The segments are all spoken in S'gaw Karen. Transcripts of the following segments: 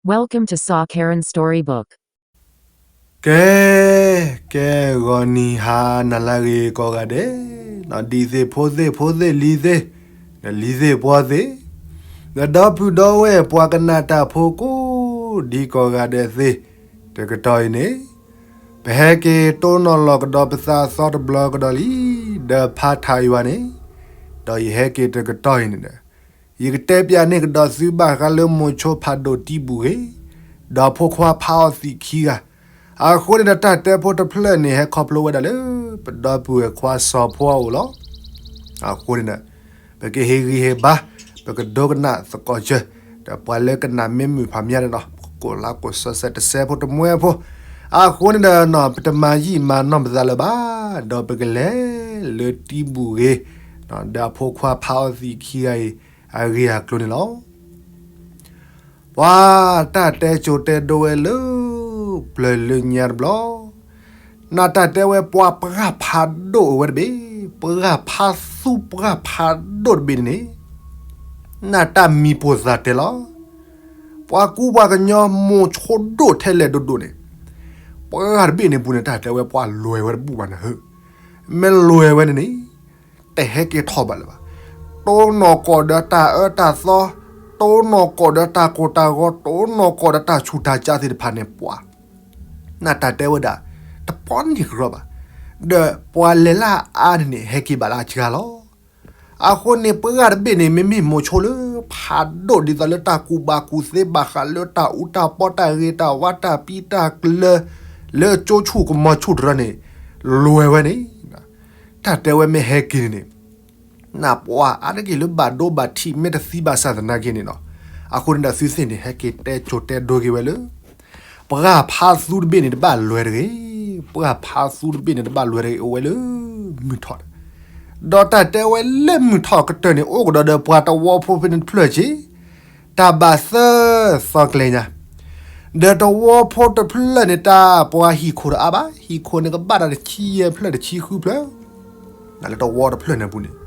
Welcome to Saw Karen Storybook. ကဲ, ကဲ ဂီၤနံၤဟါနၤလၢအဂ့ၤကိးဂၤဒဲး, ဒ်သ့ၣ်ဖိသ့ၣ်ဖိသ့ၣ်လံၤသ့ၣ်, ဒီးလံၤသ့ၣ်ပှီသ့ၣ်, ဒီးဒီပုၢ်ဒီဝဲၢ်ပှၤကနၣ်တၢ်ဖိကိးဒံကိးဂၤဒဲးသ့ၣ်, တကတီၢ်အံၤန့ၣ်, ပဟဲက့ၤတိၢ်နီၣ်လီၤကဒီးပသးအသီတဘျီကဒီးလံ, ဒီးဖးထးယွၤန့ၣ်, ဒီးယဟဲက့ၤတကတီၢ်အံၤန့ၣ်ဒီး ယကတဲပၠးန့ၢ်ကဒီးသုဘၣ်ဃးလၢမိၤဆိဖးဒိၣ်တံၢ်ဘူၣ်ဂ့ၤ, ဒီးဖိခွါဖးအီသံးခံဂၤ, အဃိန့ၣ်ဒီးတၢ်တဲဖိတဖျၢၣ်န့ၣ် ဟဲခီဖျိဝဲဒၣ်လၢ ပဒီပုၢ်ဝဲၢ်ခွါစီၤဖိအအိၣ်လီၤ. အဃိန့ၣ်ဒီး ပကဟ့ၣ်ဂံၢ်ဟ့ၣ်ဘါ, ပကဒိကနၣ်သကိးစၢၤ, ဒီးပှၤလၢကနၣ်မ့ၢ်မုာ်ဖးမးန့ၣ်ဒီး ကိးလါကိးစဲးစဲးတစဲးဖိတမှဲဖိ, အဃိန့ၣ်ဒီး ပတမၤယံာ်မၤနီၢ်ပသးလၢၤဘၣ်, ဒီးပကလဲၤလၢတံၢ်ဘူၣ်ဂ့ၤ, ဒီးအဖိခွါဖးအီသံးခံဂၤအံၤ အဂ့ၢ်အကျိၤန့ၣ်လီၤ. ပှၤတၢ်တဲစိၤတဲဒိဝဲလၢ ပျၢၤလၢညါတဘျီ, နတၢ်တဲဝဲပှၤပှၢ်ဖးဒိၣ်အဝဲတဘ့ၣ်, ပှၢ်ဖးသူပှၢ်ဖးဒိၣ်တဘ့ၣ်န့ၣ်န့ၣ်, နတၢ်မံၤပိာ်သးတဲလီၤ. ပှၤကူပှၤကညီမိၤဆိဒိၣ်ထဲလဲၣ်ဒိၣ်ဒိၣ်န့ၣ်, ပှၢ်တဘ့ၣ်န့ၣ်ပူၤန့ၣ် တၢ်တဲဝဲပှၤလွဲၢ်ဝဲတဘူၣ်ဘၣ်န့ၣ်ဧၢ, မ့ၢ်လွဲၢ်ဝဲန့ၣ်န့ၣ် တဟဲက့ၤထီၣ်ဘၣ်လၢၤဘၣ်. တိၢ်နီၣ်ကီၢ်ဒီးတၢ်အၢတၢ်သီ, တိၢ်နီၣ်ကီၢ်ဒီးတၢ်ကိၢ်တၢ်ဂီၤ, တိၢ်နီၣ်ကီၢ်ဒီးတၢ်ဆူးတၢ်ကၠါသ့ၣ်တဖၣ်န့ၣ် ပှၤ နတၢ်တဲဝဲဒၣ် တပီန့ၢ်ကရီဘၣ်, ဒီးပှၤလဲၤလၢအါန့ၣ်န့ၣ် ဟဲက့ၤဘၣ်လၢအစှၤလီၤ. အဃိန့ၣ် ပှၢ်တဘ့ၣ်န့ၣ် မ့မ့ၢ်မိၤဆိလၢဖးဒိၣ်ဒ်သိးလၢတၢ်ကူၣ်ဘၣ်ကူၣ်သ့ဘၣ်ဃးလၢတၢ်အူတၢ်ပီတၢ်ဂ့ၤတၢ်ဝါတၢ်ပံတၢ်ကျၢၤ လၢကၠိဆူၣ်ကမီၤဆူၣ်တရၢန့ၣ် လွဲၢ်ဝဲန့ၣ် တၢ်တဲဝဲမ့ၢ်ဟဲက့ၤန့ၣ်န့ၣ် နပှၤအါတက့ၢ်လၢဘၣ်ဒိဘၣ်ထံးမ့ၢ်တသံဘၣ်ဆၣ်သနာ်က့န့ၣ်နီၤ, အဃိန့ၣ်ဒီးသုသ့ၣ်န့ၣ် ဟဲက့ၤတဲစိၤတဲဒိက့ၤဝဲလၢ ပှၢ်ဖးသူတဘ့ၣ်န့ၣ်တဘၣ်လွဲၢ်တဂ့ၤ, ပှၢ်ဖးသူတဘ့ၣ်န့ၣ်တဘၣ်လွဲၢ်တဂ့ၤ အိၣ်ဝဲလၢမုၢ်ထီၣ်ဒီး ဒီးတၢ်တဲဝဲလၢမုၢ်ထီၣ်ကတၢၢ်န့ၣ် အိၣ်ကဒီးဒီးပှၤတဝီဖိဖဲန့ၣ်တဖျၢၣ်က့ၤ တၢ်ဘၣ်သၢသီကျဲညါ, ဒီးတဝီဖိတဖျၢၣ်န့ၣ် တၢ်ပှၤဟံၣ်ခိၣ်တအါဘၣ်, ဟံၣ်ခိၣ်န့ၣ်ကဘၣ်တၢ်တဆံယဲၢ်ဖျၢၣ်တဆံဃုဖျၢၣ်, လၢတဝီတဖျၢၣ်န့ၣ်အပူၤန့ၣ်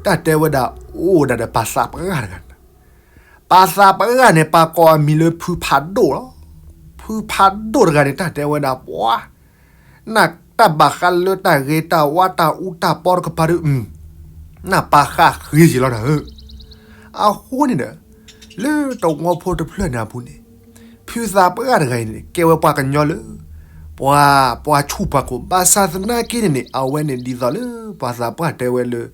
တၢ်တဲဝဲဒၣ်အိၣ်ဒၣ်ဒီးပှၤသးပှၢ်တဂၤန့ၣ်, ပှၤသးပှၢ်န့ၣ် ပှၤကိးအမံၤလၢဖုဖးဒိၣ်လီၤ. ဖုဖးဒိၣ်တဂၤန့ၣ် တၢ်တဲဝဲဒၣ်ပှၤ နတၢ်ဘၣ်ဃးလၢတၢ်ဂ့ၤတၢ်ဝါတၢ်အူတၢ်ပီတကပၤဒီး နပာ်ဃာ်ဃ့က့ၤလီၤနၤဧၢ. အဃိန့ၣ်ဒီး လၢတဝီဖိတဖျၢၣ်န့ၣ်အပူၤန့ၣ် ဖုသးပှၢ်တဂၤအံၤန့ၣ် ကဲဝဲပှၤကညီလၢ ပှၤ ပှၤဆူၣ်ပှၤကိၢ် ဘၣ်ဆၣ်သနာ်က့န့ၣ်န့ၣ် အဝဲန့ၣ်ဒ်သိးလၢပှၤသးပှၢ်တဲဝဲလၢ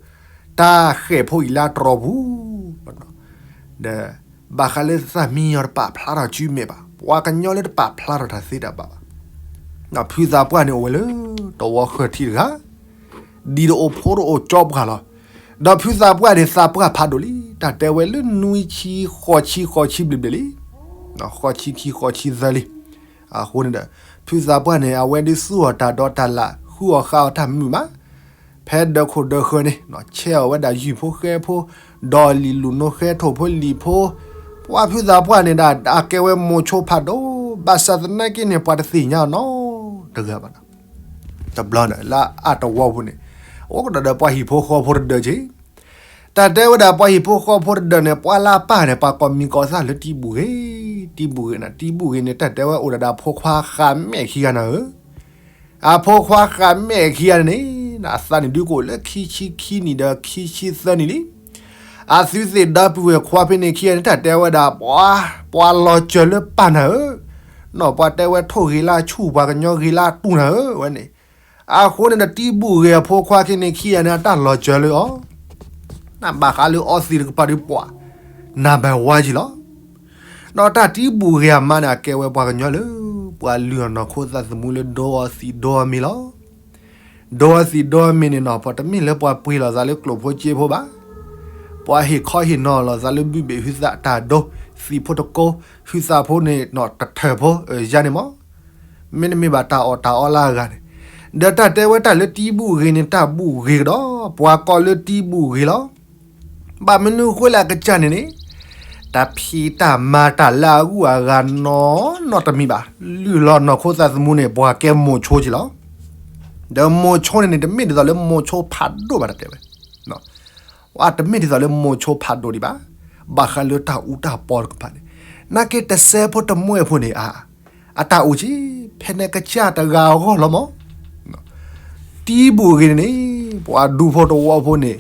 တၢ်ဃဲၣ်ဖိအံၤလၢတြီၤပူၤ ဒီး ဘၣ်ဃးလၢသးမံညီၤတပာ်ဖျါထီၣ်စုမဲာ်ဘၣ်, ပှၤကညီလၢတပာ်ဖျါထီၣ်တၢ်သ့တၢ်ဘၣ်ဘၣ်. ဖုသးပှၢ်န့ၣ်အိၣ်ဝဲလၢတဝီဃၢၤထံးတဂၤ, ဒ်တအိၣ်ဖိတအိၣ်ကၠီပှၤလီၤ. ဒီးဖုသးပှၢ်န့ၣ် သးပှၢ်ဖးဒိၣ်လံ, တၢ်တဲဝဲလၢနွံဆံဃိးဆံဃိးဆံဘျ့ဘျ့လံ, ဃိးဆံခံဃိးဆံသၢလံ. အဃိန့ၣ်ဒီး ဖုသးပှၢ်န့ၣ် အဝဲဒုးသူၣ်အီၣ်တၢ်ဒီးတၢ်လၢ် ဃုအီၣ်ဃုအီတၢ်မုာ်မး ဖဲဒၢးခိၣ်ဒၢးဃၢၤန့ၣ် ဆဲးအီၣ်ဝဲဒၣ်ယုၢ်ဖိဃဲဖိ, ဒီးလံာ်လူၢ်နိဃဲထိၣ်ဖိလံာ်ဖိ, ပှၤဖုသးပှၢ်န့ၣ်ဒၣ် အကဲဝဲမိၤဆိဖးဒိၣ်, ဘၣ်ဆၣ်သနာ်က့န့ၣ် ပှၤတသ့ၣ်ညါအီၤနီတဂၤဘၣ်နီၤ. တဘျီန့ၣ် လၢအတဝီပူၤန့ၣ် အိၣ်ကဒီးဒီးပှၤဟံၣ်ဖိဃီဖိတဒၢးက့ၤ, တၢ်တဲဝဲဒၣ်ပှၤဟံၣ်ဖိဃီဖိတဒၢးန့ၣ် ပှၤလၢအပၢ်န့ၣ် ပှၤကိးမံၤကိးသၣ်လၢတံၢ်ဘူၣ်ဂ့ၤ, တံၢ်ဘူၣ်ဂ့ၤန့ၣ်, တံၢ်ဘူၣ်ဂ့ၤန့ၣ် တၢ်တဲဝဲအိၣ်ဒၣ်ဒီးအဖိခွါဃးမဲာ်ခံဂၤနၤဧၢ. အဖိခွါဃးမဲာ်ခံဂၤန့ၣ်န့ၣ် အသးန့ၣ်ဒုးကအိၣ်လၢခံဆံခံနံၣ်ဒီးခံဆံသၢနံၣ်လံ. အသုသ့ၣ်ဒီပုၢ်ဝဲၢ်ခွါဖဲန့ၣ်ခံဂၤန့ၣ် တၢ်တဲဝဲဒၣ် ပှၤ ပှၤလီၤစၢၤလၢပၢ်နၤဧၢ, နီၢ်ပှၤတဲဝဲထိၣ်ဂ့ၤလၢအဆူၣ် ပှၤကညီဂ့ၤလၢအတူၢ်နၤဧၢ ဝဲန့ၣ်. အဃိန့ၣ်ဒီးတံၢ်ဘူၣ်ဂ့ၤအဖိခွါခံန့ၣ်ခံဂၤန့ၣ် အတၢ်လီၤစၢၤလၢအီၤ နဘၣ်ဃးလၢအီသံးတကပၤဒီးပှၤ နဘၣ်ဝါကံလီၤ. ဒီးတၢ်တံၢ်ဘူၣ်ဂ့ၤအမါန့ၣ် အကဲဝဲပှၤကညီလၢ ပှၤလုၢ်အီၣ်နီၢ်ခိသးသမူလၢဒိအီသံးဒိအီမ့ၤလီၤ. ဒိအီသံးဒိအီမ့ၤန့ၣ်နီၤ ပှၤတမ့ၢ်လၢပှၤပှ့ၤလီၤသးလၢကျိၣ်ဖိစ့ဖိဘၣ်. ပှၤဟ့ၣ်ခီဟ့ၣ်နီၤလီၤသးလၢဘုဘ့ၣ်ဟုသးတၢ်ဒိ သံးဖိတကိး ဟုသးဖိန့ၣ်နီၤ တထၢၣ်ဖိ ယါန့ၣ်မး မ့တမ့ၢ်ဘၣ်တၢ်အီၣ်တၢ်အီလၢအဂၤန့ၣ်, ဒီးတၢ်တဲဝဲတၢ်လၢတံၢ်ဘူၣ်ဂ့ၤန့ၣ် တၢ်ဘူၣ်ဂ့ၤကဒီး ပှၤကိးလၢတံၢ်ဘူၣ်ဂ့ၤလီၤ. ဘၣ်မနုၤဃိလၢအကစၢ်န့ၣ်န့ၣ် တၢ်ဖံးတၢ်မၤတၢ်လၢအဂုၤအဂၤနီၢ်နီၢ်တမံၤဘၣ်. လုၢ်လီၤနီၢ်ခိသးသမူန့ၣ် ပှၤကဲမိၤဆိက့လီၤ. ဒီးမိၤဆိန့ၣ်န့ၣ် တမ့ၢ်ဒ်သိးလၢမိၤဆိဖးဒိၣ်ဘၣ်တတဲဝဲ ဝဲတမ့ၢ်ဒ်သိးလၢမိၤဆိဖးဒိၣ်ဒံးဘၣ်, ဘၣ်ဃးလၢတၢ်အူတၢ်ပီတကပၤန့ၣ်, နာ်က့တစဲးဖိတမှဲၢ်ဖိန့ၣ် အ အတၢ်အိၣ်က့ၤ ဖဲန့ၣ်ကစၢ်တဂၤအဂီၢ်လီၤမး. တံဘူၣ်ဂ့ၤန့ၣ်န့ၣ် ပှၤဒူဖိတဝီဖိန့ၣ်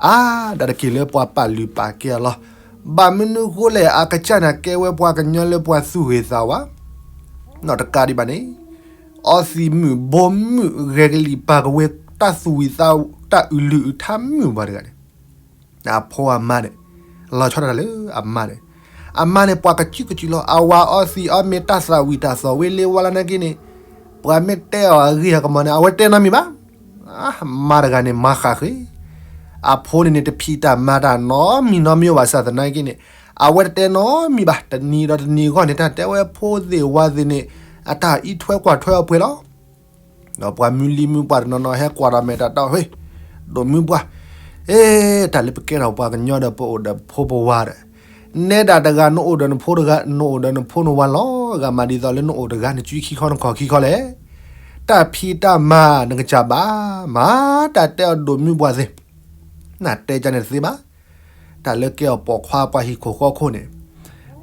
အါဒၣ်တက့ၢ်လၢပှၤပာ်လုၢ်ပာ်ကဲအီၤလီၤ. ဘၣ်မနုၤဃိလဲၣ် အကစၢ်န့ၣ်ကဲဝဲပှၤကညီလၢပှၤသူၣ်ဂ့ၤသးဝါ နီတကးဒံးဘၣ်န့ၣ် အီသံးမုၣ်ဘိမုၣ် ဂဲၤကလံၣ်ပာ်ကဝ့ၤ တၢ်သူၣ်ဝံၣ်သး တၢ်အုၣ်လုၢ်အုၣ်ထါမုၣ်ပှၤတဂၤန့ၣ် အဖိအမါန့ၣ် လီၤဆီဒၣ်တၢ်လၢအမါန့ၣ်, အမါန့ၣ် ပှၤကစုကစုလီၤ. အဝၤအီသံးအီမ့ၤ တၢ်သၣ်ဝံၣ်တၢ်သီၣ်ဝ့လ့ဝါလၢနာ်က့န့ၣ် ပှၤမ့ၢ်တဲအီၤအဂ့ၢ်အကမီၤန့ၣ် အဝဲတဲနီတမံၤဘၣ်. အမါတဂၤန့ၣ် မၤဃၣ်ဃ့, အဖိန့ၣ်န့ၣ် တဖံးတၢ်မၤတၢ်နီတမံၤနီတမံၤဘၣ်ဆၣ်သနာ်က့န့ၣ် အဝဲတတဲနီတမံၤဘၣ်. တနံၤဒီးတနံၤအဂီၢ်န့ၣ် တၢ်တဲဝဲဖိသ့ၣ်ဝၤသ့ၣ်န့ၣ် အတၢ်အံးထွဲကွၢ်ထွဲအပှဲၤလီၤ. ဒီးပှၤမုၢ်လံၤမုၢ်ပှၢ်တနီၤနီၤ ဟဲကွၢ်ဒီးမဲာ်တၢ်တီ ဟ့ၣ် ဒိၣ်မုၢ်ပှၢ်, အ့ တၢ်လၢပကဲထီၣ်ပှၤကညီဒီး ပအိၣ်ဒီးဖိပဝၤဒီး နဲဒၣ်တဂၤ နအိၣ်ဒီးနဖိတဂၤ နအိၣ်ဒီးနဖိနဝၤလီၤ. ဂၤမးဒ်သိးလၢနအိၣ်တဂၤ နစုခံခီနခီၣ်ခံခီလဲၣ်. တၢ်ဖံးတၢ်မၤနကစၢ်ဘၣ်, မၤတၢ်တဲအီၤဒိၣ်မုၢ်ပှၢ်သ့ၣ်, နတဲကန့ၣ်တသ့ဘၣ်. တၢ်လၢကဲအီၤပိာ်ခွါပှၤဟံၣ်ခိၣ်ဃီခိၣ်န့ၣ်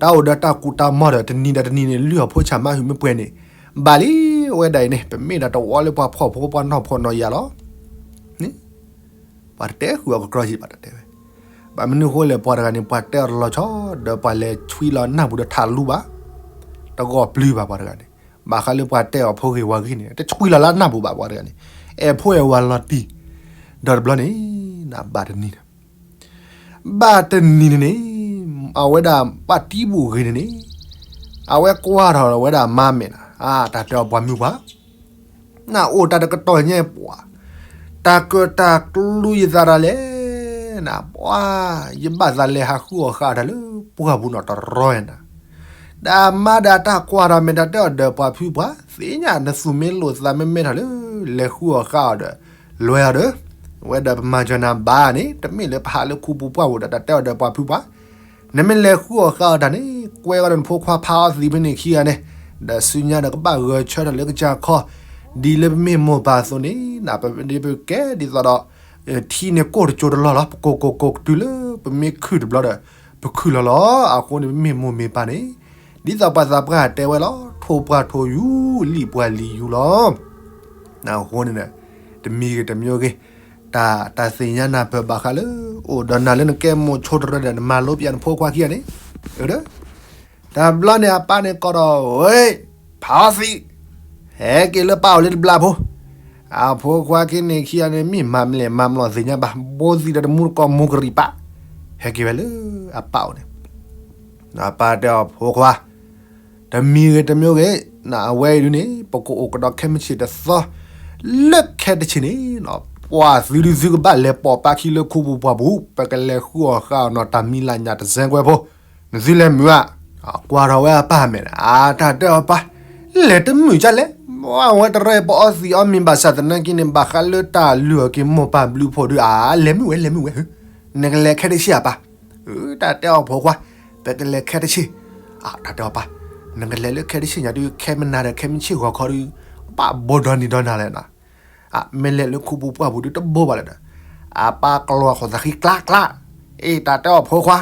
တၢ်အိၣ်ဒီးတၢ်ကူၣ်တၢ်မီၤဒီး တနံၤဒီးတနံၤန့ၣ် လုၢ်အီၣ်ဖိဆၣ်မၤဟုၣ်မ့ၢ်ပှဲၤန့ၣ် ဘၣ်လံ. အဝဲဒၣ်အံၤန့ၣ် ပမ့ၢ်ဒၣ်တဝီလၢပှၤဖှီၣ်ဖိပှၤနီၢ်ဖှီၣ်နီၢ်ယာ်လီၤ. န့ၣ် ပှၤတတဲဃုာ်အီၤကကြီယံၤဘၣ် တၢ်တဲဝဲ, ဘၣ်မနုၤဃိလဲၣ် ပှၤတဂၤန့ၣ် ပှၤတဲအီၤတလီၤဆီ ဒီးပှၤလဲၤဆွံလီၤနၢ်ပူၤဒီးထးလူဘၣ်, တဂီၢ်ပျုၤဘၣ်ပှၤတဂၤန့ၣ်, ဘၣ်ဃးလၢပှၤတဲအီၤဖိဂ့ၤဝၤဂ့ၤန့ၣ် တဆွံလီၤလၢနၢ်ပူၤဘၣ်ပှၤတဂၤန့ၣ်, အဲၣ်ဖိအဲၣ်ဝၤလီၤတံၢ်, ဒီးတဘျီန့ၣ် ဘၣ်တနံၤန့ၣ် ဘၣ်တနံၤန့ၣ်န့ၣ် အဝဲဒၣ်ပှၤတံဘူၣ်ဂ့ၤန့ၣ်န့ၣ် အဝဲကွၢ်ထီၣ်ဝဲဒၣ်မါမဲာ်နၤ အတၢ်တဲအီၤပှၤမုၢ်ပှၢ် နအိၣ်တၢ်တကတီၢ်ညါပှၤ, တၢ်ကၢၣ်တၢ်ကျူယသးတၢ်လဲၣ်, နပှၤ ယဘၣ်သးလဲၤဟးဃုအီၣ်ဃာ်အီၣ်တၢ်လၢပှၢ်ပူၤနီၣ် တရီယဲနၤ, ဒီးမါဒီးတၢ်ကွၢ်ထီၣ်မဲာ်တၢ်တဲအီၤဒီးပှၤဖုပှၢ် သ့ၣ်ညါနသူၣ်မ့ၢ်လိာ်သးမ့ၢ်မဲထီၣ်လၢ လဲၤဃုအီၣ်ဃာ်အီၣ်ဒီး လဲၤအီၤဒီး ဝဲဒီးပမၤစၢၤနၤဘၣ်န့ၣ် တမ့ၢ်လၢပဟးလၢခူပူၤပှၢ်ပူၤဒီးတၢ်တဲအီၤဒီးပှၤဖုပှၢ် နမ့ၢ်လဲၤဃုအီၣ်ဃာ်အီၣ်တၢ်န့ၣ် ကွဲးအီၤဒီးနဖိခွါဖးအီသံးဖဲန့ၣ်ခံဂၤန့ၣ်, ဒီးဆူညါဒီးကဘၣ်ဂဲၤဆၢထၢၣ်လၢကစၢ်ခီ, ဒ်လၢပမ့ၢ်မိၢ်ပၢ်အသိးန့ၣ် နပဒ်ပကဲဒ်သိးဒီး ထံန့ၣ်ကိၢ်တကၠိတလီၢ်လီၤ ပကိၢ်ကိၢ်ကိၢ်တုၤလၢ ပမ့ၢ်ခုၣ်တဘျီဒီး ပခုၣ်လီၤလီၤ. အဃိန့ၣ် ပမ့ၢ်မိၢ်မ့ၢ်ပၢ်န့ၣ် ဒ်သိးပှၤသးပှၢ်တဲဝဲလီၤ ထိၣ်ပှၢ်ထိၣ်ယူၤ လံၣ်ပှၢ်လံၣ်ယူၤလီၤ. အဃိန့ၣ် တမံၤဂ့ၤတမံၤဂ့ၤ တၢ် တၢ်သ့ၣ်ညါနၢ်ပၢၢ်ဘၣ်ဃးလၢ အိၣ်ဒီးနၤလၢနကဲမိၢ်ဆိတရၢဒီး နမၤလိပျးနဖိခွါခံဂၤန့ၣ်, တဘျီန့ၣ် အပၢ်န့ၣ်ကိးဒီး ဝဲ ဖးအီသံး ဟဲက့ၤလၢပၢ်အိၣ်လၢတဘျီဖိ, အဖိခွါခံန့ၣ်ခံဂၤန့ၣ် မ့ၢ်မၤမလဲၣ်မၤမလီၤသ့ၣ်ညါဘၣ် ဘိသံးဒီးတမူတကိးမူကရံၣ်ပၢ်, ဟဲက့ၤဝဲလၢအပၢ်အိၣ်န့ၣ် အပၢ်တဲအီၤဖိခွါ, တမံၤဂ့ၤတမံၤဂ့ၤ နအဝဲအံၤဒုန့ၣ် ပကအိၣ်ကဒီးခဲမုၢ်ဆ့ၣ်တသီ, လၢခဲတဆ့ၣ်န့ၣ် ပှၤသုဒုသုကဘၣ်လဲၤပိာ်ပၢ်ခံလၢခူပူၤပှၢ်ပူၤ, ပကလဲၤဃုအီၣ်ဃာ်အီၣ်နီၢ်တၢ်မံၤလၢညၣ်တစဲကွဲဖိ, နသုလဲၤမုာ်ဧါ, ကွၢ်ထီၣ်ဝဲအပၢ်မဲာ်, အတၢ်တဲအီၤပၢ်, လဲၤတမုာ်ကလဲၣ်, အဝဲတရၢပအီသံးအီမ့ၤဘၣ်ဆၣ်သနာ်က့န့ၣ် ဘၣ်ဃးလၢတၢ်လုၢ်အီၣ်က့ၤမိၢ်ပၢ်ဘျုးဖှိၣ်ဒု အလဲၤမုာ်ဝဲလဲၤမုာ်ဝဲ, နကလဲၤခဲတဆ့ၣ်အပၢ် တၢ်တဲအီၤဖိခွါ, ပကလဲၤခဲတဆ့ၣ်, တၢ်တဲအီၤပၢ်, နကလဲၤလၢခဲတဆ့ၣ်ညါဒု ခဲမနၤဒီးခဲမုၢ်ဆ့ၣ်ဂီၤခီဒု, ဘၣ်ဘိဒီနံၤဒီနၤလဲၣ်နၤ, မ့ၢ်လဲၤလၢခူပူၤပှၢ်ပူၤဒုတဘိဘၣ်လၢၤဒီး, အပၢ်ကလီၤအခိၣ်သးဃံကျါကျါ, အ့ တၢ်တဲအီၤဖိခွါ,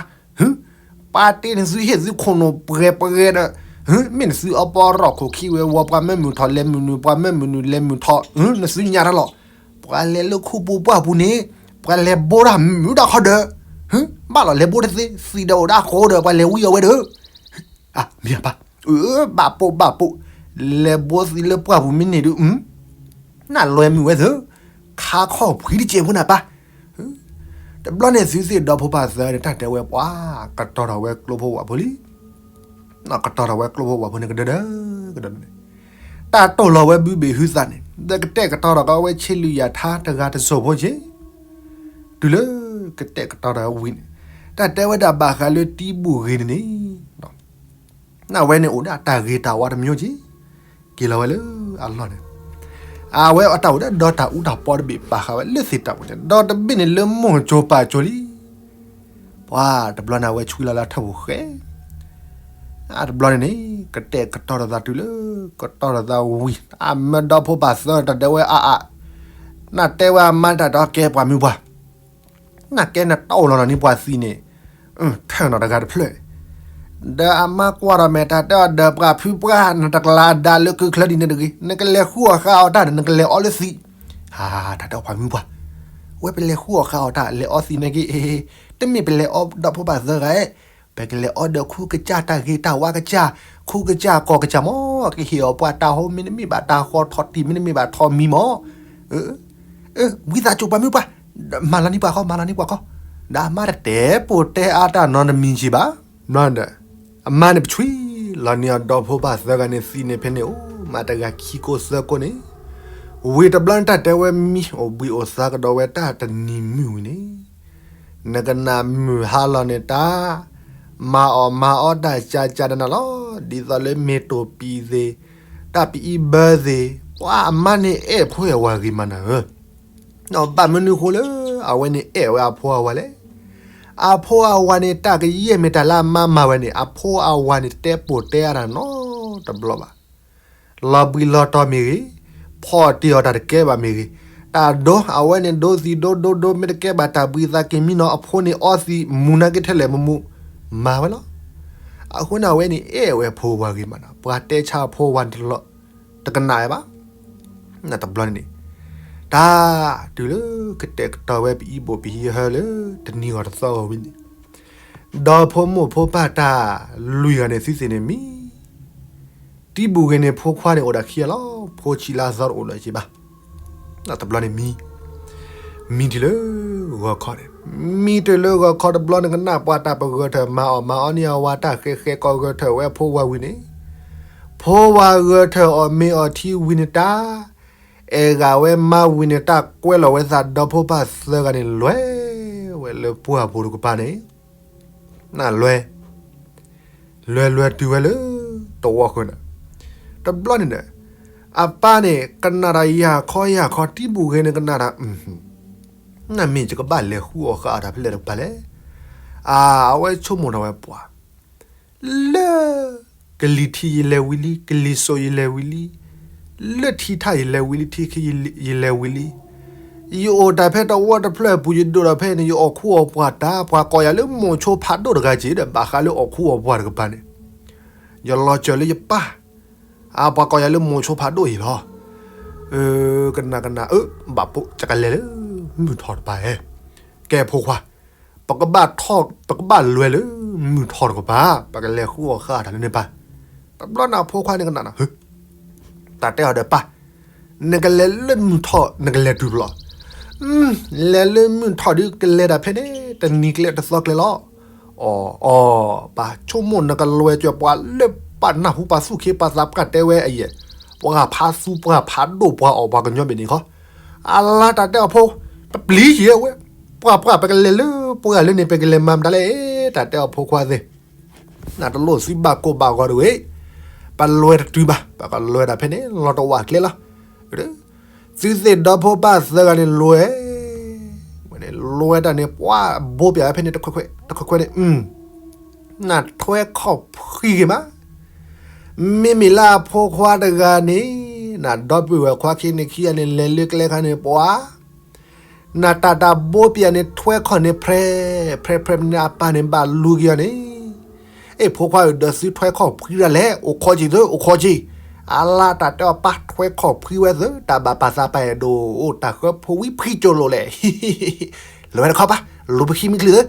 ပၢ်တ့နသုဟ့ၣ်သုခိၣ်နူာ်ပှဲၤပှဲၤဒီး, မ့ၢ်နသုအပီရီၣ်ခိၣ်ခံဝဲဝီ ပှၤမၢမုာ်ထီၣ်လဲၤမုာ်နုာ် ပှၤမၢမုာ်နုာ်လဲၤမုာ်ထီၣ်, နသုညါတၢ်လီၤ, ပှၤလဲၤလၢခူပူၤပှၢ်ပူၤန့ၣ်, ပှၤလဲၤဘိတၢ်မုာ်တၢ်ခီဒီး, ဘၣ်လီၤလဲၤဘိတသ့ သံးဒီးအိၣ်ဒၣ်ဃိဒီး ပှၤလဲၤဝံအီၤဝဲဒီး မ့ၢ်အပၢ်, ဘၣ်ပိာ်ဘၣ်ပိာ်, လဲၤဘိသံးလၢပှၢ်ပူၤမ့ၢ်န့ၣ်ဒု, နလဲၤမုာ်ဝဲသၢ, ခါခီၣ်ဖှံတစဲးဖိနပၢ်, တဘျီန့ၣ်သုသ့ၣ်ဒီဖိပၢ်သၢန့ၣ် တၢ်တဲဝဲပှၤ, ကတီၤထီၣ်ဝဲကျိဖိဝၣ်ဖိလံ, ကတီၤထီၣ်ဝဲကျိဖိဝၣ်ဖိန့ၣ်ကဒၢဒၢ, ကဒၢဒၢန့ၣ်, တၢ်တိၢ်လီၤဝဲဘုဘ့ၣ်ဟုသးန့ၣ် ဒီးကတဲာ်ကတီၤထီၣ်ကီးဝဲဆ့လုၢ်ယၤထါတဂၤတစိၢ်ဖိက့ၤ တုၤလၢကတဲာ်ကတီၤဒီးဝံၤန့ၣ်, တၢ်တဲဝဲဒၣ်ဘၣ်ဃးလၢတံဘူၣ်ဂ့ၤန့ၣ်န့ၣ်, နဝဲန့ၣ်အိၣ်ဒၣ်တၢ်ဂ့ၤတၢ်ဝါတမံၤက့ၤ, က့ၤလီၤဝဲလၢအလီၢ်န့ၣ်, အဝဲအတၢ်အိၣ်ဒၣ်ဒီးတၢ်အူတၢ်ပီတဘ့ၣ်ဘၣ်ဃးဝဲလၢသ့ၣ်တၢ်ပူၤန့ၣ် ဒီတဘ့ၣ်န့ၣ်လၢမိၢ်ကၠိၤပၢ်ကၠိၤလံ ပှၤတဘျီန့ၣ် အဝဲဆွံလီၤလၢထၢၣ်ပူၤဃဲ, အတဘျီန့ၣ်န့ၣ် ကတဲာ်ကတီၤထီၣ်သးတုၤလၢ ကတီၤထီၣ်သးဝံၤ အမၢဒီဖိပၢ်သၢတၢ်ဒဲးဝဲအါအါ, နတဲဝဲအမါတၢ်ဒီးကဲပှၤမုၢ်ပှၢ်, နကဲနတီၢ်လီၤနီၤန့ၣ်ပှၤသံးန့ၣ်, ထၢၣ်နီၤတဂၤတဖျၢၣ်, ဒီးအမါကွၢ်ထီၣ်မဲာ်တၢ်တဲအီၤ ဒီးပှၤဖုပှၢ် နတကလၤဒါလၢကုချၢဒ်န့ၣ်တဂ့ၤ, နကလဲၤဃုအီၣ်ဃုအီၣ်တၢ်ဒီး နကလဲၤအီလၢသံး. ဟါ, တၢ်တဲအီၤပှၤမုၢ်ပှၢ်, ဝဲပလဲၤဃုအီၣ်ဃုအီၣ်တၢ် လဲၤအီသံးန့ၣ်က့, တမ့ၢ်ပလဲၤအီဒီဖိပၢ်သၢဂၤ, ပကလဲၤအီဒီးခူကစၢ်တၢ်ဂ့ၤတၢ်ဝါကစၢ်, ခူကစၢ်ကီၢ်ကစၢ်မး, ကဟ့ၣ်အီၤပှၤတၢ်ဟီမ့တမ့ၢ်ဘၣ်တၢ်ဃီထီၣ်တံၢ် မ့တမ့ၢ်ဘၣ်ထီၣ်မံမး. ဝံသးစူၤပှၤမုၢ်ပှၢ်, မၤလီၤန့ၢ်ပှၤဃီ မၤလီၤန့ၢ်ပှၤဃီ, ဒီးအမါတတဲပိာ်တဲအါတၢ်နီတမံၤက့ဘၣ်. အမါန့ၣ်ပဆွံလီၤန့ၢ်အီၤဒီဖိပၢ်သၢဂၤန့ၣ်သံးန့ၣ်ဖဲန့ၣ် အိၣ်မးတဂၤခံကိးသၢကိးန့ၣ်, ဝံၤတဘျီန့ၣ်တၢ်တဲဝဲမံ အိၣ်ဘှံးအိၣ်သါကဒီးဝဲတၢ်တနံၤမုၢ်ဝံၤန့ၣ်, နကနၣ်မုၢ်ဟါလီၤန့ၣ်တၢ် မၤအီၣ်မၤအီတၢ်ကၢ်ကၢ်နးနးလီၤ. ဒ်သိးလၢမ့ၢ်တိၢ်ပံၤသ့ၣ်, တၢ်ပအံဘၢသ့ၣ်, ပှၤအမါန့ၣ်အဲၣ်ဖိအဲၣ်ဝၤဂ့ၤမးနၤဧၢ. ဘၣ်မနုၤဃိလၢ အဝဲန့ၣ်အဲၣ်ဝဲအဖိအဝၤလဲၣ်. အဖိအဝၤန့ၣ် တၢ်ကယဲၢ်မ့ၢ်တၢ်လၢအမါမၤဝဲန့ၣ် အဖိအဝၤန့ၣ် တတဲပိာ်တဲအါတၢ်နီတဘျီဘၣ်. လီၤဘှံးလီၤတီၤမ့ၢ်ဂ့ၤ, ဖီၣ်တ့ၢ်အီၤတၢ်တကဲဘၣ်မ့ၢ်ဂ့ၤ, တၢ်ဒိအဝဲန့ၣ်ဒိသံးဒိဒိဒိ မ့ၢ်တကဲဘၣ်တၢ်ဘှံးသးက့ၤမံနီၤ အဖိန့ၣ်အီသံး မူၤနာ်က့ထဲလဲၣ်မူမူ မၤဝဲလီၤ. အဃိန့ၣ် အဝဲန့ၣ်အဲၣ်ဝဲအဖိဝၤဂ့ၤမးနီၤ, ပှၤတဲဆါအဖိဝၤန့ၣ်တလီၤ တကနၣ်ဝဲဘၣ်. တဘျီန့ၣ်န့ၣ်, တၢ်တုၤလၢကတဲာ်ကတီၤဝဲပအံဘိၣ်ပဟံးဟၢလၢ တနံၤဂီၤတသီဂီၤဝံၤန့ၣ်, ဒီဖိမိၢ်ဖိပၢ်တၢ်လွံၢ်ဂၤန့ၣ် သုသ့ၣ်န့ၣ်မံ တံဘူၣ်ဂ့ၤန့ၣ် ဖိခွါန့ၣ်အိၣ်ဒီးခံဂၤလီၤ. ဖိဆံးလါသီတအိၣ်ဒီးက့ဘၣ်. တဘျီန့ၣ်မံ, မံတုၤလၢဂီၤခီန့ၣ်, မံတုၤလၢဂီၤခီတဘျီန့ၣ် ကနၣ်ပှၤတၢ်ပဂဲၤထၢၣ် မၤအီၣ်မၤအီန့ၢ်အဝၤတၢ်ဃဲးဃဲး ကိးဂဲၤထၢၣ်ဝဲအဖိဝၤဝံၤန့ၣ်, ဖိဝၤဂဲၤထၢၣ်အီၣ်မ့ၤအီထံဝံၤန့ၣ်တၢ်, အဲၣ်ဂၤဝဲမါဝံၤန့ၣ် တၢ်ကွဲလီၤဝဲသးဒီဖိပၢ်သၢဂၤန့ၣ် လဲၤဝဲလၢပှၢ်ပူၤတကပၤန့ၣ် နလွဲ, လွဲလွဲတုၤဝဲလၢ တဝီဃၢၤန့ၣ်, တဘျီန့ၣ်ဒီး အပၢ်န့ၣ် ကနၣ်တၢ်ယၢ်ခီယၢ်ခီ တံဘူၣ်ဂ့ၤန့ၣ်ကနၣ်တၢ်, နမ့ၢ်ယကဘၣ်လဲၤဃုအီၣ်ဃုအီၣ်တၢ်ဖဲလဲၣ်တကပၤလဲၣ်. အဝဲဆိကမိၣ်ထီၣ်ဝဲပှၤ လၢ ကလံၤထံးယလဲၤဝံၤလံ, ကလံၤစိးယလဲၤဝံၤလံ, လၢထံထၣ်ယလဲၤဝံၤလံ, ထံခံယလဲၤဝံၤလံ, ယအိၣ်တၢ်ဖဲတဝီတဖျၢၣ်အပူၤ ယဒိၣ်ဒီးဖဲန့ၣ် ယအီၣ်ခူအီၣ်ပှၢ်တၢ်, ပှၤကိးယၤလၢမိၤဆိဖးဒိၣ်တဂၤက့ၤဒီး ဘၣ်ဃးလၢအီၣ်ခူအီၣ်ပှၢ်တကပၤန့ၣ်, ယလီၤစၢၤလၢယပၢ်, အပှၤကိးယၤလၢမိၤဆိဖးဒိၣ်အံၤလီၤ. ကနၣ်ကနၣ်ဧၢ, ဘၣ်ဖိ ယကလဲၤလၢ မုၢ်ထီၣ်တကပၤဧၢ, ကဲဖိခွါ ပကဘၣ်ထီၣ် ပကဘၣ်လဲၤလၢ မုၢ်ထီၣ်တကပၤ, ပကလဲၤဃုအီၣ်ဃုအီၣ်တၢ်လၢန့ၣ်ပၢ်. တဘျီန့ၣ်အဖိခွါန့ၣ်ကနၣ်နီၤ, တၢ်တဲအီၤဒီးပၢ်, နကလဲၤလၢမုၢ်ထီၣ် နကလဲၤတုၤဖဲလဲၣ်. လဲၤလၢမုၢ်ထီၣ်ဒီး ကလဲၤဒၣ်ဖဲန့ၣ် တနံၤကျဲတသီကျဲလီၤ. အီၤ အီၤ ပၢ်ဆိကမိၣ်နကလွဲၢ်စၢၤပှၤလၢပနၢ်ဟူပှၤသူၣ်က့ပှၤသးပှၢ်တဲဝဲအံၤ, ပှၤဖးသူပှၤဖးဒိၣ်ပှၤအီၣ်ပှၤကညီဘ့ၣ်န့ၣ်ခီ, အလါတၢ်တဲအီၤဖိ, ပပျံၤယဲဝဲ, ပှၤပှၢ်ပကလဲၤလၢ ပှၢ်လၢန့ၣ် ပကလဲၤမၤမတၤလဲၣ်, တၢ်တဲအီၤဖိခွါသ့ၣ် နတလိၣ်သံဘၣ်ကိၢ်ဘၣ်ဂီၤတဂ့ၤ, ပလဲၤတတုၤဘၣ်, ပကလဲၤဒၣ်ဖဲန့ၣ် လီၤတဝာ်ကျဲလီၤ. သုသ့ၣ်ဒီဖိပၢ်သၢဂၤန့ၣ်လဲၤ, လဲၤတၢ်န့ၣ် ပှၤဘိပၠးဝဲဖဲန့ၣ် တခွဲးခွဲး တခွဲးခွဲးန့ၣ်, နထွဲခီၣ်ဖှံဂ့ၤမး, မ့မ့ၢ်လၢအဖိခွါတဂၤန့ၣ်, နဒီပုၢ်ဝဲၢ်ခွါခံန့ၣ်ခံဂၤန့ၣ် လဲၤလၢကျဲခါန့ၣ် ပှၤ နတၢ်တၢ်ဘိပၠးန့ၣ် ထွဲခီၣ်န့ၣ် ဖြဲဖြဲဖြဲန့ၣ် အပၢ်န့ၣ်ဘၣ်လူၤက့ၤအီၤန့ၣ်, အ့ၣ် ဖိခွါဧၢ ဒီးသုထွဲခီၣ်ဖှံဒၣ်လဲာ်, အိၣ်ခိးက့ၤသု အိၣ်ခိးက့ၤ, အလါတၢ်တဲအီၤပၢ် ထွဲခီၣ်ဖှံဝဲသု တၢ်ဘၣ်ပာ်သးပာ်အဲၣ်ဒိၣ်အိၣ် တၢ်ဃၢဖိဝံဖှံကၠိလိာ်လဲၣ်, လဲၤဝဲတခီပၢ်, လူၤပခံမံချံသု,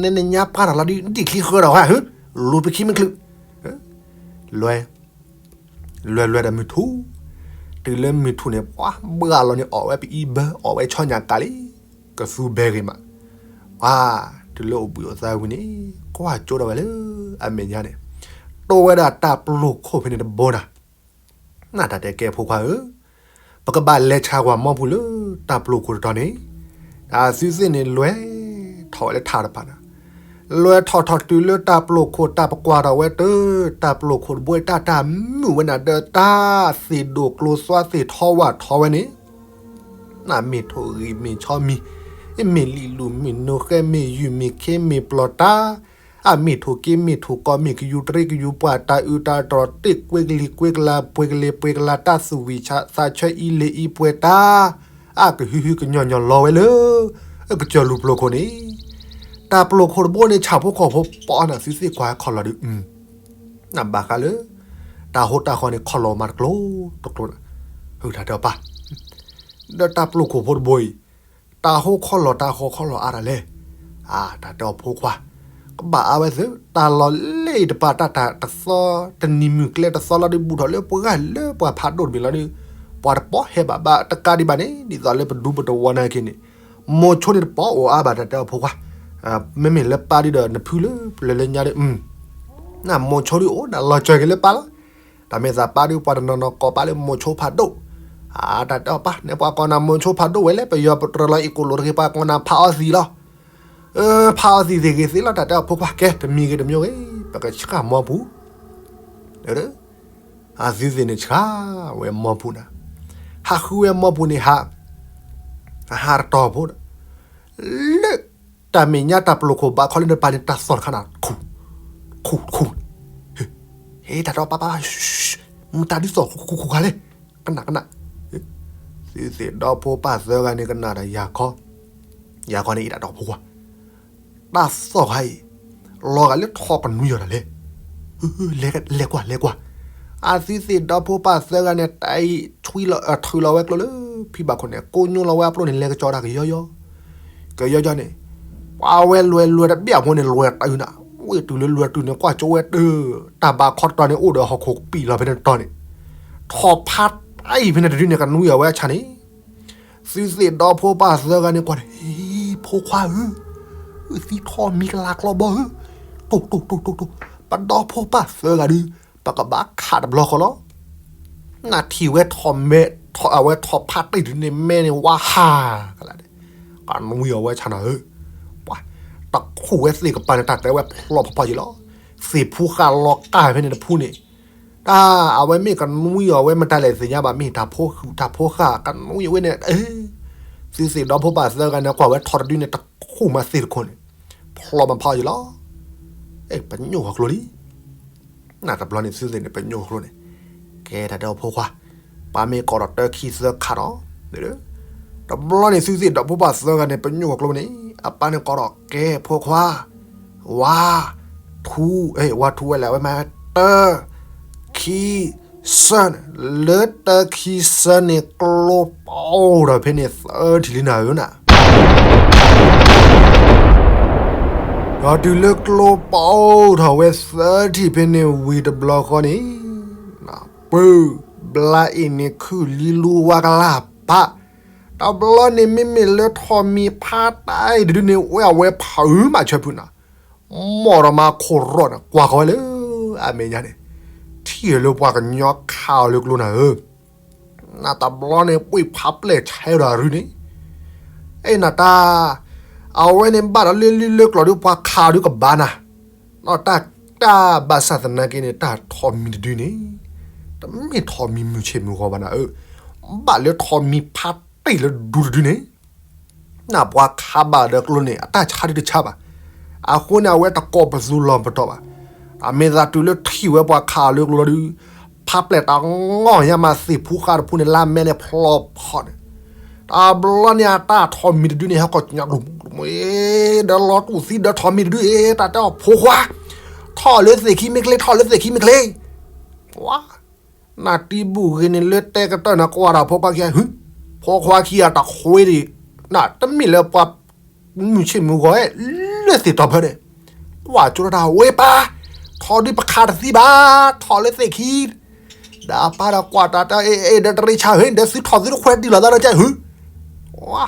နနညါပှၢ်တၢ်လီၤဒုး နတံၢ်ချံဃၢဒီးဝဲဧၢ, လူၤပခံမံချံ လဲၤ လဲၤလဲၤဒီးမုၢ်ထူၣ်, တုၤလၢမုၢ်ထူၣ်န့ၣ် ပှၤဘှၢ်လီၤန့ၣ် အီၣ်ဝဲပအံဘၢ အီၣ်ဝဲဆီညၣ်ကးလံ, ကသူဘဲဂ့ၤမး, ပှၤ တုၤလၢအိၣ်ဘှံးအိၣ်သါဝံၤန့ၣ် ကွၢ်ကၠိဒီးဝဲလၢအမဲာ်ညါန့ၣ်, တိၢ်ဝဲဒၣ်တၢ်ပျိာ်ခိၣ်ဖဲန့ၣ်တဘိနၤ, နတၢ်တဲကဲဖိခွါဧၢ ပကဘၣ်လဲၤဆါကွၢ်မီပူၤလၢတၢ်ပျိာ်ခိၣ်တတီၤန့ၣ်, တၢ်သုသ့ၣ်န့ၣ်လဲၤထီၣ်ဝဲလၢထးတဖၣ်န့ၣ်, လဲၤထီၣ်ထီၣ်တုၤလၢတၢ်ပျိာ်ခိၣ် တၢ်ပကွၢ်ထီၣ်ဝဲတၢ်, တၢ်ပျိာ်ခိၣ်တဘိတၢ်တၢ်မုာ်ဝဲနၤဒီးတၢ်သ့ၣ်ဒိၣ်ကျိၤသွါသ့ၣ်ထီဝၣ်ထီဝဲန့ၣ်, နမ့ၢ်ထိၣ်ဂံၢ်မ့ၢ်ဆီမံၤ, မ့ၢ်လံာ်လူၤမ့ၢ်နိဃဲမ့ၢ်ယုၢ်မ့ၢ်ခ့မ့ၢ်ပျီၤတၢ် အမ့ၢ်ထိၣ်က့မ့ၢ်ထိၣ်ကီမ့ၢ်ကယူၤတရ့ကယူၤပှၢ်တၢ်အုးတၢ်တြီၤတ့ၢ်ကွ့ကလံၤကွ့ကလါပှဲၤကလ့ပှဲၤကလါ တၢ်သူၣ်ဝံၣ်သးဆၢအံၤလ့ၤအံၤပှဲၤတၢ်, အကဟုဟုကညီၤညီၤလီၤဝဲလၢ ကစၢၢ်လူၤပျိာ်ခိၣ်န့ၣ်, တၢ်ပျိာ်ခိၣ်တဘိန့ၣ် ဆၣ်ဖိကီၢ်ဖိပီနၤ သုသ့ၣ်ကွၢ်ခီၣ်လီၤဒုး နဘၣ်ဃးလၢ တၢ်ဟိတၢ်ဃီန့ၣ် ခီၣ်လီၤမၤတကျိၤတကျိၤန့ၣ်, ဟု တၢ်တဲအီၤပၢ်, ဒီးတၢ်ပျိာ်ခိၣ်ဖိတဘိအံၤ, တၢ်ဟိခီၣ်လီၤတၢ်ဃီခီၣ်လီၤအါတၢ်လဲၣ်. အါ တၢ်တဲအီၤဖိခွါ, ကဘၣ်အါဝဲသု, တၢ်လီၢ်လၢအံၤတပၤ တၢ်တၢ်တသီ တနံၤမုၢ်ကျဲတသီလီၤဒီး ဘူးထီၣ်လၢပှၤဂၤလၢပှၤဖးဒိၣ်တဘ့ၣ်လီၤဒီး ပှၤတပီၢ်ဟဲဘၣ်ဘၣ်တကးဒံးဘၣ်န့ၣ် ဒ်သိးလၢပဒူပတဝီနာ်က့န့ၣ် မိၤဆိဒ်တပီၢ်အိၣ်အါဘၣ် တၢ်တဲအီၤဖိခွါ, မ့မ့ၢ်လၢပၢ်ဒ်ဒီးနဖုလၢပျၢၤလၢညါဒီး နမိၤဆိဒ်အိၣ်ဒၣ်လီၤစၢၤက့ၤလၢပၢ်လီၤ. တၢ်မ့ၢ်သးပၢ်ဒ်ပှၤတနီၤနီၤကိးပၢ်လၢမိၤဆိဖးဒိၣ်, အါ တၢ်တဲအီၤပၢ် နဲပှၤကိးနၤမိၤဆိဖးဒိၣ်ဝဲလဲၣ် ပယီၤပတြၢၤလီၤအ့ၣ်ကိၣ်လိာ်တဂ့ၤ ပှၤကိးနၤဖးအီသံးလီၤ. ဖးအီသံးသ့ၣ်ဂ့ၤသ့လီၤ တၢ်တဲအီၤဖိခွါ ကဲ တမံၤဂ့ၤတမံၤဂ့ၤ ပကဆှၣ်မီပူၤ အသုသ့ၣ်န့ၣ်ဆှၣ်ဝဲမီပူၤနၤ, ဟးဃုဝဲမီပူၤန့ၣ်ဟး, ဟးတတီၤဖိဒီး, လၢတၢ်မဲာ်ညါတၢ်ပျိာ်ခိၣ်ဘၣ်ခီလၢနပၢ်န့ၣ် တၢ်သီၣ်တခါနၤ, ခူၣ်, ခူၣ်, ခူၣ်, ဟ့ တၢ်တဲအီၤပၢ်ပၢ်, မတၤဒုးသီၣ်ခူၣ်ခူၣ်ခူၣ်ခူၣ်ခါလဲၣ်, ကနၣ်ကနၣ်, သုသ့ၣ်ဒီဖိပၢ်သၢဂၤန့ၣ်ကနၣ်ဒီးယၤခီ, ယၤခီန့ၣ် အံၤတၢ်တဲအီၤဖိခွါ တၢ်သီၣ်ခါအံၤ လီၤဂာ်လၢထီၣ်ကနွံအီၤဒၣ်လဲၣ်, လဲၤကွၢ်လဲၤကွၢ်, အသုသ့ၣ်ဒီဖိပၢ်သၢဂၤန့ၣ် တၢ်အံၤထုးလီၤဝဲကျိလၢဖံဘၣ်ခိၣ်န့ၣ် ကိညိလီၤဝဲအပျိၢ်န့ၣ် လဲၤကစီၤတၢ်ကယီယီ, ကယီယီန့ၣ်, ပှၤဝဲလွဲၤလွဲၤတဘ့ၣ်အဖိန့ၣ် လွဲၤတုၤနၤ, ဝ့ၢ်တုၤလၢလွဲၤတုၤန့ၣ် ကွၢ်ကၠိဝဲတၢ်, တၢ်ဘၣ်ခီတတီၤန့ၣ် အိၣ်ဒီးဟီၣ်ခိၣ်ကပံာ်လီၤဖဲန့ၣ်တတီၤန့ၣ်, ထီၣ်ဖးတၢ်အံၤဖဲန့ၣ်တဒုန့ၣ် ကနွံအီၤဝဲအဆၣ်န့ၣ် သုသ့ၣ်ဒီဖိပၢ်သၢဂၤန့ၣ်ကွၢ်န့ၣ်, ဖိခွါဧၢ, သံထီၣ်မံၤကလၤကျီဘီဧၢ, တိၢ်တိၢ်တိၢ်တိၢ်တိၢ်, ပဒီဖိပၢ်သၢဂၤဒုး ပကဘၣ်ခးတဘျီဃီလီၤ. နထံၣ်ဝဲထီၣ်မဲာ်, ထီၣ်အဝဲထီၣ်ဖးတံၢ်ဒုးန့ၣ် မဲန့ၣ်ဝါဟးကလါန့ၣ်, ကနွံအီၤဝဲဆၣ်နၤဧၢ, ပှၤ, တခူၣ်ဝဲသ့ၣ်ကပၤန့ၣ် တၢ်တဲဝဲဖျီဖီဖီယံၤလီၤ. သ့ၣ်ဖူဃာ်လီၤကၢ်ဖဲန့ၣ်တဖူန့ၣ် တၢ်အဝဲမ့ၢ်ကနွံအီၤဝဲ မတၤလဲၣ်သ့ၣ်ညါဘၣ် မ့ၢ်တၢ်ဖိဃူတၢ်ဖိဃာ် ကနွံအဝဲန့ၣ်, သုသ့ၣ်ဒီဖိပၢ်သၢဂၤန့ၣ် ကွၢ်ဝဲထီၣ်တဒုန့ၣ် တခူၣ်မးသ့ၣ်တခိၣ်န့ၣ်, ဖျီမးဖးအီၤယံၤလီၤ. ပညိၣ်ဃီၤကျိလံ. နတဘျီန့ၣ်သုသ့ၣ်န့ၣ် ပညိၣ်ဃီၤကျိန့ၣ်, ကဲတၢ်တဲအီၤဖိခွါ, ပၢ်မ့ၢ်ကိးဒီးတၢခံသၢခါဒီး, တဘျီန့ၣ်သုသ့ၣ်ဒီဖိပၢ်သၢဂၤန့ၣ် ပညိၣ်ဃီၤကျိန့ၣ် အပၢ်န့ၣ်ကိးဒီး ကဲဖိခွါ ဝါ, ထူ, ဝါထူဝဲလဲၣ် အဝဲမၤတၢ, ခံ, သၢန့ၣ်, လၢတၢခံသၢန့ၣ် ကျိပအိၣ်ထီၣ်ဖဲန့ၣ်သၢထံၣ်လံနၤဧၢနၤ. ဒီးတုၤလၢကျိပအိၣ်ထီၣ်ဝဲသၢထံၣ်ဖဲန့ၣ်ဝံၤတဘျီဃီန့ၣ်, ပၢ်, ဘျါအ့ၣ်န့ၣ်ခုၣ်လံလူဝါကလၢ်ပၢ်, တဘျီန့ၣ်မ့မ့ၢ်လၢထီၣ်မံၤဖးတၢ်အံၤတဒုန့ၣ် ဝဲအဝဲဖးအုးမးဆၢဖုနၤ မီၢ်ဒီးမၤခိၣ်ရီၣ်န့ၣ် ကွၢ်ဃီၤဝဲလၢအမဲာ်ညါန့ၣ်, ထံၣ်လၢပှၤကညီခးအီၤလၢကျိနၤဧၢ, နတဘျီန့ၣ် ပှ့ၢ်ဖးပျဲၢ်ဆဲဒီးအရူန့ၣ်, အဲၣ်နတၢ်, အဝဲန့ၣ်ဘၣ်ဒီးလၢလံလၢကျိၤဒီးပှၤခးအီၤဒုးကဘၣ်နၤ, နတၢ်, တၢ်ဘၣ်ဆၣ်သနာ်က့န့ၣ် တၢ်ထီၣ်မံၤတဒုန့ၣ်, တမ့ၢ်ထီၣ်မံၤမုၢ်ဆ့ၣ်မုၢ်ဂီၤဘၣ်နၤဧၢ, ဘၣ်လၢထီၣ်မံၤဖးတ့ၢ်လၢဒူတဒုန့ၣ် နပှၤခးဘၣ်ဒီးကျိန့ၣ် အတၢ်ဆါဒုတဆါဘၣ်. အဃိန့ၣ် အဝဲတကိးပသူလီၤပတီၢ်ဘၣ်. အမ့ၢ်သးတုၤလၢထံၣ်ဝဲပှၤခးအီၤလၢကျိလီၤဒုး, ဖးပျဲၢ်တၢ်ငီၢ်ညါမးသ့ၣ်ဖူဃာ်တဖူန့ၣ် လါမဲန့ၣ်ဖျီဖီန့ၣ်, တဘျီန့ၣ်အတၢ်ထီၣ်မံၤတဒုန့ၣ် ဟဲကိးညါကျိ, ဒီးလီၤတူၢ်သံဒီးထီၣ်မံၤတဒုအံၤ တၢ်တဲအီၤဖိခွါ, ထီၣ်လၢသ့ၣ်ခံမ့ၢ်ချ့, ထီၣ်လၢသ့ၣ်ခံမ့ၢ်ချ့ ဝါ, နတံၤဘူၣ်ဂ့ၤန့ၣ်လၢတဲကတၢၢ်န့ၣ် ကွၢ်ဒီးဖိခွါခံဂၤ, ဖိခွါခံဂၤတခွ့ဒံး, နတမ့ၢ်လၢပှၤမုၢ်ဆ့ၣ်မုၢ်ဂီၤ လၢသ့ၣ်တီဖၢန့ၣ်, ကွၢ်ကၠိထီၣ်တၢ်ဝဲပၢ်, ထီၣ်ဒုးပခးတသံဘၣ်, ထီၣ်လၢသ့ၣ်ခံ, ဒီးအပၢ်ဒီးကွၢ်တၢ်တဲ အ့ အ့ ဒီးတရံးဆါဧၢ, ဒီးသုထီၣ်သုတခွဲးတံၢ်လီၤသးဒီးကဲဧၢ, ဝါ,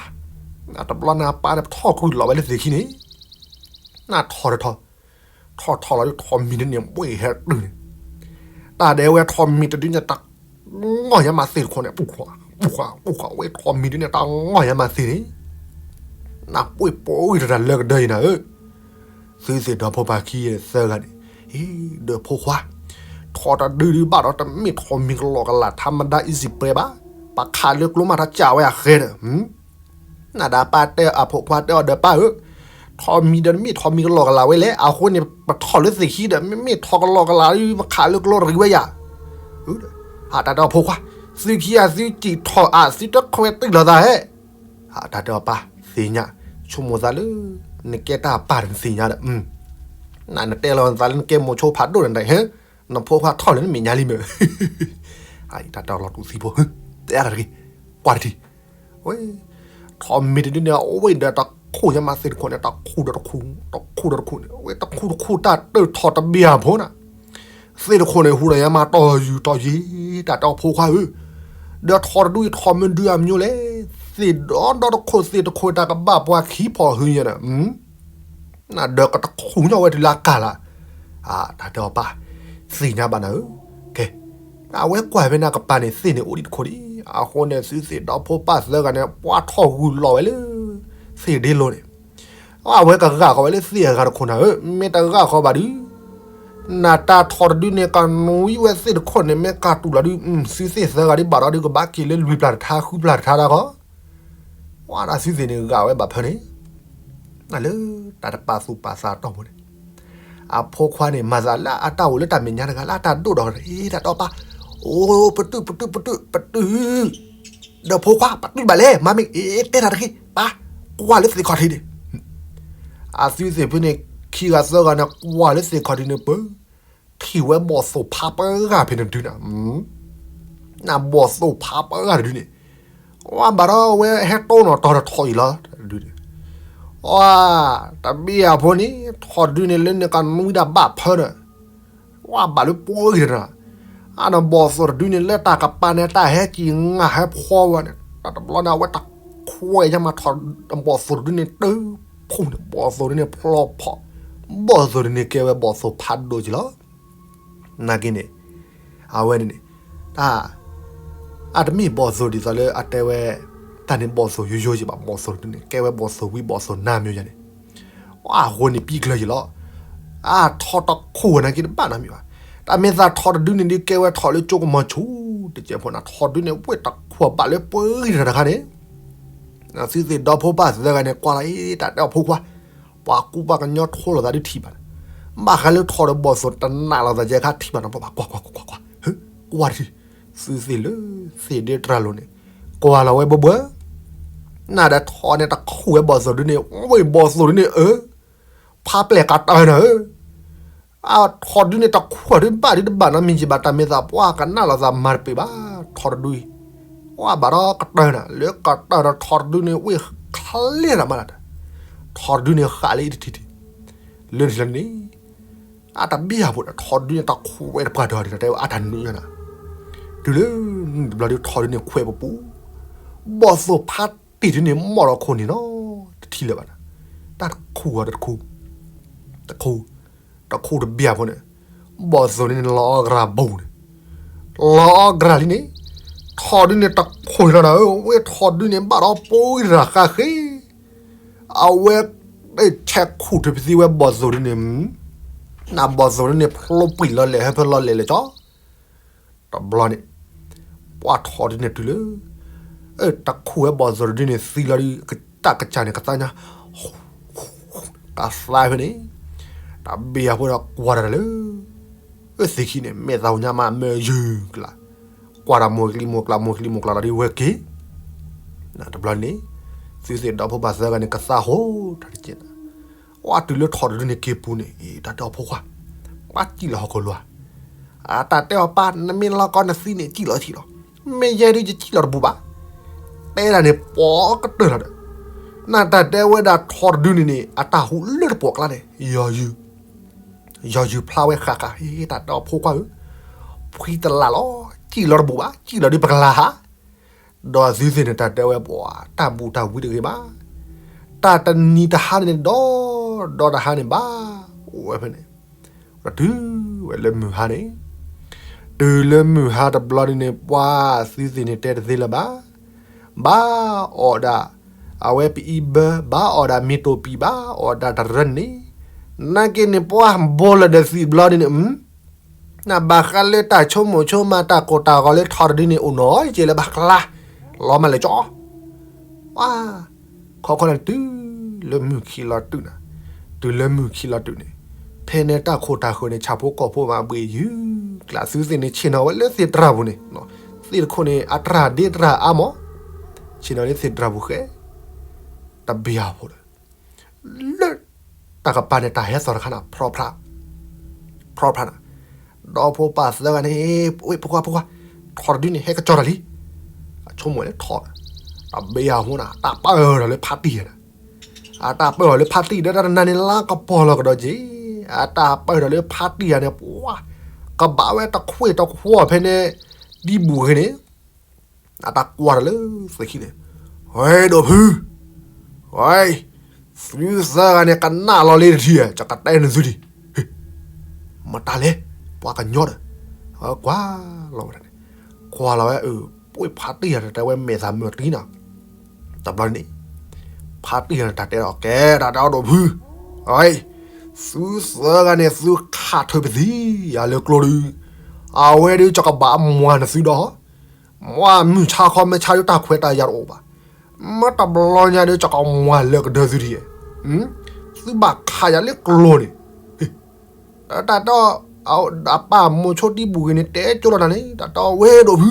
တဘျီန့ၣ်အပၢ်န့ၣ် ထီၣ်ကွံာ်လီၤဝဲလၢသ့ၣ်ခံန့ၣ်, နထီၣ်တထီၣ် ထီၣ်ထီၣ်လီၤဒုးထီၣ်မံၤတဒုန့ၣ် ဘှ့ၣ်ဟဲတုၤန့ၣ်, တၢ်ဒဲးဝဲထီၣ်မံၤတဒုန့ၣ် တၢ်ငီၢ်ညါမးသ့ၣ်တခိၣ်န့ၣ် ပူၤခွါ, ပူၤခွါ, ပူၤခွါ, ဝဲထီၣ်မံၤတဒုန့ၣ် တၢ်ငီၢ်ညါမးသ့ၣ်န့ၣ်, နပှ့ၢ်ပိာ်ဂံၢ်တၢ်လၢကဒၢယံၤနၤဧၢ, သုသ့ၣ်ဒီဖိပၢ်ခံသၢဂၤန့ၣ်, အ့ ဒီးဖိခွါ, ထီၣ်တဒုဒုးဘၣ်ဒီးတမ့ၢ်ထီၣ်မံၤကလီကလး ထါမဒါ easy ပှဲၤဘၣ်, ပခးလၢကျိမးထီၣ်ကးဝဲအဃဲဒီး နဒၣ်ပၢ်တဲအဖိခွါတဲအီၤဒီးပၢ်ဧၢ, ထီၣ်မံၤဒီးမ့ၢ်ထီၣ်မံၤကလီကလးဝဲလဲၣ်, အဃိန့ၣ် ပထီၣ်လၢသ့ၣ်ခံဒီး မ့မ့ၢ်ထီၣ်ကလီကလး ပခးလၢကျိရံးဝဲယၤ, ဟးတၢ်တဲအီၤဖိခွါ, သုခံဂၤသုစံၣ်ထီၣ်အသုတခွဲးတံၢ်လီၤသးဧၢ, ဟးတၢ်တဲအီၤပၢ်သ့ၣ်ညါ, ဆိကမိၣ်သးလၢ နကဲတၢ်ပၢ်တသ့ၣ်ညါဒီး, နနတဲလီၤသးလၢနကဲမိၤဆိဖးဒိၣ်န့ၣ်ဒၣ်ဧၢ နဖိခွါထီၣ်လၢနမဲာ်ညါလံမ့ၢ်, တၢ်တဲအီၤလီၤတူာ်သံဖိ, တဲအါတၢ်တဂ့ၤ, ကွၢ်တထံၣ်, ဝဲ, ထီၣ်မ့ၢ်တဒုန့ၣ် အဝဲဒီးတခိၣ်ညါမးသ့ၣ်တခိၣ်န့ၣ် တခိၣ်ဒီးတခိၣ်, တခိၣ်ဒီးတခိၣ်န့ၣ် အဝဲတခိၣ်တခိၣ်တၢ်တၢၢ်ထီၣ်တဘ့ၣ်အဖိနၤ, သ့ၣ်တခိၣ်န့ၣ် ဟူးဒီးညါမးတီၢ်ယူၤတီၢ်ယံၤ, တၢ်တဲအီၤဖိခွါဧၢ, ဒီးထီၣ်တဒုအံၤထီၣ်မ့ၢ်ဒုအမၠိလဲၣ်, သ့ၣ်ဒီဒီတခိၣ်သ့ၣ်တခိၣ်တၢ်ကဘၣ်ပှၤခံဖီၣ်ဟုညါဒီး နဒီးကတခူၣ်ညီဝဲတုၤလၢအကၢ်လၢ်, တၢ်တဲအီၤပၢ်, သ့ၣ်ညါဘၣ်နၤဧၢ, ကဲ, အဝဲကွၢ်ဖဲန့ၣ်ကပၤန့ၣ် သ့ၣ်န့ၣ်အိၣ်ဒံးတခိၣ်ဒံး, အဃိန့ၣ် သုသ့ၣ်ဒီဖိပၢ်သၢဂၤန့ၣ် ပှၤထီၣ်ဂုာ်လီၤဝဲလၢ သ့ၣ်ဒ့လိၤန့ၣ်, အဝဲကဂၢ်ဃီၤဝဲလၢသ့ၣ်အဂၤတခိၣ်နၤဧၢ, မ့ၢ်တဂၢ်ဃီၤဘၣ်ဒုး နတၢ်ထီၣ်တဒုန့ၣ် ကနွံဝဲသ့ၣ်တခိၣ်န့ၣ် မ့ၢ်ကၢ်တူာ်လီၤဒုး သုသ့ၣ်သၢဂၤဒ်ဘၣ်ဒီးဒုး ကဘၣ်က့ၤလၢလွံၢ်ပျၢ်တထါ ဃုပျၢ်တထါဒၣ်ဃီ, ဝဲဒၣ်သုသ့ၣ်န့ၣ်ဂာ်ဝဲဘၣ်ဖၢန့ၣ်, လၢတၢ်တပာ်သူၣ်ပာ်သးအတီၢ်ပူၤန့ၣ်, အဖိခွါန့ၣ် မၤသးလၢအတၢ်အိၣ်လၢတၢ်မဲာ်ညါတဂၤ လၢအတၢ်ဒိၣ်ဒီး အ့ တၢ်တဲအီၤပၢ်, အိ ပတုာ် ပတုာ် ပတုာ် ပတုာ် ဒီးဖိခွါ ပတုာ်ဘၣ်လဲၣ် မၤမ့ၢ်အ့ တဲတၢ်တဂ့ၤ ပၢ်, ကွၢ်လၢသ့ၣ်ခီၣ်ထံးန့ၣ်, အသုသ့ၣ်ဖဲန့ၣ် ခံဂၤသၢဂၤန့ၣ် ကွၢ်လၢသ့ၣ်ခီၣ်ထံးန့ၣ် ပၢ ထံၣ်ဝဲဘီၣ်သိၣ်ဖးပှဲၤဂၤဖဲန့ၣ်တဒုန့ၣ်, နဘီၣ်သိၣ်ဖးပှဲၤဂၤတဒုန့ၣ်, ဝဲဘၣ်ဒီးဝဲဟဲတိၢ်နီၣ်တီၤတထီၣ်အံၤလီၤ, တဒုန့ၣ်, ဝဲ, တဘ့ၣ်အဖိန့ၣ် ထီၣ်တဒုန့ၣ် လၢန့ၣ်ကနွံဒၣ်ဘၣ်ဖၢဒီး, ဝဲဘၣ်လၢပှဲၤဂၤတဒု, အန့ၣ်ဘီၣ်သိၣ်တဒုန့ၣ် လၢတၢ်ကပၤန့ၣ် တၢ်ဟဲက့ၤငါဟဲဖှီဝဲန့ၣ် တၢ်တဘျီန့ၣ် အဝဲတခွဲးညါမးထီၣ်, ဘီၣ်သိၣ်တဒုန့ၣ် တဖှူန့ၣ် ဘီၣ်သိၣ်တဒုန့ၣ် ဖျီဖီၣ်, ဘီၣ်သိၣ်တဒုန့ၣ် ကဲဝဲဘီၣ်သိၣ်ဖးဒိၣ်က့ၤလီၤ. နာ်က့န့ၣ်, အဝဲန့ၣ်န့ၣ်, တၢ်, အတမ့ၢ်ဘီၣ်သိၣ်ဒ်သိးလၢအတဲဝဲ, တၢ်န့ၣ်ဘီၣ်သိၣ်ယိယိက့ၤဘၣ် ဘီၣ်သိၣ်တဒုန့ၣ် ကဲဝဲဘီၣ်သိၣ်ဝံဘီၣ်သိၣ်နါမ့ၢ်ယၤန့ၣ်, အဃိန့ၣ်ပံကျၢၤက့ၤလီၤ. အထီၣ်တခိၣ်နာ်က့တဘၣ်နီတမံၤဘၣ်. တၢ်မ့ၢ်သးထီၣ်တဒုန့ၣ်ဒုးကဲဝဲထီၣ်လၢကၠိကမီၤဆူၣ်တကဲးဖိန့ၣ် ထီၣ်တဒုန့ၣ် ဝဲတခွဲးဘၣ်လၢပှဲၤဂၤတခါန့ၣ် သုသ့ၣ်ဒီဖိပၢ်သၢဂၤန့ၣ် ကွၢ်လီၤအံၤ တၢ်တဲအီၤဖိခွါ, ပှၤကူပှၤကညီထိလိာ်သးဒုးထံၣ်ဘၣ်န့ၣ်, ဘၣ်ဃးလၢထီၣ်ဒီးဘီၣ်သိၣ်တနာ်လိာ်သးယဲခါထံၣ်ဘၣ်န့ၣ် ပှၤကွၢ်ကွၢ်ကွၢ်ကွၢ်ကွၢ်, ကွၢ်တထံၣ်, သုသ့ၣ်လၢသ့ၣ်ဒ့တြၤလိၤန့ၣ်, ကွၢ်လီၤဝဲဘၢဘၢ, နဒီးထီၣ်န့ၣ်တခူၣ်ဝဲဘီၣ်သိၣ်ဒုန့ၣ် ဝဲဘီၣ်သိၣ်ဒုန့ၣ် အၢ ဖးပျဲၢ်ကတၢၢ်နၤဧၢ အထီၣ်ဒုန့ၣ် တခူၣ်ဒုဘၣ်ဒုတဘၣ်နီတမံၤက့ၤဘၣ် တၢ်မ့ၢ်သးပှၢ်ကနၣ်လိာ်သးမၤတပ့ၤဘၣ် ထီၣ်တဒုအံၤ, ဝဲဘၣ်ဒီးကတၢၢ်နၤ လၢကတၢၢ်ဒီးထီၣ်တဒုန့ၣ် ဝဲချ့တၢ်မးလၢ်တၢ်, ထီၣ်တဒုန့ၣ်ဃးလၢအံၤတထံၣ်ထံၣ်, လၢထံၣ်လၢန့ၣ်, အတဘ့ၣ်အဖိဒီးထီၣ်တဒုန့ၣ် တခူၣ်ဝဲတပှၢ်ဒီး တၢ်တဲဝဲအတၢ်နုာ်ညါနၤ, တုၤလၢနံၣ်တဘျီဒုးထီၣ်ဒုန့ၣ်ခွဲးပပူၤ, ဘီၣ်သိၣ်ဖးတံၢ်ဒုန့ၣ် မီၢ်ဒီးခိၣ်န့ၣ်နီၤ တထံၣ်လၢၤဘၣ်နၤ, တၢ်တခူၣ်အီၤတခူၣ်, တခူၣ်, တခူၣ်တဘ့ၣ်အဖိန့ၣ်, ဘီၣ်သိၣ်န့ၣ်လီၤအီၣ်ကရၢ်ဘိန့ၣ်, လီၤအီၣ်ကရၢ်လံန့ၣ်, ထီၣ်ဒုန့ၣ်တခူၣ်လီၤနၤဧၢ ဝဲထီၣ်ဒုန့ၣ် ဘၣ်ဒီးပိၤဂံၢ်ရၣ်ဃါဃ့ အဝဲ ဆဲးခူၣ်ထူၣ်ပသံဝဲဘီၣ်သိၣ်ဒုန့ၣ်, နဘီၣ်သိၣ်ဒုန့ၣ် ဖျိပှံၢ်လီၤလဲၣ် ဟဲဖဲလီၤလဲၣ်လဲၣ်ကၠီ, တဘျီန့ၣ်, ပှၤထီၣ်ဒုန့ၣ်တုၤလၢ, တခူၣ်ဝဲဘီၣ်သိၣ်တဒုန့ၣ် သံလီၤဒု တၢ်ကစၢ်န့ၣ် ကသါညါ ကသါဖဲန့ၣ်, တၢ်ဘ့ၣ်အဖိဒီးကွၢ်တၢ်လၢ, သ့ၣ်ခံန့ၣ် မဲာ်သးညါမးမ့ၢ်ယုၢ်ကျါ, ကွၢ်တၢ်မိၢ်ကျံမိၢ်ကျါမိၢ်ကျံမိၢ်ကျါလီၤဒုဝဲက့ၤ, တဘျီန့ၣ်, သုသ့ၣ်ဒီဖိပၢ်သၢဂၤန့ၣ် ကသါဟိတၢ်တက့ၢ်နၤ, ဝဲတုၤလၢထီၣ်တဒုန့ၣ်က့ၤပူၤန့ၣ် တၢ်တဲအီၤဖိခွါ, ပှၤစံၣ်လီၤဟီၣ်ခိၣ်လိၤဧါ, တၢ်တဲအီၤပၢ် နမ့ၢ်လီၤကီနသံန့ၣ် စံၣ်လီၤထံၣ်လီၤ, မ့ၢ်ယဲဒုးယစံၣ်လီၤတဘူးဘၣ် တဲဒၣ်န့ၣ် ပိာ်ကတၢၢ်လီၤဒီး, နတၢ်တဲဝဲဒၣ်ထီၣ်တဒုန့ၣ်န့ၣ် အတၢ်ဟူးလၢတပိာ်ကျါန့ၣ် ယီၤယုၢ်, ယီၤယုၢ်ဖျါဝဲဃးဃး တၢ်တဲအီၤဖိခွါဧၢ, ဖှံတလၢ်လီၤ, စံၣ်လီၤတဘူးဘၣ် စံၣ်လီၤဒုးပကလၤဟး, ဒီးသုသ့ၣ်န့ၣ် တၢ်တဲဝဲပှၤ တၢ်ဘူးတၢ်ဝံတဂ့ၤဘၣ်, တၢ်တနံၤတဟါန့ၣ်ဒီး, ဒီတဟါန့ၣ်ဘၣ်, အိၣ်ဝဲဖဲန့ၣ် ဒီးတုၤဝဲလၢမုၢ်ဟါန့ၣ်, တုၤလၢမုၢ်ဟါတဘျီဒုန့ၣ် ပှၤသုသ့ၣ်န့ၣ်တဲတသ့လၢၤဘၣ်, ဘၣ်အီၣ်ဒၣ်, အဝဲပအံဘၢ ဘၣ်အီၣ်ဒၣ်မ့ၤတိာ်ပံာ် ဘၣ်အီၣ်ဒၣ်တရၢန့ၣ်, နာ်က့န့ၣ် ပှၤဘိလၢာ်ဒီးသံးတဘျီဒုန့ၣ် နဘၣ်ဃးလၢတၢ်ဆိကမိၣ်ဆိကမး တၢ်ကိၢ်တၢ်ဂီၤလၢထီၣ်တဒုန့ၣ် အိၣ်နီၤက့လၢဘၣ်ကျါ, လီၤမးလဲၤကၠီ, ဝါ, ခီခီန့ၣ် တုၤလၢမုၢ်ခံလီၤတုၤနၤ, တုၤလၢမုၢ်ခံလီၤတုၤန့ၣ်, ဖဲန့ၣ်တၢ်ခိၣ်တၢ်ဃၢၤန့ၣ် ဆၣ်ဖိကီၢ်ဖိမးဘှ့ၣ်ယုၢ်ကျါ သုသ့ၣ်န့ၣ် ဆ့ၣ်နီၤဝဲလၢသ့ၣ်တြၢ်ပူၤန့ၣ်, သ့ၣ်တခိၣ်န့ၣ် အတြၢ်ဒ့တြၢ်အါမး, ဆ့ၣ်နီၤလၢသ့ၣ်တြၢ်ပူၤဃဲ, တဘ့ၣ်အဖိဒီး လၢတၢ်ကပၤန့ၣ် တၢ်ဟဲသီၣ်တခါန့ၣ် ဖြီဖြါ, ဖြီဖြါန့ၣ်, ဒီဖိပၢ်သၢဂၤန့ၣ်, ဖိခွါ, ဖိခွါ, ထီၣ်တဒုန့ၣ် ဟဲကစီၤတၢ်လံ. အဆိကမိၣ်လၢထီၣ်, တဘ့ၣ်အဟိန့ၣ် တၢ်ပၢၢ်ဒီးလၢဖါတံၢ်ယၤန့ၣ်, အတၢ်ပၢၢ်ဒီးလၢဖါတံၢ်ဒီးတၢ်တနၤန့ၣ် လါကပီၤလီၤကဒီးက့ၤ, အတၢ်ပၢၢ်ဒီးလၢဖါတံၢ်ယၤန့ၣ် ပှၤ, ကဘၣ်ဝဲတခွ့ၣ်တခွီၣ်ဖဲန့ၣ်, ဒံဘူၣ်ဂ့ၤန့ၣ် အတၢ်ကွၢ်တၢ်လၢသ့ၣ်ခံန့ၣ်, ဝဲဒိၣ်ဖု, ဝဲ, သုသၢဂၤန့ၣ် ကနၣ်လီၤလံတထံၣ်, ယကတဲနသုဒံး, မတၤလဲၣ်, ပှၤကညီဒီး, ကွၢ်လီၤဝဲဒၣ်န့ၣ်, ကွၢ်လီၤဝဲအ, ပှ့ၤဖါတံၢ်ယၤန့ၣ် တဲဝဲမဲာ်သးမုာ်တံၢ်နီၤ, တဘျီန့ၣ်, ဖါတံၢ်ယၤန့ၣ် တၢ်တဲဒီးကဲ, တၢ်တဲအီၤဒိၣ်ဖု, သုသၢဂၤန့ၣ် သုခးထုးပသံယၤလၢကျိဒု, အဝဲဒုး ယကဘၣ်မွၤနသုဒီး မ့ၢ်မုၢ်ဆါခီမ့ၢ်ဆါဒုး တၢ်ခွဲးတၢ်ယာ်တအိၣ်ဘၣ်, မ့ၢ်တဘျီညါဒုး ယကမွၤလၢကဒၢသုဒံး, သုဘၣ်ခးယၤလၢကျိန့ၣ်, တၢ်တဲအီၤ, အပၢ်မိၤဆိဒံဘူၣ်ဂ့ၤန့ၣ် တဲကၠိလီၤနၤန့ၣ် တၢ်တဲအီၤဝဲဒိၣ်ဖု,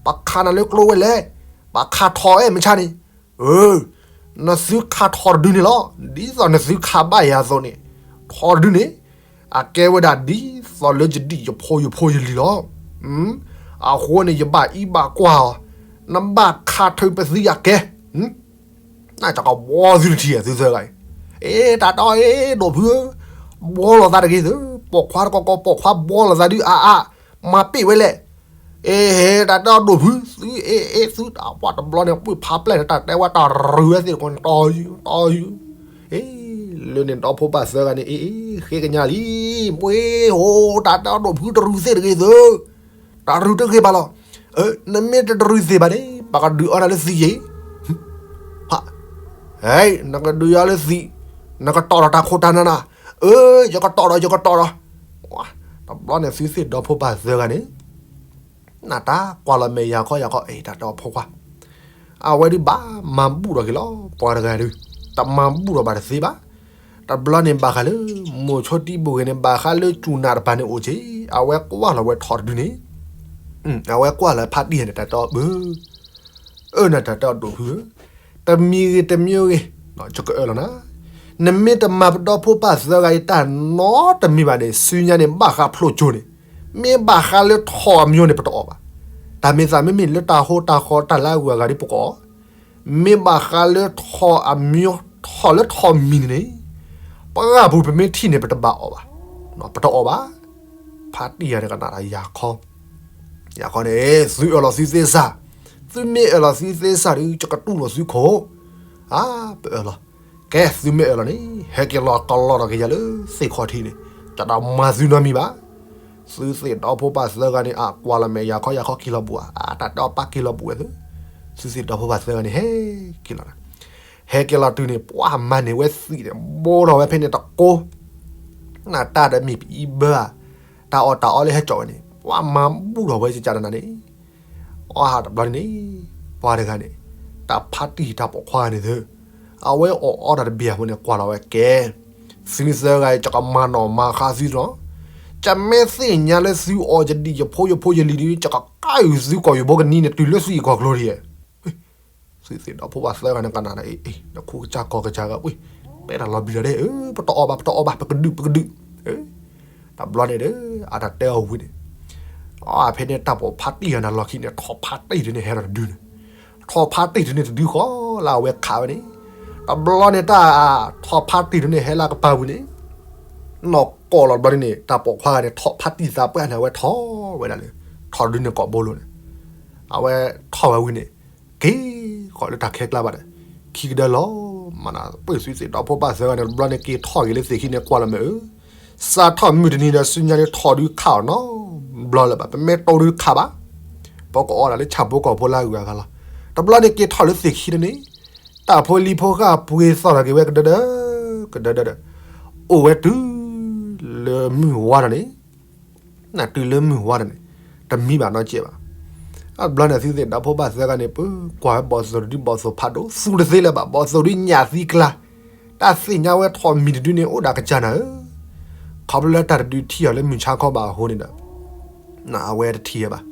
ပခးနၤလၢကျိဝဲလဲၣ်, ပခးထီၣ်အဲၣ်မ့ၢ်ဆါန့ၣ်, နသုခးထီၣ်တဒုန့ၣ်လီၤ, ဒ်သိးနသုခးဘၣ်ယၤအသိးန့ၣ်, ထီၣ်တဒုန့ၣ် အကဲဝဲဒၣ်ဒ်သိးလၢယဒံၣ်ယဖိယဖိယလံၤလီၤ. အဃိန့ၣ် ယဘၣ်အံးဘၣ်ကွၢ်အီၤ, နဘၣ်ခးထုးပသံယၤကဲ, နကဘီသုတထံၣ်သုသၢဂၤအံၤ, အ့ တၢ်တဲအီၤ အ့ ဒိၣ်ဖုဧၢ, ဘီလိာ်သးတဂ့ၤသု, ပိာ်ခွါတကီကီ ပိာ်ခွါဘီလိာ်သးဒုးအါအါ, မၤပ့ၢ်ဝဲလဲၣ်, အ့ ဟဲ တၢ်တဲအီၤဒိၣ်ဖု, သုအ့ အ့ သုတၢ်ပှၢ်တဘျီန့ၣ် ပှ့ၤဖးပျဲၢ်န့ၣ် တၢ်တဲဝဲတၢ်ရုၢ်ဝဲသ့ၣ်တကီန့ၣ် တီယူၤ တီယူၤ လၢန့ၣ်ဒီဖိပၢ်သၢဂၤန့ၣ် အ့ အ့ ဃ့ကညးလံ, ပှ့ၤဟိ တၢ်တဲအီၤဒိၣ်ဖုတရုၢ်သ့ၣ်တဂ့ၤသု, တၢ်ရုၢ်တဂ့ၤဘၣ်လီၤ, နမ့ၢ်တတရုၢ်သ့ၣ်ဘၣ်န့ၣ် ပကဒုးအီနၤလၢသံးယ့ၣ်, နကဒုးယၤလၢသံး, နကတီၢ်ဒီးတၢ်ခိၣ်တၢ်နၢ်နၤ, အၢ ယကတီၢ်ဒီး ယကတီၢ်ဒီး, တဘျီန့ၣ်သုသ့ၣ်ဒီဖိပၢ်သၢဂၤန့ၣ် နတၢ်ကွၢ်လီၤမဲာ်ယၤခီယၤခီ အ့ တၢ်တဲအီၤဖိခွါ, အဝဲဒုးဘၣ်မၤဘူၣ်ထီၣ်က့ၤလီၤ ပှၤတဂၤဒုး, တမၤဘူၣ်ထီၣ်ဘၣ်တသ့ဘၣ်, တဘျီန့ၣ်ဘၣ်ဃးလၢ မိၤဆိဒံဘူၣ်ဂ့ၤန့ၣ် ဘၣ်ဃးလၢစူၢ်နာ်တပၤန့ၣ်အိၣ်က့ၤ, အဝဲကွၢ်လီၤဝဲထီၣ်တဒုန့ၣ်, အဝဲကွၢ်လီၤဖါတံၢ်ယၤန့ၣ် တၢ်တဲအီၤပၢ အၢ နတၢ်တဲအီၤဒိၣ်ဖုဧၢ, တမံၤဂ့ၤတမံၤဂ့ၤ, ယကအၢၣ်လီၤနၤ, နမ့ၢ်တမၤပဒီဖိပၢ်သၢဂၤအံၤတၢ်နီတမံၤဘၣ်န့ၣ် ဆူညါန့ၣ် ဘၣ်ဃးဖျိကၠိန့ၣ်, မ့ၢ်ဘၣ်ဃးလၢထီၣ်အမံၤန့ၣ် ပတအီၣ်ဘၣ်, တၢ်မ့ၢ်သးမ့မ့ၢ်လၢတၢ်ဟိတၢ်ဃီတၢ်လၢအဂုၤအဂၤဒ်ပကအီၣ်, မ့ၢ်ဘၣ်ဃးလၢထီၣ်အမံၤ ထီၣ်လၢထီၣ်မံၤန့ၣ်န့ၣ်, ပှၢ်ပူၤပမ့ၢ်ထံၣ်န့ၣ် ပတဘၣ်အီၣ်ဘၣ်, ပတအီၣ်ဘၣ်, ဖါတံၢ်ယၤန့ၣ်ကနၣ်တၢ်ယၤခီ ယၤခီန့ၣ် သုအၢၣ်လီၤသုသ့စၢ်, သုမ့ၢ်အၢၣ်လီၤသုသ့စၢ်ဒီး ယကတူၢ်လိာ်သုခိၣ်, အါ ပအၢၣ်လီၤ, ကဲသုမ့ၢ်အၢၣ်လီၤန့ၣ် ဟဲက့ၤလီၤကလီဒီးက့ၤယၤလၢသ့ၣ်ခီၣ်ထံးန့ၣ်, တၢ်ဒီးမၤသုနီတမံၤဘၣ်, သုသ့ၣ်ဒီဖိပၢ်သၢဂၤန့ၣ် အကွၢ်လီၤမဲာ်ယၤခီယၤခီက့ၤလီၤဘူးဧါ, အတၢ်တဲအီၤပၢ်က့ၤလီၤဘူးဝဲသု, သုသ့ၣ်ဒီဖိပၢ်သၢဂၤန့ၣ် ဟဲက့ၤလီၤ, ဟဲက့ၤလီၤတုၤန့ၣ် ပှၢ်မၤန့ၢ်ဝဲသံးန့ၣ် ဘိထီၣ်ဝဲဖဲန့ၣ်တကိး နတၢ်ဒီးမ့ၢ်ပအံဘၢဧါ, တၢ်အီၣ်တၢ်အီလၢဟဲကၠီၣ်ဝဲန့ၣ် ပှၤမၤဘူၣ်ထီၣ်ဝဲကကနၤန့ၣ်, အီၣ်ဟးတဘျီန့ၣ် ပှၤတဂၤန့ၣ် တၢ်ဖါတံၢ်တၢ်ပိာ်ခွါန့ၣ်သု, အဝဲအီၣ်အီတၢ်တဘ့ၣ်အဃိန့ၣ် ကွၢ်လီၤဝဲကဲ, သုသၢဂၤအံၤ ယကမၤနီၣ်မၤဃါသုလီၤ, ယမ့ၢ်သ့ၣ်ညါလၢသုအီၣ်ယဒံၣ်ယဖိယဖိယလံၤဒီး ယကကါအုၣ်သုကီၢ်ယဘိကနံၤန့ၣ် တုၤလၢသုအံၤကီၢ်ကျိဒံး သုသ့ၣ်ဒီးဖိပၢ်သၢဂၤန့ၣ်ကနၣ်ဒီး အ့ အ့ နခူကစၢ်ကီၢ်ကစၢ်ဂၤဝံၤ, တဲတၢ်လီၤဘံၤလီၤဒဲး ပတအီၣ်ဘၣ် ပတအီၣ်ဘၣ် ပကဒုး ပကဒုး, တဘျီန့ၣ်ဒီး အတၢ်တဲအီၤဝံၤန့ၣ်, အဖဲန့ၣ်တၢ်ပိာ်ဖါတံၢ်ယၤန့ၣ်လီၢ်ခံန့ၣ် ထီၣ်ဖါတံၢ်တန့ၣ်ဟဲဒီးတဒုန့ၣ်, ထီၣ်ဖါတံၢ်တန့ၣ်တဒုဃီလၢအဝဲခးဝဲန့ၣ်, တဘျီန့ၣ်တၢ်ထီၣ်ဖါတံၢ်တန့ၣ်ဟဲလၢကပၤဝံၤန့ၣ်, နီၢ်ကီၢ်လီၤတဘျီန့ၣ် တၢ်ပိာ်ခွါဂၤန့ၣ် ထီၣ်ဖါတံၢ်သးပှၢ်န့ၣ် အဝဲထီၣ်ဝဲဒၣ်လၢ ထီၣ်တဒုန့ၣ်ကိာ်ဘိလိၤန့ၣ်, အဝဲထီၣ်ဝဲဝံၤန့ၣ် က့ၤဃီၤလၢတၢ်ခဲကျါဘၣ်ဒီး ခံကဒၢလီၤ, မ့ၢ်နပှ့ၤသုသ့ၣ်ဒီးဖိပၢ်သၢဂၤန့ၣ် တဘျီန့ၣ်က့ၤထီၣ်က့ၤလၢသ့ၣ်ခံန့ၣ် ကွၢ်လီၤမ့ၢ်အၢ, စးထီၣ်မုၢ်တနံၤဒီးဆူညါန့ၣ် ထီၣ်ဒုးခးအီၤနီတဘျီလၢၤဘၣ်, ပမ့ၢ်တိၢ်ဒုးခးဘၣ်, ပကအီၣ်ဒၣ်လၢဆၣ်ဖိကီၢ်ဖိလၢအဂုၤအဂၤလီၤ. တဘျီန့ၣ်က့ၤထီၣ်လၢသ့ၣ်ခံန့ၣ်, တၢ်ဖိလံၤဖိဃၢ်ပှ့ၤသီၣ်ထီၣ်က့ၤဝဲကဒၢဒၢ, ကဒၢဒၢဒီး, အိၣ်ဝဲတုၤလၢမုၢ်ဝါထီၣ်န့ၣ် နတုၤလၢမုၢ်ဝါထီၣ်န့ၣ် တမံဘၣ်နီတစဲးဘၣ်. တဘျီန့ၣ်သုသ့ၣ်ဒီးဖိပၢ်သၢဂၤန့ၣ် ပကွၢ်ဝဲဘီၣ်သိၣ်တဒုဘီၣ်သိၣ်ဖးဒိၣ် သူတသ့လၢၤဘၣ်, ဘီၣ်သိၣ်ဒုညၣ်သံကျါ, တၢ်သ့ၣ်ညါဝဲထီၣ်မံၤတဒုန့ၣ် အိၣ်ဒၣ်ကစၢ်နၤဧၢ, ခီဖျိလၢတၢ်တဒုထံၣ်အီၤလၢမုၢ်ဆါခီဘၣ်အဃိန့ၣ်ဒီး အဝဲတထံၣ်ဝဲဘၣ်.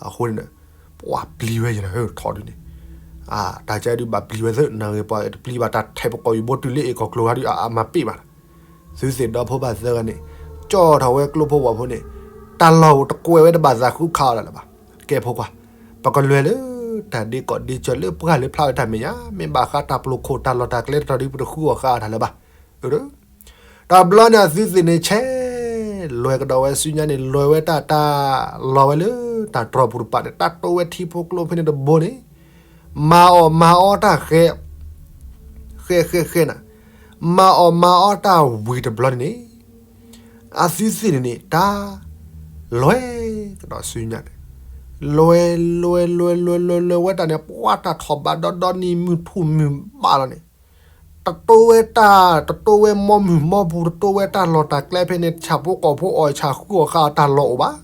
အဃိန့ၣ်ဒီး ပှၤပျံၤဝဲယၤနၤဧၢ ထီၣ်ဒုန့ၣ်, တၢ်ကဲဒုးဘၣ်ပျံၤဝဲသ့ နဂ့ၤပှၤတပျံၤဘၣ် တၢ်ထဲပကီၢ်ယူၤဘိတုၤလၢအ့ၣ်ကီၢ်ကျိၤဂၤဒုး အမၤပ့ၢ်ဘၣ်. သုသ့ၣ်ဒီးဖိပၢ်သၢဂၤန့ၣ် ကၠီၣ်ထီၣ်ဝဲကျိဖိဝီၤဖိန့ၣ်, တၢ်လီၢ်အိၣ်တကွဲးဝဲတဘၣ်သးဃုခးအီၤဒၣ်လၢၤဘၣ်. ကဲဖိခွါ, ပကလဲၤလၢတၢ်ဒ့ကီၢ်ဒ့ကၢၤလၢပှၢ်လၢဖျါဝဲတၢ်မဲာ်ညါ, မ့ၢ်ဘၣ်ဃးတၢ်ပျိာ်ခိၣ်တၢ်လီၢ်တၢ်ကျဲတတီၤဒ်ပတဃုအီၤဃာ်အတၢ်လၢၤဘၣ်. တဘျီန့ၣ်အသုသ့ၣ်န့ၣ်ဆဲး လဲၤကဒီးဝဲဆူညါန့ၣ် လဲၤဝဲတၢ်တၢ်လီၤဝဲလၢတၢ်တြီၤပူၤတပၤန့ၣ် တၢ်တိဝဲထံဖိကျိဖဲန့ၣ်တဘိန့ၣ် မၤအီၣ်မၤအီတၢ်ဃဲ, ဃဲဃဲဃဲနၤ, မၤအီၣ်မၤအီတၢ်ဝံၤတဘျီန့ၣ်န့ၣ် အသုသ့ၣ်န့ၣ်န့ၣ် တၢ် လဲၤကဒီးဆူညါန့ၣ် လဲၤလဲၤလဲၤလဲၤလဲၤလဲၤဝဲတၢ်န့ၣ် ပှၤတၢ်ထီၣ်ဘးဒီဒီနံၤ မုၢ်ထူၣ်မုၢ်ဘၣ်လီၤန့ၣ် တတိဝဲတၢ် တတိဝဲမီမုၢ်မီပူၤ တတိဝဲတၢ်လီၢ်တၢ်ကျဲဖဲန့ၣ် ဆၣ်ဖိကီၢ်ဖိအီၣ်ဆၣ်ဃုအီၣ်ဃာ်အီၤတၢ်လီၢ်အိၣ်ဘၣ်.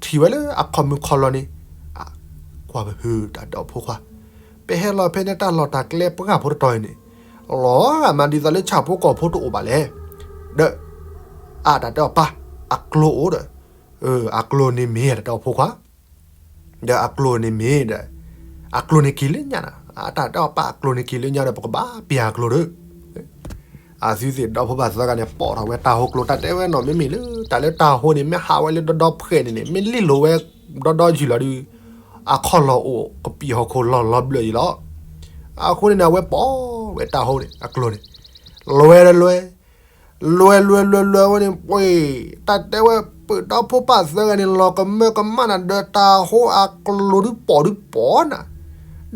ထံၣ်ဝဲလၢအခီၣ်မုၢ်ခီၣ်လီၤန့ၣ် ကွၢ်ပဟုတၢ်တဲအီၤဖိခွါ, ပဟဲလီၤဖဲန့ၣ်တၢ်လီၢ်တၢ်ကျဲပှၢ်ဖိတတီၤအံၤန့ၣ် လီၤဂာ်မးဒ်သိးလၢဆၣ်ဖိကီၢ်ဖိတအိၣ်ဘၣ်လဲၣ်. ဒီး အတၢ်တဲအီၤပၢ် အကျိအိၣ်ဒီး အကျိန့ၣ်မ့ၢ်တၢ်တဲအီၤဖိခွါ ဒီးအကျိန့ၣ်မ့ၢ်ဒီး အကျိန့ၣ်က့ၤလၢညါနၤ, အတၢ်တဲအီၤပၢ်အကျိန့ၣ်က့ၤလၢညါဒီး ပကဘၣ်ပျၢ်အကျိဒီး အသုသ့ၣ်ဒီဖိပၢ်သၢဂၤန့ၣ် ပိာ်ထီၣ်ဝဲတၢ်ဟိကျိ တၢ်တဲဝဲနီၢ်မ့မ့ၢ်လၢ တၢ်လၢတၢ်ဟိန့ၣ် မ့ၢ်ဟးဝဲလၢဒီဒီဖှဲးန့ၣ်န့ၣ် မ့ၢ်လ့ၣ်လိာ်ဝဲဒီဒီယုၢ်လီၤဒီး အခီၣ်လီၢ်အိၣ်ကပံာ်ဟီၣ်ခိၣ်လီၢ်လီၤဘျၢၣ်အံၤလီၤ. အဃိန့ၣ်န့ၣ် အဝဲပိာ်ဝဲတၢ်ဟိန့ၣ် အကျိန့ၣ် လဲၤဒီးလဲၤ လဲၤလဲၤလဲၤလဲၤဝဲန့ၣ် ပှ့ၤ တၢ်တဲဝဲပၢၢ်ဒီဖိပၢ်သၢဂၤန့ၣ် လီၤကမၢကမၣ်နၤဒီးတၢ်ဟိအကျိဒုးပိာ်ဒုးပိာ်နၤ,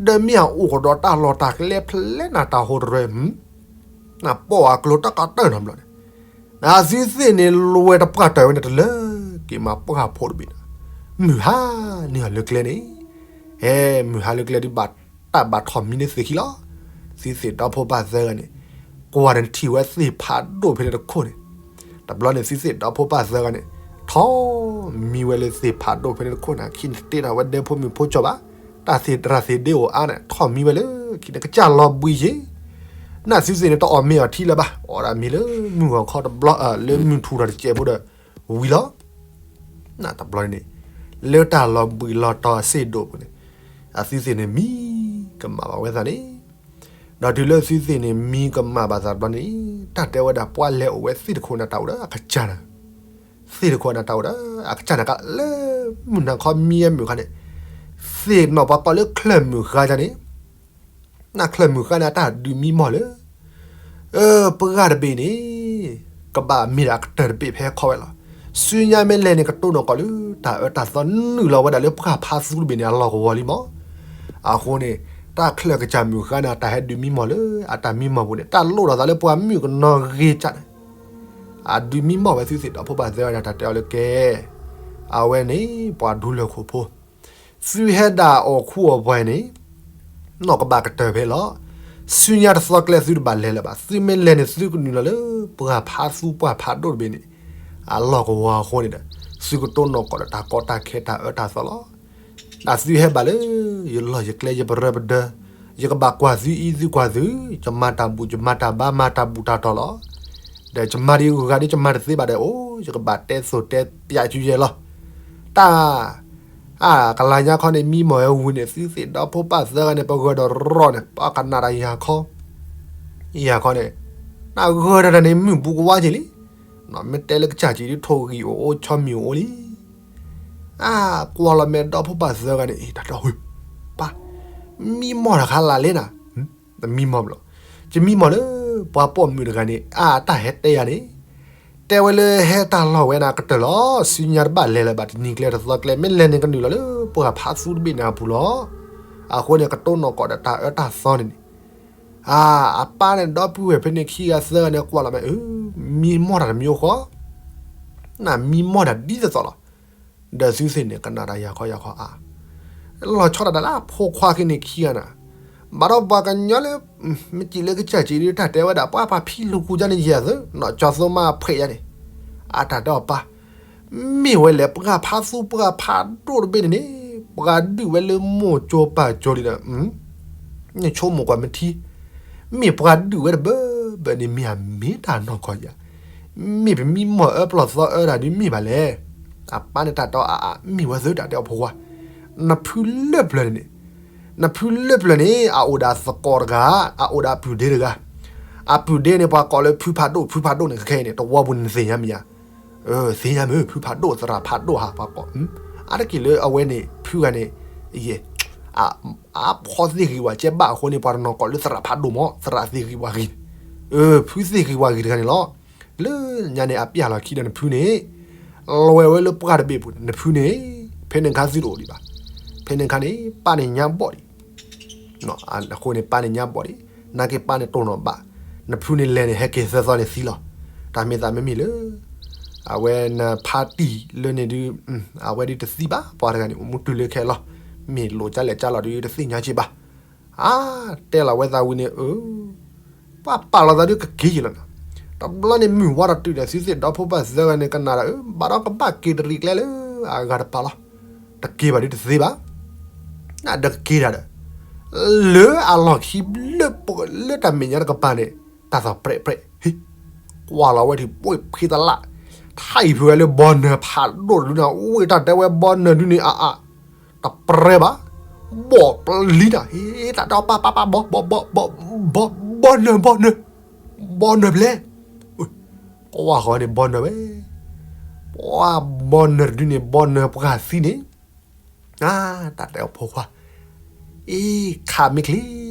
ဒီးမ့ၢ်အအိၣ်ကဒီးတၢ်လီၢ်တၢ်ကျဲဖျဲနၤတၢ်ဟိတရၢ နပိာ်အကျိတၢ်ကတၢၢ်နီတဘျီန့ၣ်, နသုသ့ၣ်န့ၣ် လဲၤတပှၢ်တၢၢ်ဝဲန့ၣ် တလၢက့ၤမၤပှၢ်ဖိတဘ့ၣ်န့ၣ်, မုၢ်ဟါန့ၢ်အီၤလၢကျဲန့ၣ်, ဟဲမုၢ်ဟါလၢကျဲဒုးဘၣ်တၢ်ဘၣ်ထီၣ်မံန့ၢ်သ့ၣ်ခံလီၤ. သုသ့ၣ်ဒီဖိပၢ်သၢဂၤန့ၣ် ကွၢ်ဒီးထံၣ်ဝဲသ့ၣ်ဖးဒိၣ်ဖဲန့ၣ်တခိၣ်န့ၣ်, တဘျီန့ၣ် သုသ့ၣ်ဒီဖိပၢ်သၢဂၤန့ၣ် ထီၣ်မံဝဲလၢသ့ၣ်ဖးဒိၣ်ဖဲန့ၣ်တခိၣ်န့ၣ် အခံန့ၣ်တတ့ထီၣ်ဝဲဒဲဖိမုၣ်ဖိကၠီၤဘၣ်, တၢ်သ့ၣ်တရၢ်သ့ၣ်ဒ့အိၣ်အါန့ၣ် ထီၣ်မံဝဲလၢခံန့ၣ် ကစၢ်လီၤဘှံးယ့ၤ, နသုသ့ၣ်န့ၣ် တအီၣ်မ့ၤအီထံလၢၤဘၣ်, အီၣ်ဒၣ်မ့ၤလၢမုၢ်ဂီၤခီတဘျီ လၢမုၢ်ထူၣ်ထီၣ်တစဲးဖိဒီး ဝံၤလီၤ. နတဘျီန့ၣ် လၢတၢ်လီၤဘှံးလီၤတီၤအစ့ၣ်ဒိၣ်ပူၤန့ၣ် အသုသ့ၣ်န့ၣ် မံကမၣ်ဘၣ်ဝဲသးန့ၣ်, ဒီးတုၤလၢသုသ့ၣ်န့ၣ် မံကမၣ်ဘၣ်သးတဘျီန့ၣ် တၢ်တဲဝဲဒၣ်ပှၤလဲၤအိၣ်ဝဲသ့ၣ်တခိၣ်န့ၣ်တၢ်အိၣ်ဒီးအကစၢ်နၤ, သ့ၣ်တခိၣ်န့ၣ်တၢ်အိၣ်ဒီးအကစၢ်နၤကလၢမုၢ်နၤခီမံဝဲမုၢ်ဃါန့ၣ်, သ့ၣ်နီၣ်ပှၤကိးလၢချၢၣ်မုၢ်ဃါန့ၣ် နချၢၣ်မုၢ်ဃါန့ၣ် အတၢ်ဒုးမံမီၢ်လၢ ပှၢ်တဘ့ၣ်န့ၣ် ကဘၣ်မ့ၢ်ဒၣ်အကတၢၢ်တဘ့ၣ်ဖဲခီဝဲလီၤ. ဆူညါမ့ၢ်လဲၤန့ၣ် ကတိၢ်နီၣ်ကီးလၢတၢ်အၢတၢ်သီနုာ်လီၤဝဲဒၣ်လၢပှၢ်ဖးသူတဘ့ၣ်န့ၣ် အလီၢ်ကဝီၤလံမီၢ်. အဃိန့ၣ် တၢ်ချၢၣ်ကစၢ်မုၢ်ဃါန့ၣ် အတၢ်ဟဲဒုးမံမီၢ်လၢအတၢ်မံမီၢ်ပူၤန့ၣ် တၢ်လိၣ်ထီၣ်သးလၢပှၤမုၣ်ကနီၤဂ့ၤကၢ်န့ၣ် အဒုးမံမီၢ်ဝဲသုသ့ၣ်ဒီဖိပၢ်သၢဂၤန့ၣ် တၢ်တဲအီၤလၢကဲ အဝဲန့ၣ် ပှၤဒူလၢၢ်ခိၣ်ဖိ သုဟဲဒၣ်အီၣ်ခူအီၣ်ပှဲၤန့ၣ် နီၢ်ကဘၣ်ကတၢၢ်ဖဲလီၤ. ဆူညါတသီကျဲသုတဘၣ်လဲၤလၢၤဘၣ်. သုမ့ၢ်လဲၤန့ၣ် သုကနုာ်လီၤလၢပှၢ်ဖးသူပှၢ်ဖးဒိၣ်တဘ့ၣ်န့ၣ် အလီၢ်ကဝီၤအဃိန့ၣ်ဒီး သုကတိၢ်နီၣ်ကီးဒီးတၢ်ကီတၢ်ခဲတၢ်အၢတၢ်သီလီၤ. တၢ်သုဟဲဘၣ်လၢ ယလီၢ်ယကျဲယပရၢပဒၢ ယကဘၣ်ကွၢ်သုအံၤသုကွၢ်သု ယမၤတၢ်ဘူၣ်ယမၤတၢ်ဘါမၤတၢ်ဘူၣ်တၢ်တီၤလီၤ. ဒီးယမၤဒံးဂၤဒ်ယမၤတသ့ဘၣ်ဒီး အိၣ် ယကဘၣ်တဲသိၣ်တဲပျးစုယဲလီၤ. တၢ် အကလၤညါခီန့ၣ် မံမီၢ်ဝဲဝံၤန့ၣ် သုသ့ၣ်ဒီဖိပၢ်သၢဂၤန့ၣ် ပဂၢၢ်ဒီးရီန့ၣ် ပကနၣ်တၢ်ယၤခီ ယၤခီန့ၣ် နဂၢၢ်တၢ်န့ၣ် မုၢ်ဘူးကဝါက့ၤလံ. မ့ၢ်တဲလၢကစၢ်ကံၤဒ်ထိၣ်ဂံၢ်အိၣ်အိၣ် ဆီမံၤအိၣ်အိၣ်လံ. အကွၢ်လီၤမဲာ်ဒီဖိပၢ်သၢဂၤန့ၣ် အတၢ်ဝဲ ပၢ် မံမီၢ်တခါလၢ်လံနၤ, တမံမီၢ်ဘၣ်လီၤ. ယမံမီၢ်လၢ ပှၤပိာ်မုၣ်တဂၤန့ၣ် အတၢ်ဟဲတဲယၤန့ၣ် တဲဝဲလၢဟဲတၢ်လီၢ်ဝဲန့ၣ် ကတၢၢ်လီၤ. ဆူညါတဘၣ်လဲၤလၢၤဘၣ် တနံၤကျဲတသီကျဲ မ့ၢ်လဲၤန့ၣ်ကနုာ်လီၤလၢပှၢ်ဖးသူတဘ့ၣ်န့ၣ်အပူၤလီၤ. အဃိန့ၣ် ကတိၢ်နီၣ်ကီးဒီးတၢ်အၢတၢ်သီန့ၣ်န့ၣ် အပၢ်န့ၣ် ဒီပုၢ်ဝဲၢ်ဖဲန့ၣ်ခံဂၤသၢဂၤန့ၣ် ကွၢ်လီၤမး အၢ မံမီၢ်တၢ်တမံၤအိၣ်ဃီ နမံမီၢ်တၢ်ဒ်သိးသိးလီၤ. ဒီးသုသ့ၣ်န့ၣ် ကနၣ်တၢ်ယၤခီယၤခီအါ လီၤဆီဒၣ်တၢ်လၢအဖိခွါက့ၤန့ၣ်ခံဂၤနၤ, ဘၣ်ဒီးပှၤကညီလၢ မ့ၢ်စံးလၢကစၢ်စံးဒ်တၢ်တဲဝဲဒၣ် ပှၤပှၤဖံလူၤကူၤကန့ၣ်ယဲၢ်သု နီၢ်ကၠီသိမးဖှဲးယါန့ၣ် အတၢ်တဲအီၤပၢ် မ့ၢ်ဝဲလဲၣ် ပှၢ်ဖးသူပှၢ်ဖးဒိၣ်တဘ့ၣ်န့ၣ်န့ၣ် ပှၤဒုးဝဲလၢမိၢ်ကၠိပၢ်ကၠိလံဒီး နဆိကမိၣ်ကွၢ်မ့ၢ်ထံ မ့ၢ်ပှၤဒုးဝဲတဘၢဘၢန့ၣ်မ့ၢ်အမ့ၢ်တၢ်နီၢ်ကီၢ်ယၤ, မ့ၢ်ပမံမီၢ်အၢပျီၢ်သီအၢတၢ်ဒုးမ့ၢ်ဘၣ်လဲၣ်. အပၢ်န့ၣ်တၢ်တဲအီၤအါအါ မ့ၢ်ဝဲသုတၢ်တဲအီၤဖိခွါ, နဖုလၢပျၢၤန့ၣ်န့ၣ်, နဖုလၢပျၢၤန့ၣ် အအိၣ်ဒၣ်သကိးတဂၤ, အအိၣ်ဒၣ်အပုၢ်ဒ့တဂၤ, အပုၢ်ဒ့န့ၣ် ပှၤကိးလၢဖုဖးဒိၣ်, ဖုဖးဒိၣ်န့ၣ် ခဲခဲအံၤန့ၣ် တဝီပူၤန့ၣ်နသ့ၣ်ညါမ့ၢ်ဧါ. သ့ၣ်ညါမ့ၢ် ဖုဖးဒိၣ် သရၣ်ဖးဒိၣ်ဟးပှၤကိး, အါတက့ၢ်လၢအဝဲန့ၣ် ဖုဂၤန့ၣ် ယဲၢ် အဖီသ့ၣ်ဂ့ၤဝဲကဲဘၣ်အဃိန့ၣ် ပှၤတနီၤကိးလၢသရၣ်ဖးဒိၣ်မး သရၣ်သ့ၣ်ဂ့ၤဝဲဂ့ၤန့ၣ်, ဖုသ့ၣ်ဂ့ၤဝဲဂ့ၤတဂၤန့ၣ်လီၤ. လၢညါန့ၣ် အပျၢ်လီၤခံဒီးနဖုန့ၣ် လဲၤဝဲလၢပှၢ်တဘ့ၣ်ပူၤန့ၣ် နဖုန့ၣ် ဖဲန့ၣ်ခါသုတအိၣ်ဒံးဘၣ်. ဖဲန့ၣ်ခါန့ၣ် ပၢ်န့ၣ်ညါဘီၣ်ဒံး အဃိန့ၣ် ပၢ်န့ၣ်ညါဘီၣ်ဒံး, နာ်က့ပၢ်န့ၣ်တိၢ်နီၣ်ဘၣ်, နဖုန့ၣ်လဲၤန့ၣ် ဟဲက့ၤသၢသီန့ၣ်သံလီၤ. တၢ်မ့ၢ်သးမ့မ့ၢ်လၢ အဝဲနဖါတံၢ်လၢန့ၣ်ဒုး အဝဲဒုးတသံဘၣ်, ပှၤတဂၤန့ၣ် အိၣ်မူတုၤလၢခဲလီၤ, မ့ၢ်လိာ်ကလဲၣ်ကလီၤဒုးတသ့ၣ်ညါက့ဘၣ်. အါ တဲလီၤဝဲသးဝံၤန့ၣ် အၢ ပှၤပာ်လီၤသးဒုးကက့ၤယံၤလီၤနီၤ. တဘျီန့ၣ်မုၢ်ဝါထီၣ်တုၤဒီး သုသ့ၣ်ဒီဖိပၢ်သၢဂၤန့ၣ် ကနၣ်ဒီး အၢ ဘၣ်ဒီးကဘၣ်က့ၤတရံးကျဲလၢအဂၤတပၤလီၤ. တက့ၤဘၣ်ဒုးတသ့ဘၣ်, နဒီးကက့ၤတၢ်ဒီး လၢအလီၢ်ခံ လၢတၢ်မဲာ်ညါတကပၤန့ၣ် တၢ်သီၣ်ပြဲးပြဲး, ကွၢ်လီၤဝဲဒၣ် ပှ့ၢ်ဖ့သလး, ထါအံၤဖုဝဲလၢဘီနၢၤဖးဒိၣ်တဒုန့ၣ် ဝ့ၢ်တၢ်တဲဝဲဘီနၢၤဒုန့ၣ် အါအါ တပြဲဘၣ်, ဘီၣ်ပျံၤတၢ် ဟ့ တၢ်တဲပၢ်ပၢ်ပၢ် ဘီ ဘီ ဘီ ဘီနၢၤ ဘီနၢၤ ဘီနၢၤဖျဲၣ်, ကွၢ်ဃီန့ၣ် ဘီနၢၤဝဲ, ပှၤဘီနၢၤတဒုန့ၣ် ဘီနၢၤပှၢ်သံန့ၣ်, တၢ်တဲအီၤဖိခွါ အ့ ခးမ့ၢ်ချ့,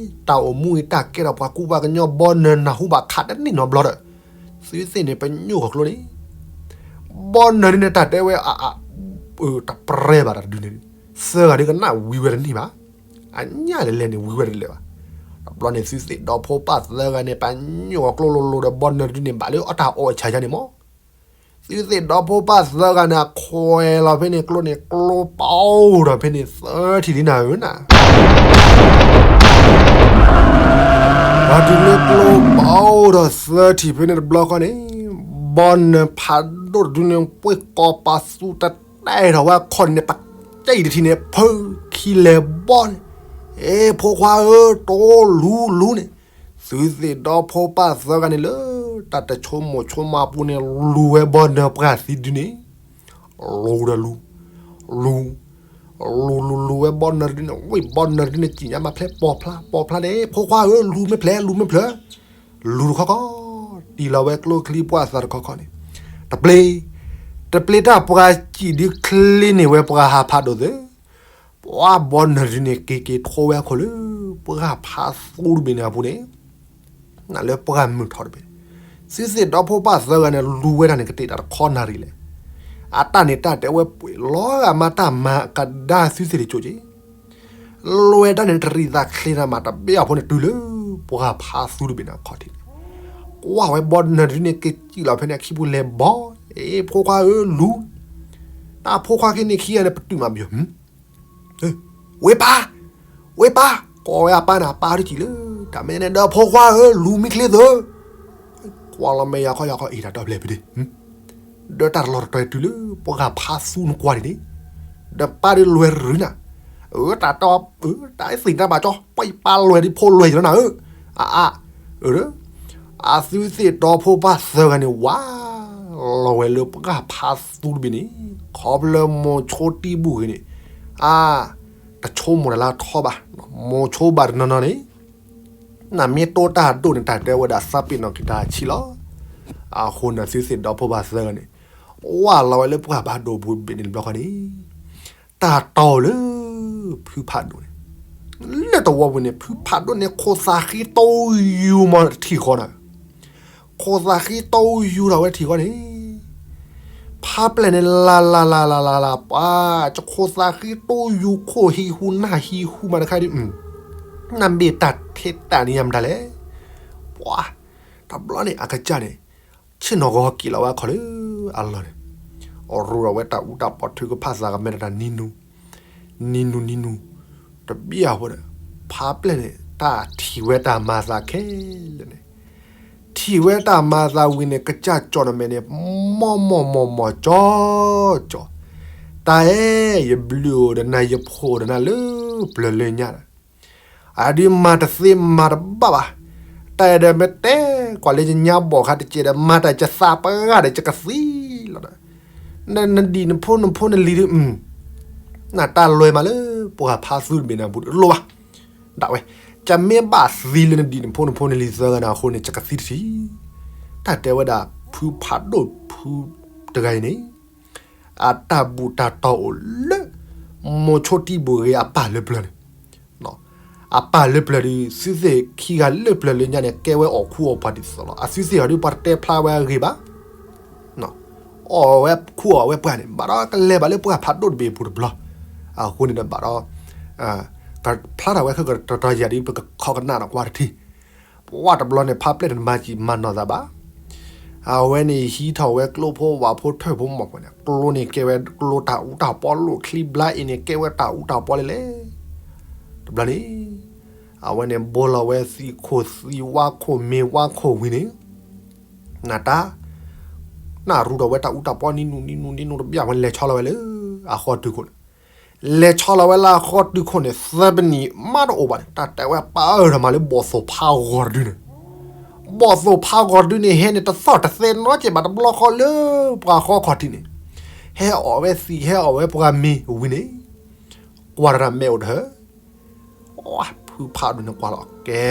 တၢ်အိၣ်မူအံၤတၢ်ကဲထီၣ်ပှၤကူပှၤကညီ ဘီနၢၤနၢ်ဟူဘၣ်ခးတန့ၢ်နီတဘျီဒီး, သုသ့ၣ်န့ၣ် ပညိၣ်ဃီၤကျိန့ၣ်, ဘီနၢၤဒုန့ၣ် တၢ်တဲဝဲအါအါ တပြဲဘၣ်တၢ်တဒုန့ၣ်, သၢဂၤဒုကနၣ်ဝံၤဝဲတန့ၢ်ဘၣ်, အညၣ်လဲၤလဲၤန့ၣ် ဝံၤဝဲတလဲၤဘၣ်. တဘျီန့ၣ် သုသ့ၣ်ဒီဖိပၢ်သၢဂၤန့ၣ် ပညိၣ်ဃီၤကျိလိၤလိၤဒီး ဘီနၢၤဒုန့ၣ် ဘၣ်လၢအတၢ်အီၣ်အဆၢယါန့ၣ်မး သုသ့ၣ်ဒီဖိပၢ်သၢဂၤန့ၣ် အခွဲးလီၤဖဲန့ၣ်ကျိန့ၣ် ကျိပအိၣ်ဒီးဖဲန့ၣ်သၢထံၣ်လံနၤဧၢနၤ, ပှၤတုၤလၢကျိပအိၣ်ဒီးသၢထံၣ်ဖဲန့ၣ်တဘျီဃီန့ၣ်, ဘီနၢၤဖးဒိၣ်တဒုန့ၣ် ပှ့ၢ်ကီၤပာ်သူတတဲထီၣ်ဝဲအခီၣ်န့ၣ် ပကဲအံၤတထံၣ်န့ၣ် ဖုခံလဲၤဘီန့ၣ်, အ့ ဖိခွါဧၢ တိလူလူန့ၣ် သုသ့ၣ်ဒီဖိပၢ်သၢဂၤန့ၣ်လၢ တၢ်တဆိကမိၣ်ဆိကမးအပူၤန့ၣ် လူၤဝဲဘီနၢၤပှၢ်သံဒုန့ၣ်, လူၤဒီးလူၤ, လူၤ, လူၤလူၤလူၤဝဲဘီနၢၤတဒုန့ၣ် ဝ့ၢ်ဘီနၢၤတဒုန့ၣ် စံၣ်ညါမၤဖျဲးပိာ်ဖျါပိာ်ဖျါန့ၣ် ဖိခွါဧၢ လူၤမ့ၢ်ဖျဲး လူၤမ့ၢ်ဖျဲး, လူၤတခီခီ, တံၢ်လီၤဝဲကျိချံပှၢ်သးတခီခီန့ၣ်, တပျ့ၤ တပျ့ၤတၢ်ပှၤစံၣ်ဒုချ့န့ၢ်ဝဲပှၤဟးဖးဒိၣ်သ့ၣ် ပှၤဘီနၢၤတဒုန့ၣ် က့ၤက့ၤထိဝဲအခိၣ်လၢ ပှၢ်ဖးသူတဘ့ၣ်န့ၣ်အပူၤန့ၣ်, နလၢပှၢ်မုၢ်ထီၣ်တဘ့ၣ်, သုသ့ၣ်ဒီဖိပၢ်သၢဂၤန့ၣ် လူၤဝဲဒၣ်န့ၣ် ကတ့ၢ်တၢ်တခီနၣ်ရံၣ်လဲၣ်, အတၢ်န့ၣ်တၢ်တဲဝဲပှဲၤလီၤဂာ်မး တၢ်မၤကဒါသုသ့ၣ်တကၠိၣ်က့ၤ လွဲၢ်တၢ်န့ၣ် တရံးသးချ့တၢ်မး တဘ့ၣ်အဖိန့ၣ် တုၤလၢပှၢ်ဖးသူတဘ့ၣ်န့ၣ်အခီၣ်ထံးန့ၣ်, ကွၢ်ဝဲဘီနၢၤတဒုန့ၣ် က့ၤစံၣ်လီၤဖဲန့ၣ် အခံပူၤလဲၤဘီ, အ့ ဖိခွါဧၢ လူၤ, တၢ်ဖိခွါခံန့ၣ်ခံဂၤန့ၣ် ပတုာ်မးပယီၤ ဝ့ၢ်ပၢ်, ဝ့ၢ်ပၢ်, ကိးဝဲအပၢ်န့ၣ် အပၢ်တစံၣ်လၢ တၢ်မ့ၢ်န့ၣ်ဒီး ဖိခွါဧၢ လူၤမ့ၢ်ချ့သၢ, ကွၢ်လီၤမဲာ်ယၤခီယၤခီ အ့ တၢ်ဒီဖျၢၣ်ဖဲဒ့ၣ် ဒီးတၢ်တလီၢ်တတီၤတုၤလၢ ပှၢ်ဖးသူနကွၢ်ဒ်န့ၣ်, ဒီးပၢ်ဒုးလွဲၢ်တရူးနၤ, အၢ တၢ်တီ, တၢ်သ့ၣ်တၢ်ဘၣ်ကၠီ ပှၤပၢ်လွဲၢ်ဒ်ဖိလွဲၢ်ယလီၤနၤဧၢ, အါအါ, အၢ အသုသ့ၣ်ဒီဖိပၢ်သၢဂၤန့ၣ် ဝးလီၤဝဲလၢပှၢ်ဖးသူတဘ့ၣ်န့ၣ်, ခီဖျိမိၤဆိတံၢ်ဘူၣ်ဂ့ၤန့ၣ်, အါ, တဆိကမိၣ်တၢ်လၢအထီဘၣ်, မိၤဆိဘၣ်တနီၤနီၤန့ၣ် နမ့ၢ်တိတၢ်ဒိၣ်န့ၣ် တၢ်တဲဝဲဒၣ်သးပ့ၤနီၣ်က့ၤတၢ်ဆံးလီၤ. အဃိန့ၣ် သုသ့ၣ်ဒီဖိပၢ်သၢဂၤန့ၣ် ဝးလီၤဝဲလၢပှၢ်ဖးဒိၣ်ပူၤတဘ့ၣ်န့ၣ်တဘျီဃီန့ၣ်, တၢ်တီလၢ ဖုဖးဒိၣ်န့ၣ်, လၢတဝီပူၤန့ၣ် ဖုဖးဒိၣ်န့ၣ် ခိၣ်သးဃံတိယူၤမးတထံၣ်ဃီနၤ, ခိၣ်သးဃံတိယူၤထီၣ်ဝဲတထံၣ်ဃီန့ၣ် ဖးပျဲၢ်န့ၣ် လၢ်လၢ်လၢ်လၢ်လၢ်လၢ် ပှၤ ကခိၣ်သးဃံတိယူၤ ခိၣ်ဟံးဟူးနၢ်ဟံးဟူးမးတခါဒုး, နမ့ၢ်တၢ်ထဲတၢ်န့ၣ်ယမတၤလဲၣ်, ပှၤ တဘျီန့ၣ် အကစၢ်န့ၣ် ဆ့ၣ်နီၤဂီၤက့ၤလီၤဝဲအခီၣ်လၢအလီၢ်န့ၣ်, အရိၣ်ဒီးဝဲတၢ်အူတၢ်ပီၣ်ထုကဖၣ်သးကမဲာ်တၢ်နံၤနူၤ, နံၤနူၤနံၤနူၤ, တဘျီအဃိဒီး ဖးပျဲၢ်န့ၣ် တၢ်ထံၣ်ဝဲတၢ်မၤသးခဲလၢာ်န့ၣ် ထံၣ်ဝဲတၢ်မၤသးဝံၤန့ၣ် ကစၢ်ကၠီၣ်နီၣ်မဲာ်န့ၣ် မီၢ်မီၢ်မီၢ်မီၢ်ကၠီကၠီ, တၢ်အဲၣ် ယဘျုးအိၣ်ဒီးနၤ ယဖိးဒီးနၤလၢပျၢၤလၢညါဒီး, အဒုးမၤတသ့မၤတဘၣ်ဘၣ်, တၢ်အဲၣ်ဒီးမ့ၢ်တဲကွၢ်လၢယညါဘီၣ်ခါတကဲးဒီး မၤတၢ်ယသးပှၢ်ဂၤဒီး ယကသံလီၤဒီး, နဒံၣ်နဖိနဖိနလံၤဒုး နတၢ်လွဲၢ်မးလၢပှၢ်ဖးသူတဘ့ၣ်န့ၣ်အပူၤတလိၣ်ဘၣ်, ဒၣ်ဝဲ, ယမ့ၢ်ဘၣ်သံလၢနဒံၣ်နဖိနဖိနလံၤသၢဂၤန့ၣ်အဃိန့ၣ် ယကသံတထံၣ်, တၢ်တဲဝဲဒၣ် ဖုဖးဒိၣ်ဖု တဂၤအံၤန့ၣ် အတၢ်ဘူၣ်တၢ်တီၢ်အိၣ်လၢ မိၤဆိတံဘူၣ်ဂ့ၤအပၢ်လၢပျၢၤန့ၣ်, အပၢ်လၢပျၢၤဒီး သုသ့ၣ်ခံဂၤလၢပျၢၤလၢညါန့ၣ် ကဲဝဲအီၣ်ခူအီၣ်ပှၢ်ဒ်သိးလီၤ. အသုသ့ၣ်အီၤဒီး ပှၤတတဲဖျါဝဲအဂ့ၢ်ဘၣ်. အီၣ်ဝဲခူအီၣ်ဝဲပှၢ်န့ၣ် ဘၣ်ဒီးကလဲၤဘၣ်လၢပှၢ်ဖးဒိၣ်တဘ့ၣ်အပူၤတဘျီ, အဃိန့ၣ်ဒီးဘၣ်ဒီး ကဖျါထီၣ်ဝဲခဲကတီၤယၤဒီး ပကခီကနၣ်ဒီးကွၢ်တထံၣ်. ပှၢ်တဘျီန့ၣ် ဖါပျဲၢ်န့ၣ်မၤစံၣ်မၤနီၢ်သးဘၣ်. အဝဲန့ၣ်ဟံးထီၣ်ဝဲကျိဖိဝၣ်ဖိထၢၣ်ဖိမီၢ်ဖိန့ၣ် ကျိန့ၣ်ကဲဝဲကျိတၢ်အူတၢ်ပီလိာ်ချံဘျါအံၤန့ၣ် ကဲဝဲတၢ်အူတၢ်ပီလဲၣ်လဲၣ်. တဘျီန့ၣ် အဝဲန့ၣ်ဘိလီၤဝဲသံးခိၣ်သံးဝါခိၣ်မ့ၤဝါခိၣ်ဝံၤန့ၣ် နတၢ် နရူဒီးဝဲတၢ်အူတၢ်ပီနံၤနူနံၤနူနံၤနူတဘျီ အဝဲလဲၤဆီလီၤဝဲလၢအဃီတုၤခိၣ်န့ၣ်, လဲၤဆီလီၤဝဲလၢအဃီတုၤခိၣ်န့ၣ် သၢပနံၣ်မးတအိၣ်ဘၣ်န့ၣ် တၢ်တဲဝဲပာ်အၢၣ်ထီၣ်မးလၢဘီၣ်သိၣ်ဖးဂီၤတဒုန့ၣ်, ဘီၣ်သိၣ်ဖးဂီၤတဒုန့ၣ် ဟဲန့ၣ်တသီၣ်တသဲနီကဲးဘၣ်တဘျီဃီလၢ ပှၤဃီခီၣ်ထံးန့ၣ်, ဟဲအီၣ်ဝဲသံးဟဲအီၣ်ဝဲပှၤမ့ၤဝံၤန့ၣ်, ကွၢ်တၢ်မဲာ်အိၣ်တဟၢ ဖုဖးဒိၣ်န့ၣ်ကွၢ်လီၤကဲ,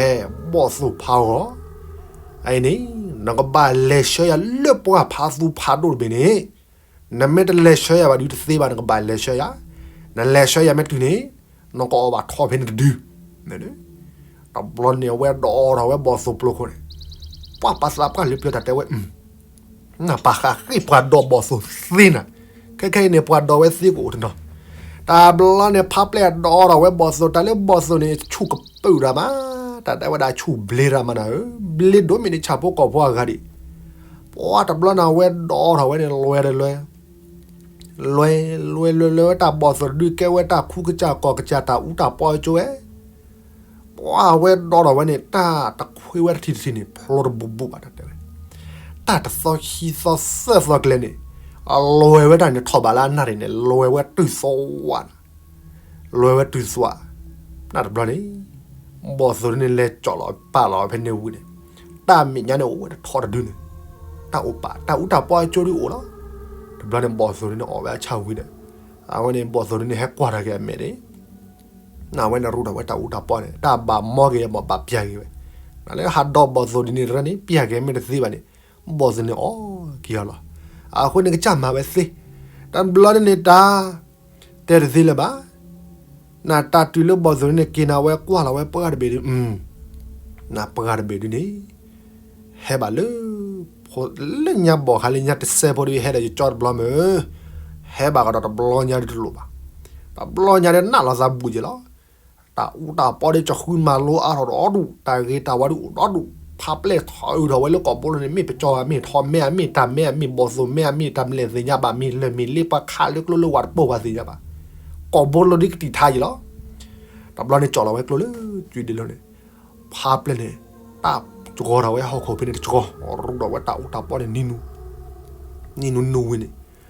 ဘီၣ်သိၣ်ဖးဂီၤ, အအံၤန့ၣ် နကဘၣ်လဲၤဆှၢယၤလၢပှၢ်ဖးသူဖးဒိၣ်တဘ့ၣ်န့ၣ်, နမ့ၢ်တလဲၤဆှၢယၤဘၣ်ဒုးတသ့ဘၣ် နကဘၣ်လဲၤဆှၢယၤ, နလဲၤဆှၢယၤမ့ၢ်တုၤန့ၣ်, နကအီၣ်ဘၣ်ထီၣ်ဖဲန့ၣ်တဒု, တဘျီန့ၣ်အဝဲဒိးထီၣ်ဝဲဘီၣ်သိၣ်ပျိခိၣ်န့ၣ်, ပှၢ်ပှၤသးပှၢ်လၢပျၢၤတၢ်တဲဝဲ နပာ်ဃးဃ့ၢ်ပှၤဒိးဘီၣ်သိၣ်သ့နၤ, ခဲခဲအံၤန့ၣ် ပှၤဒိးဝဲသ့ကအိၣ်တနီၤ, တဘျီန့ၣ် ဖါပျဲၢ်ဒိးထီၣ်ဝဲဘီၣ်သိၣ် တၢ်လၢဘီၣ်သိၣ်န့ၣ် ဆူၣ်ကပုာ်တၢ်မး, တၢ်တဲဝဲဒၣ်ဆူၣ်ဘျ့တၢ်မးနၤဧၢ, ဘျ့ဒိၣ်မ့ၢ်န့ၣ်ဆၣ်ဖိကီၢ်ဖိအဂၤဒံး, ပှၢ်တဘျီန့ၣ် အဝဲဒိးထီၣ်ဝဲန့ၣ် လွဲတလွဲ လွဲ လွဲ လွဲ လွဲဝဲတၢ်ဘီၣ်သိၣ်တဒု ကဲဝဲတၢ်ခူကစၢ်ကီၢ်ကစၢ် တၢ်အူတၢ်ပီအကၠိဝဲ, ပှၢ်ဝဲဒိးထီၣ်ဝဲန့ၣ် တၢ်တခွ့ဝဲတထံၣ်တထံၣ်န့ၣ် ဖျိတဘူးဘူးဘၣ် တၢ်တဲဝဲ, တၢ်တသီခံသီသၢသီကျဲန့ၣ်, အလွဲဝဲတၢ်န့ၣ်ထီၣ်ဘးလၢအနၢ်ရံၣ်န့ၣ် လွဲဝဲတုၤသီဝါနၤ, လွဲဝဲတုၤသီဝါ, နတဘျီန့ၣ် ဘီၣ်သိၣ်ဒုန့ၣ်လဲၤကၠီၣ်လီၤပာ်လီၤဖဲန့ၣ်ဝံၤန့ၣ်, တၢ်မဲာ်ညါန့ၣ်အိၣ်ဝဲတထီတဒုန့ၣ်, တၢ်အိၣ်ပာ် တၢ်အူတၢ်ပီအကၠိဒုအိၣ်လီၤ, တဘျီန့ၣ် ဘီၣ်သိၣ်ဒုန့ၣ်အီၣ်ဝဲအဆၣ်ဝံၤဒီး, အဝဲန့ၣ် ဘီၣ်သိၣ်ဒုန့ၣ်ဟဲကွၢ်ထီၣ်က့ၤအမဲာ်န့ၣ် အဝဲန့ၣ်ရူထီၣ်ဝဲတၢ်အူတၢ်ပီန့ၣ် တၢ်ဘၣ်မီက့ၤအမ့ၢ်ဘၣ်ပျၢ်က့ၤဝဲ, နလၢဟးဒီးဘီၣ်သိၣ်ဒ်န့ၣ်တရၢန့ၣ် ပျၢ်က့ၤမ့ၢ်တသ့ဘၣ်န့ၣ်, ဘီၣ်သိၣ်န့ၣ်အီၣ်က့ၤအီၤလီၤ, အဃိန့ၣ်ကစၢ်မၤဝဲသ့, တဘျီန့ၣ်န့ၣ်တၢ် တဲတသ့လၢၤဘၣ်, နတၢ်တုၤလၢဘီၣ်သိၣ်န့ၣ်က့ၤနၤဝဲကွၢ်လီၤဝဲပှၢ်တဘ့ၣ်ဒု, နပှၢ်တဘ့ၣ်ဒုန့ၣ် ဟဲဘၣ်လၢ လၢညါဘီၣ်ခါလၢညါတစဲးဖိဒု ဟဲဒီးယကၠီတဘျီမ့ၢ်, ဟဲဘၣ်ကဒီးတဘျီညါဒုတလိၣ်ဘၣ်, တဘျီညါဒုနးလီၤသးဘူးက့ၤလီၤ, တၢ်အူတၢ်ပီဒုကဃုမၤလိအါထီၣ်ဒီဒူၣ် တၢ်ဂ့ၤတၢ်ဝါဒုအိၣ်ဒီဒူၣ် ဖါပျဲၢ်ထီၣ်အုးထီၣ်ဝဲလၢကိာ်ဘိလိန့ၣ် မ့ၢ်ပကၠီဧါ မ့ၢ်ထီၣ်မဲဧါ မ့ၢ်တၢ်မဲဧါ မ့ၢ်ဘီၣ်သိၣ်မဲဧါ မ့ၢ်တၢ်မဲဧါ မ့ၢ်ဘီၣ်သိၣ်မဲဧါ မ့ၢ်တၢ်မဲလၢသ့ၣ်ညါဘၣ် မ့ၢ်လၢၢ်မ့ၢ်လ့ပှၤခးလၢကျိလၢဝၤတပိၢ်ပှၤသ့ၣ်ညါဘၣ်, ကိာ်ဘိလိဒုကတံာ်ထါယံၤလီၤ, တဘျီန့ၣ်ကၠီၣ်လီၤဝဲကျိလၢ ကွံဒ့လိန့ၣ်, ဖါပျဲၢ်န့ၣ် တၢ်ကၠီထီၣ်ဝဲဟီၣ်ခိၣ်ဖဲန့ၣ်တကၠီ, ရူဒီးဝဲတၢ်အူတၢ်ပီန့ၣ် နံၤနူ နံၤနူနူဝံၤန့ၣ်, ဖှံဝဲဖျါဖျါဖျါဝံၤ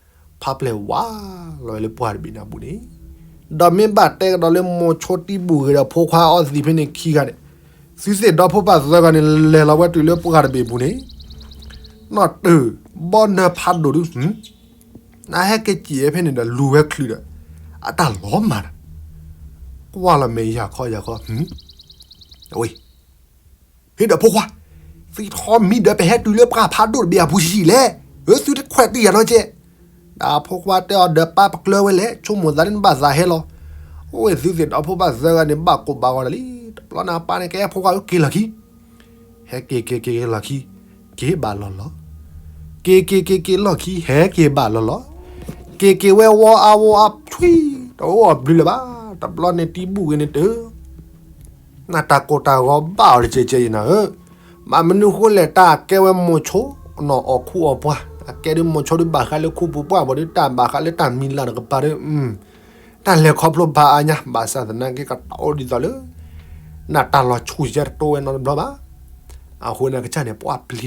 န့ၣ်, ဖါပျဲၢ်ဝါလီၤဝဲလၢပှၢ်တဘ့ၣ်န့ၣ်အပူၤန့ၣ်, ဒီးမ့ၢ်ဘၣ်တဲကဒီးလၢမိၤဆိတံဘူၣ်ဂ့ၤဒီးဖိခွါအီသံးဖဲန့ၣ်ခံဂၤန့ၣ်, သုသ့ၣ်ဒီဖိပၢ်သၢဂၤန့ၣ် လဲၤလီၤဝဲတုၤလၢပှၢ်တဘ့ၣ်အပူၤန့ၣ်, နီၢ်တၢၢ် ဘီနၢဖးဒိၣ်ဒု နဟဲက့ၤစံၣ်ဝဲဖဲန့ၣ်ဒီးလူၤဝဲချုးဒီး အတၢ်လီၤမၢ်ဒီး ကွၢ်လီၤမဲာ်ယၤခီယၤခီ, အဝဲ ဟ့ၣ်ဒီးဖိခွါ, သုထီၣ်မံဒီးပဟဲတုၤလၢပှၢ်ဖးဒိၣ်တဘ့ၣ်အပူၤဆံးလဲၣ်, သုတခွဲးတံၢ်ယၤနီတကဲး, ဒီးဖိခွါတဲအီၤဒီးပၢ်ပကျၢၤဝဲလဲၣ် ဆိကမိၣ်သးန့ၣ်နဘၣ်သးဟဲလီၤ, အိၣ်ဝဲသုသ့ၣ်ဒီဖိပၢ်သၢဂၤန့ၣ် ဘၣ်ကိးဘၣ်ဂီၤဒီးလံ, တဘျီန့ၣ်အပၢ်န့ၣ်ကဲဖိခွါက့ၤလီၢ်ခံ ဟဲက့ၤက့ၤက့ၤလီၢ်ခံ, က့ၤဘၣ်လီၢ်လီၤ, က့ၤက့ၤက့ၤက့ၤလီၢ်ခံ ဟဲက့ၤဘၣ်လီၢ်လီၤ, က့ၤက့ၤဝဲဝီအါဝီအါဆွံ, တအိၣ်အဘျုးလၢၤဘၣ်, တဘျီန့ၣ်တံဘူၣ်ဂ့ၤန့ၣ်တၢၢ်, နတၢ်ကိၢ်တၢ်ဂီၤဘၣ်အီၤတကဲးကဲးအံၤနၤဧၢ, ဘၣ်မနုၤဃိလဲၣ် တၢ်ကဲဝဲမိၤဆိ နီၢ်အီၣ်ခူအီၣ်ပှၢ်, အကဲဒုးမိၤဆိဒုးဘၣ်ဃးလၢခူပူၤပှၢ်ဘၣ်ဒုး တၢ်ဘၣ်ဃးလၢတၢ်မံၤလၢ်တကပၤဒီး တၢ်လဲၤခီဖျိဘၣ်အါညါ ဘၣ်ဆၣ်သနာ်က့ ကတီၢ်အိၣ်ဒ်သိးလၢ နတၢ်လီၤဆူၣ်ယဲတတိဝဲနီတဘျီဘၣ်. အဃိန့ၣ် ကစၢ်န့ၣ် ပှၢ်ပျံၤတၢ်ကဒၢဒၢ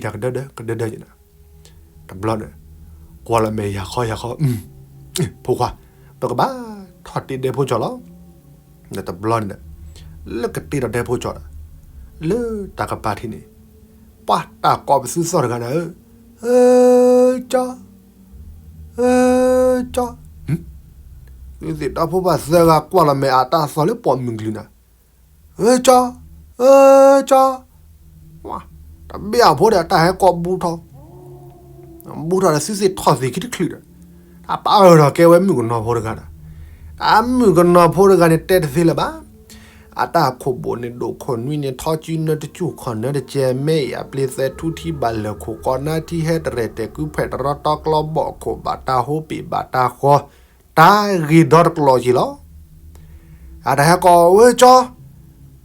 ကဒၢဒၢယဲနီၤ, တဘျီန့ၣ် ကွၢ်လီၤမဲာ်ယၤခီယၤခီ, ဖိခွါ, ပကဘၣ်ထီၣ်တ့ၢ်ဒဲဖိကၠီလီၤ. ဒီးတဘျီန့ၣ်ဒီး လၢကတ့ထီၣ်ဒဲဖိကၠီဒီး လၢတၢ်ကပၤထံးန့ၣ် ပှၢ်တၢ်ကိးပသူသီၣ်တဂၤနၤဧၢ, ဧၢကၠီ, ဧၢကၠီ, သုသ့ၣ်ဒီဖိပၢ်သၢဂၤကွၢ်လီၤမဲာ်အတၢ်သီၣ်လၢပိာ်မုၣ်ကလုၢ်နၤ, ဧၢကၠီ, ဧၢကၠီ, တဘ့ၣ်အဖိဒီးတၢ်ဟဲကိးဘူးထီၣ်, ဘူးထီၣ်ဒီးသုသ့ၣ်ထီၣ်သ့ၣ်ခံတချုးဒီး တၢ်ပာ်အၢၣ်ထီၣ်ကဲဝဲမုၣ်ကနီၤဖိတဂၤဒီး အမုၣ်ကနီၤဖိတဂၤန့ၣ်တဲတသ့လၢၤဘၣ်. အတၢ်ခိၣ်ဘိၣ်န့ၣ်ဒိၣ်ခိၣ်နွံန့ၣ် ထီကၠူနၢတကၠူၢ်ခီၣ်နၢတကဲ မ့ၢ်အံၤအပျ့ၤသဲထူထံဘၣ်လၢာ်ခိၣ်ကီးနၢထံဟဲတရဲၣ်တဲာ်ကုဖှဲးတရီတီကျီဘီၣ်ခိၣ်ဘၣ်တၢ်ဟိပ့ၤဘၣ်တၢ်ဃီ တၢ်ဂ့ၤဒီတကျိၤက့ၤလီၤ. အတၢ်ဟဲကိးဝဲကၠီ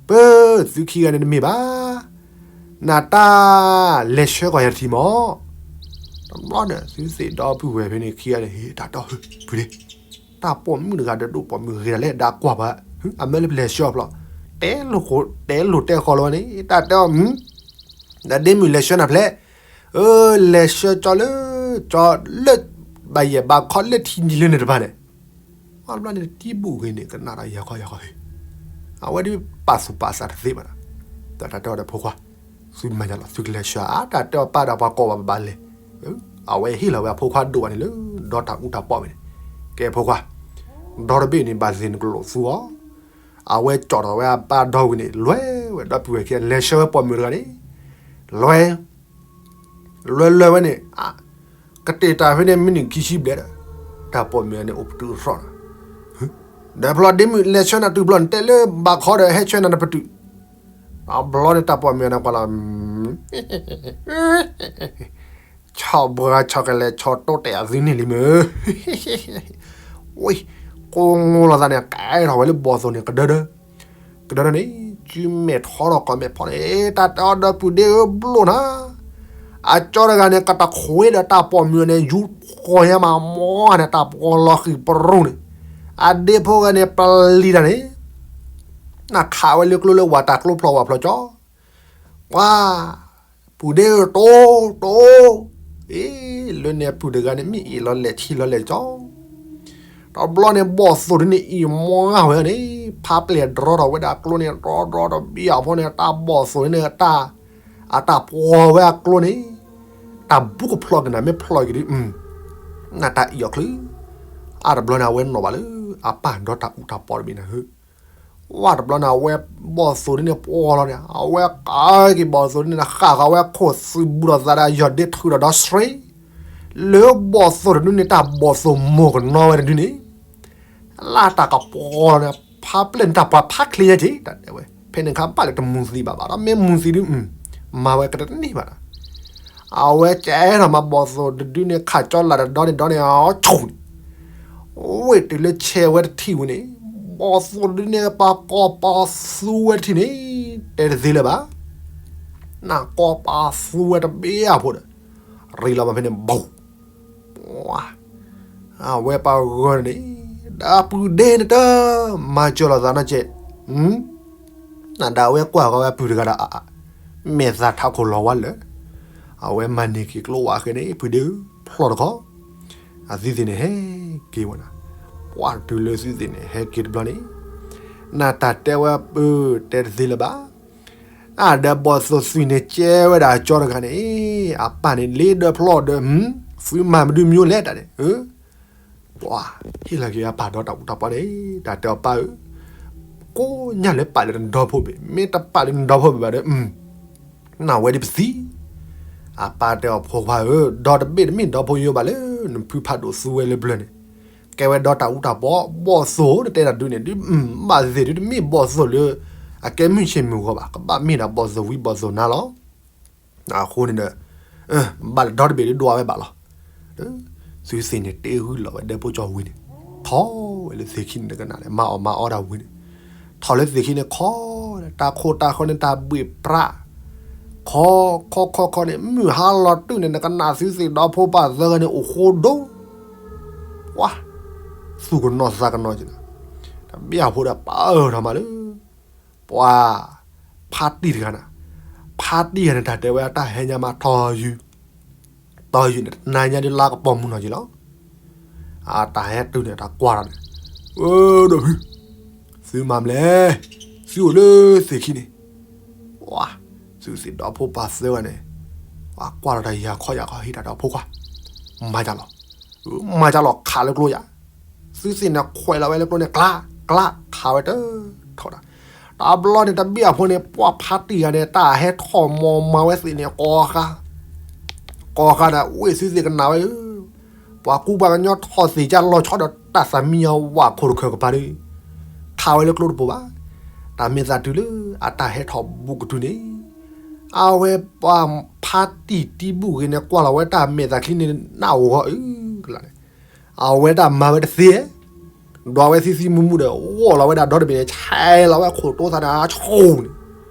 ပၢ သုခံဂၤန့ၣ်တမ့ၢ်ဘၣ် နတၢ်လဲၤဆှၢကီၢ်ယၤတထံၣ်မး. တဘျီန့ၣ် သုသ့ၣ်ဒီပုၢ်ဝဲၢ်ဖဲန့ၣ်ခံဂၤန့ၣ် ဟ့ၣ်တၢ်တီဖုဒ့ တၢ်ပိာ်မုၣ်တဂၤဒီးဒိၣ်ပိာ်မုၣ်ဂ့ၤဒၣ်လဲၣ် ဒၣ်ကွၢ်ဘၣ် အမ့ၢ်လၢပလဲၤဆှၢအဖျီၣ် တဲလိာ်တဲာ်ဃီလီၤဝဲန့ၣ် တၢ်တဲအီၤ ဒီးဒ့မုၣ်လဲၤဆှၢနၤဖျဲး အၢ လဲၤဆှၢကၠီလၢ ကၠီလၢ ဘၣ်ယဲၢ်ဘၣ်ခီလၢထံနံၤလၢန့ၣ်တဖၣ်န့ၣ် အဘျီန့ၣ်တံဘူၣ်ဂ့ၤန့ၣ် ကနၣ်ဒီးယၤခီယၤခီဟ့ၣ် အဝဲဒ်ပာ်သူၣ်ပာ်သးတသ့ဘၣ်ဒီး တၢ်တဲအီၤဒီးဖိခွါ သုမၤယၤလီၤ သုကလဲၤဆှၢအါ တၢ်တဲအီၤပၢ်ဒီးပှၤကိးဘၣ်ဘၣ်လဲၣ် အဝဲဟ့ၣ်လီၤဝဲအဖိခွါဒိၣ်အန့ၣ်လၢ ဒီတၢ်အူတၢ်ပီၣ်ဝဲန့ၣ် ကဲဖိခွါ ဒီတဘ့ၣ်န့ၣ် ဘၣ်သ့ၣ်နကလိာ်သူအီၤ အဝဲကၠီၣ်ထီၣ်ဝဲအပၢ်ဒီဝံၤန့ၣ် လဲၤဝဲဒီပုၢ်ဝဲၢ်ခံ လဲၤဆှၢဝဲပိာ်မုၣ်တဂၤန့ၣ် လဲၤ လဲၤလဲၤဝဲန့ၣ် ကတဲာ်တၢ်ဖဲန့ၣ် မံးနံးခံဆံဘျဲၣ်ဒီး တၢ်ပိာ်မုၣ်န့ၣ် အိၣ်ပတုာ်အသီၣ်ဒီး ဒီးဖျီဒ့မုၣ်လဲၤဆှၢနၤတုၤဖျီန့ၣ် တဲလၢဘၣ်ခီဒီးဟဲဆှၢနၤနပတုာ် အဘျီန့ၣ်တၢ်ပိာ်မုၣ်န့ၣ်ကွၢ်လီၤ ဆီၣ်ဘှါဆီၣ်ကလဲၤဆီၣ်တိတဲာ်အသုန့ၣ်လံမ့ၢ် ဝ့ၢ် ကိးငိလိာ်သးန့ၣ် ကဲထီၣ်ဝဲလၢဘီၣ်သိၣ်န့ၣ် ကဒၢဒၢ ကဒၢဒၢန့ၣ် စုမဲာ်ထီထီၣ်ကီၢ်မဲာ်ဖီန့ၣ် တၢ်တဲအီၤဒီပုၢ်ဒ့ဧၢဘျိၣ်နၤ အကၠီတဂၤန့ၣ် ကတခွ့ဒီးတၢ်ပိာ်မုၣ်န့ၣ် ယူဃီၤညါမးမီၢ်န့ၣ် တၢ်ပှီၤလီၤဃံၤပရူၢ်န့ၣ် အဒ့ဖိဂၤန့ၣ် ပလံၤတၢ်န့ၣ် နခးဝဲလၢကျိလၢဝၤတၢ်ကျိဖျိဝၤဖျိကၠီ ပှၤ ပုၢ်ဒ့ဧၢ တိၢ် တိၢ် အ့ လၢန့ၣ်ပုၢ်တဂၤန့ၣ် မ့ၢ်အ့ၣ်လီၤလဲၣ်ထံလီၤလဲၣ်ကၠီ တဘျီန့ၣ် ဘီၣ်သိၣ်ဒုန့ၣ် အံၤမီၢ်ဂၢ်ဝဲန့ၣ် ဖးပျဲၢ်ဒြီထီၣ်ဝဲဒၣ်ကျိန့ၣ် ဒြီဒြီတဘံၣ်အဖိန့ၣ် တၢ်ဘီၣ်သိၣ်ဒုန့ၣ် အတၢ်ပှီၤဝဲအကျိန့ၣ် တၢ်ဘူးကဖျီၣ်က့ၤနၤ မ့ၢ်ဖျီၣ်က့ၤဒု နတၢ်အံၣ်အီၤချုး အါတဘျီန့ၣ် အဝဲနီၣ်ဘၣ်လၢ အပၢ်ဒီတၢ်အူတၢ်ပီၣ်တဘ့ၣ်နၤဧၢ ဝဲတဘျီန့ၣ် အဝဲဘီၣ်သိၣ်ဒုန့ၣ်ပှီၤလီၤန့ၣ် အဝဲကးက့ၤဘီၣ်သိၣ်ဒုန့ၣ် ဃၣ်ဃီၤဝဲခိၣ်သုးဘူးဒီးသးဒီးယီၢ်ဒ့ထုးဒီးဒီဆှံ လၢဘီၣ်သိၣ်တဒုန့ၣ် တၢ်ဘီၣ်သိၣ်မိၢ်ကနီၤဝဲတဒုန့ၣ် လၢတၢ်ကပှီၤလီၤန့ၣ် ဖးပျဲၢ်န့ၣ်တၢ်ပှၤဖးချ့ညါက့ၤ တၢ်တဲဝဲ ဖဲန့ၣ်ခါဘၣ်လၢတမူၤသံဘၣ်ဘၣ်ဒီး မ့ၢ်မူၤသံဒု မၤဝဲကတန့ၢ်ဘၣ်ဒီး အဝဲကဲထီၣ်မးဘီၣ်သိၣ်တဒုန့ၣ် ခးကၠီလၢ်တဒီန့ၣ်ဒီန့ၣ် အီဆိၣ်န့ၣ် ဝ့ၢ်တုၤလၢဆဲးဝဲတထံၣ်ဝံၤန့ၣ် ဘီၣ်သိၣ်တဒုန့ၣ် ပှၤကိးပှၤသူဝဲတထံၣ်န့ၣ် တဲတသ့လၢၤဘၣ် နၢ်ကိးပှၤသူဝဲတဘ့ၣ်အဖိဒီး ရ့လီၤမးဖဲန့ၣ် ဘၣ် အဝဲပှၤဂီၤန့ၣ် ဒီပုၢ်ဒ့န့ၣ်တ မၤစၢၤလိာ်သးနီတကဲး နဒၣ်ဝဲကွၢ်ဃီဝဲပုၢ်တဂၤဒီး မဲာ်သးထးခိၣ်လီၤဝါလၢာ် အဝဲမၤန့ၢ်က့ၤကျိဝဲဃဲန့ၣ် ပုၢ်ဒ့ဧၢ ဖျီၣ်တခီ အသုသ့ၣ်န့ၣ်ဟဲက့ၤဝဲဒၣ် ပှၤတုၤလၢသုသ့ၣ်န့ၣ် ဟဲက့ၤတဘျီန့ၣ် နတၢ်တဲဝဲပၢ တဲတသ့လၢၤဘၣ် အါဒီးဘီၣ်သိၣ်သွံၣ်န့ၣ်ကဲဝဲဒၣ်ကၠီတဂၤန့ၣ် အပၢ်န့ၣ်လ့ဒီဖျီၣ်ဒီး သုမၤမနုၤမံၤလဲၣ်တၢ်န့ၣ် ပှၤ ဟ့ၣ်လီၤက့ၤအပၢ်ဒီတၢ်အူတၢ်ပီၣ်န့ၣ် တၢ်တဲအီၤပၢ်ဧၢ ကိးညါလၢပာ်လၢနဒီဖိဘ့ၣ် မ့ၢ်တပာ်လၢနဒီဖိဘ့ၣ်ဘၣ်ဒီး နဝဲဒ်ပသံ အပၢ်တဲအီၤဖိခွါဧၢ ဒီတဘ့ၣ်တမ့ၢ်ဒီဖိယိဘၣ်လၢ နဖုဖးဒိၣ်သူဝဲလၢပျၢၤန့ၣ် ကဲဝဲဒီတၢ်အူတၢ်ပီၣ် ဘီၣ်သိၣ်နတဲတၢ်ဒုးန့ၣ် ဒ်ဘၣ်သ့ၣ်ဒုးတမ့ၢ်ဘီၣ်သိၣ်လၢ အကဲမုၢ်ဆ့ၣ်မုၢ်ဂီၤဘၣ် ကဘၣ်မ့ၢ်ဒၣ်ဘီၣ်သိၣ်ဝံဘီၣ်သိၣ်နါလီၤ အဃိန့ၣ်ဒီး ဘၣ်လၢဒီတဘ့ၣ်ဒုးဒွးဝဲဘၣ်လီၤ သုသ့ၣ်န့ၣ်တ့ဂုၢ်လီၤဝဲဒီးဖိကၠီဝံၤန့ၣ် ထီၣ်ဝဲလၢသ့ၣ်ခံန့ၣ်တကနၣ်လဲၣ် မၤအီၣ်မၤအီတၢ်ဝံၤန့ၣ် ထီၣ်လၢသ့ၣ်ခံန့ၣ်ခီ တၢ်ခိၣ်တၢ်ဃီန့ၣ်တၢ်ဘှ့ၣ်ပြး ခီ ခီခီခီန့ၣ် မုၢ်ဟါလီၤတုၤန့ၣ် နကနၣ်သုသ့ၣ်ဒီဖိပၢ်သၢဂၤန့ၣ် အိၣ်ဃိဒိ ဝါ သူၣ်ကနီၤသးကနီၤက့ၤ တဘ့ၣ်အဖိဒီးပၢထီၣ်မးလၢ ပှၤ ဖါတံၢ်တဂၤန့ၣ် ဖါတံၢ်ဂၤန့ၣ် တၢ်တဲဝဲအတၢ်ဟဲညါမးထီယူၤ တီယူၤန့ၣ် တနၤညါဒ်လါကပီၤမုၢ်နီၢ်က့ၤလီၤ အတၢ်ဟဲတုၤန့ၣ် တၢ်ကွၢ်ထီၣ်န့ၣ် အၢ ဒီးဖု သုမၤမလဲၣ် သုအိၣ်လၢသ့ၣ်ခံန့ၣ် ဝါ သုသ့ၣ်ဒီဖိပၢ်သၢဂၤန့ၣ် ပှၤကွၢ်ထီၣ်တၢ်ယၤခီယၤခီဟံးတၢ်ဒီးဖိခွါ မၤကလီၤ မၤကလီၤခးလၢကျိယၤ သုသ့ၣ်န့ၣ်ခွဲးလီၤဝဲလၢကျိန့ၣ် ကျါ ကျါ ခးဝဲတထီၣ်တၢ် တဘျီန့ၣ် တဘ့ၣ်အဖိန့ၣ် ပှၤဖါတံၢ်ဂၤန့ၣ် တၢ်ဟဲထီၣ်မီၤမၤဝဲသ့ၣ်န့ၣ် ကိးဃါ ကိးဃာ်ဒီး ဝ့ၢ်သုသ့ၣ်ကနၣ်ဝဲဧၢ, ပှၤကူပှၤကညီထီၣ်သ့ၣ်ကၢ်လီၤဆီဒီးတၢ်သးမံညီဝးခိၣ်တခၢၣ်ကပၤဒီး ခးဝဲလၢကျိတပိၤဘၣ်. တၢ်မဲာ်သးတုၤလၢအတၢ်ဟဲထီၣ်ဘူးကတုၤန့ၣ် အဝဲပှၤဖါတံၢ်တံဘူၣ်ဂ့ၤန့ၣ် ကွၢ်လီၤဝဲတၢ်မဲာ်သးချံန့ၣ် နၢ်ဧိၤဂီၤအုကလးန့ၣ် အဝဲဒၣ်မၤဝဲတသ့, ဒွးဝဲသံသံမူမူဒီး ဂီၢ်လီၤဝဲဒၣ်ဒီတဘ့ၣ်န့ၣ် ဆဲးလီၤဝဲခိၣ်တိသးန့ၣ်အဆူၣ်န့ၣ်,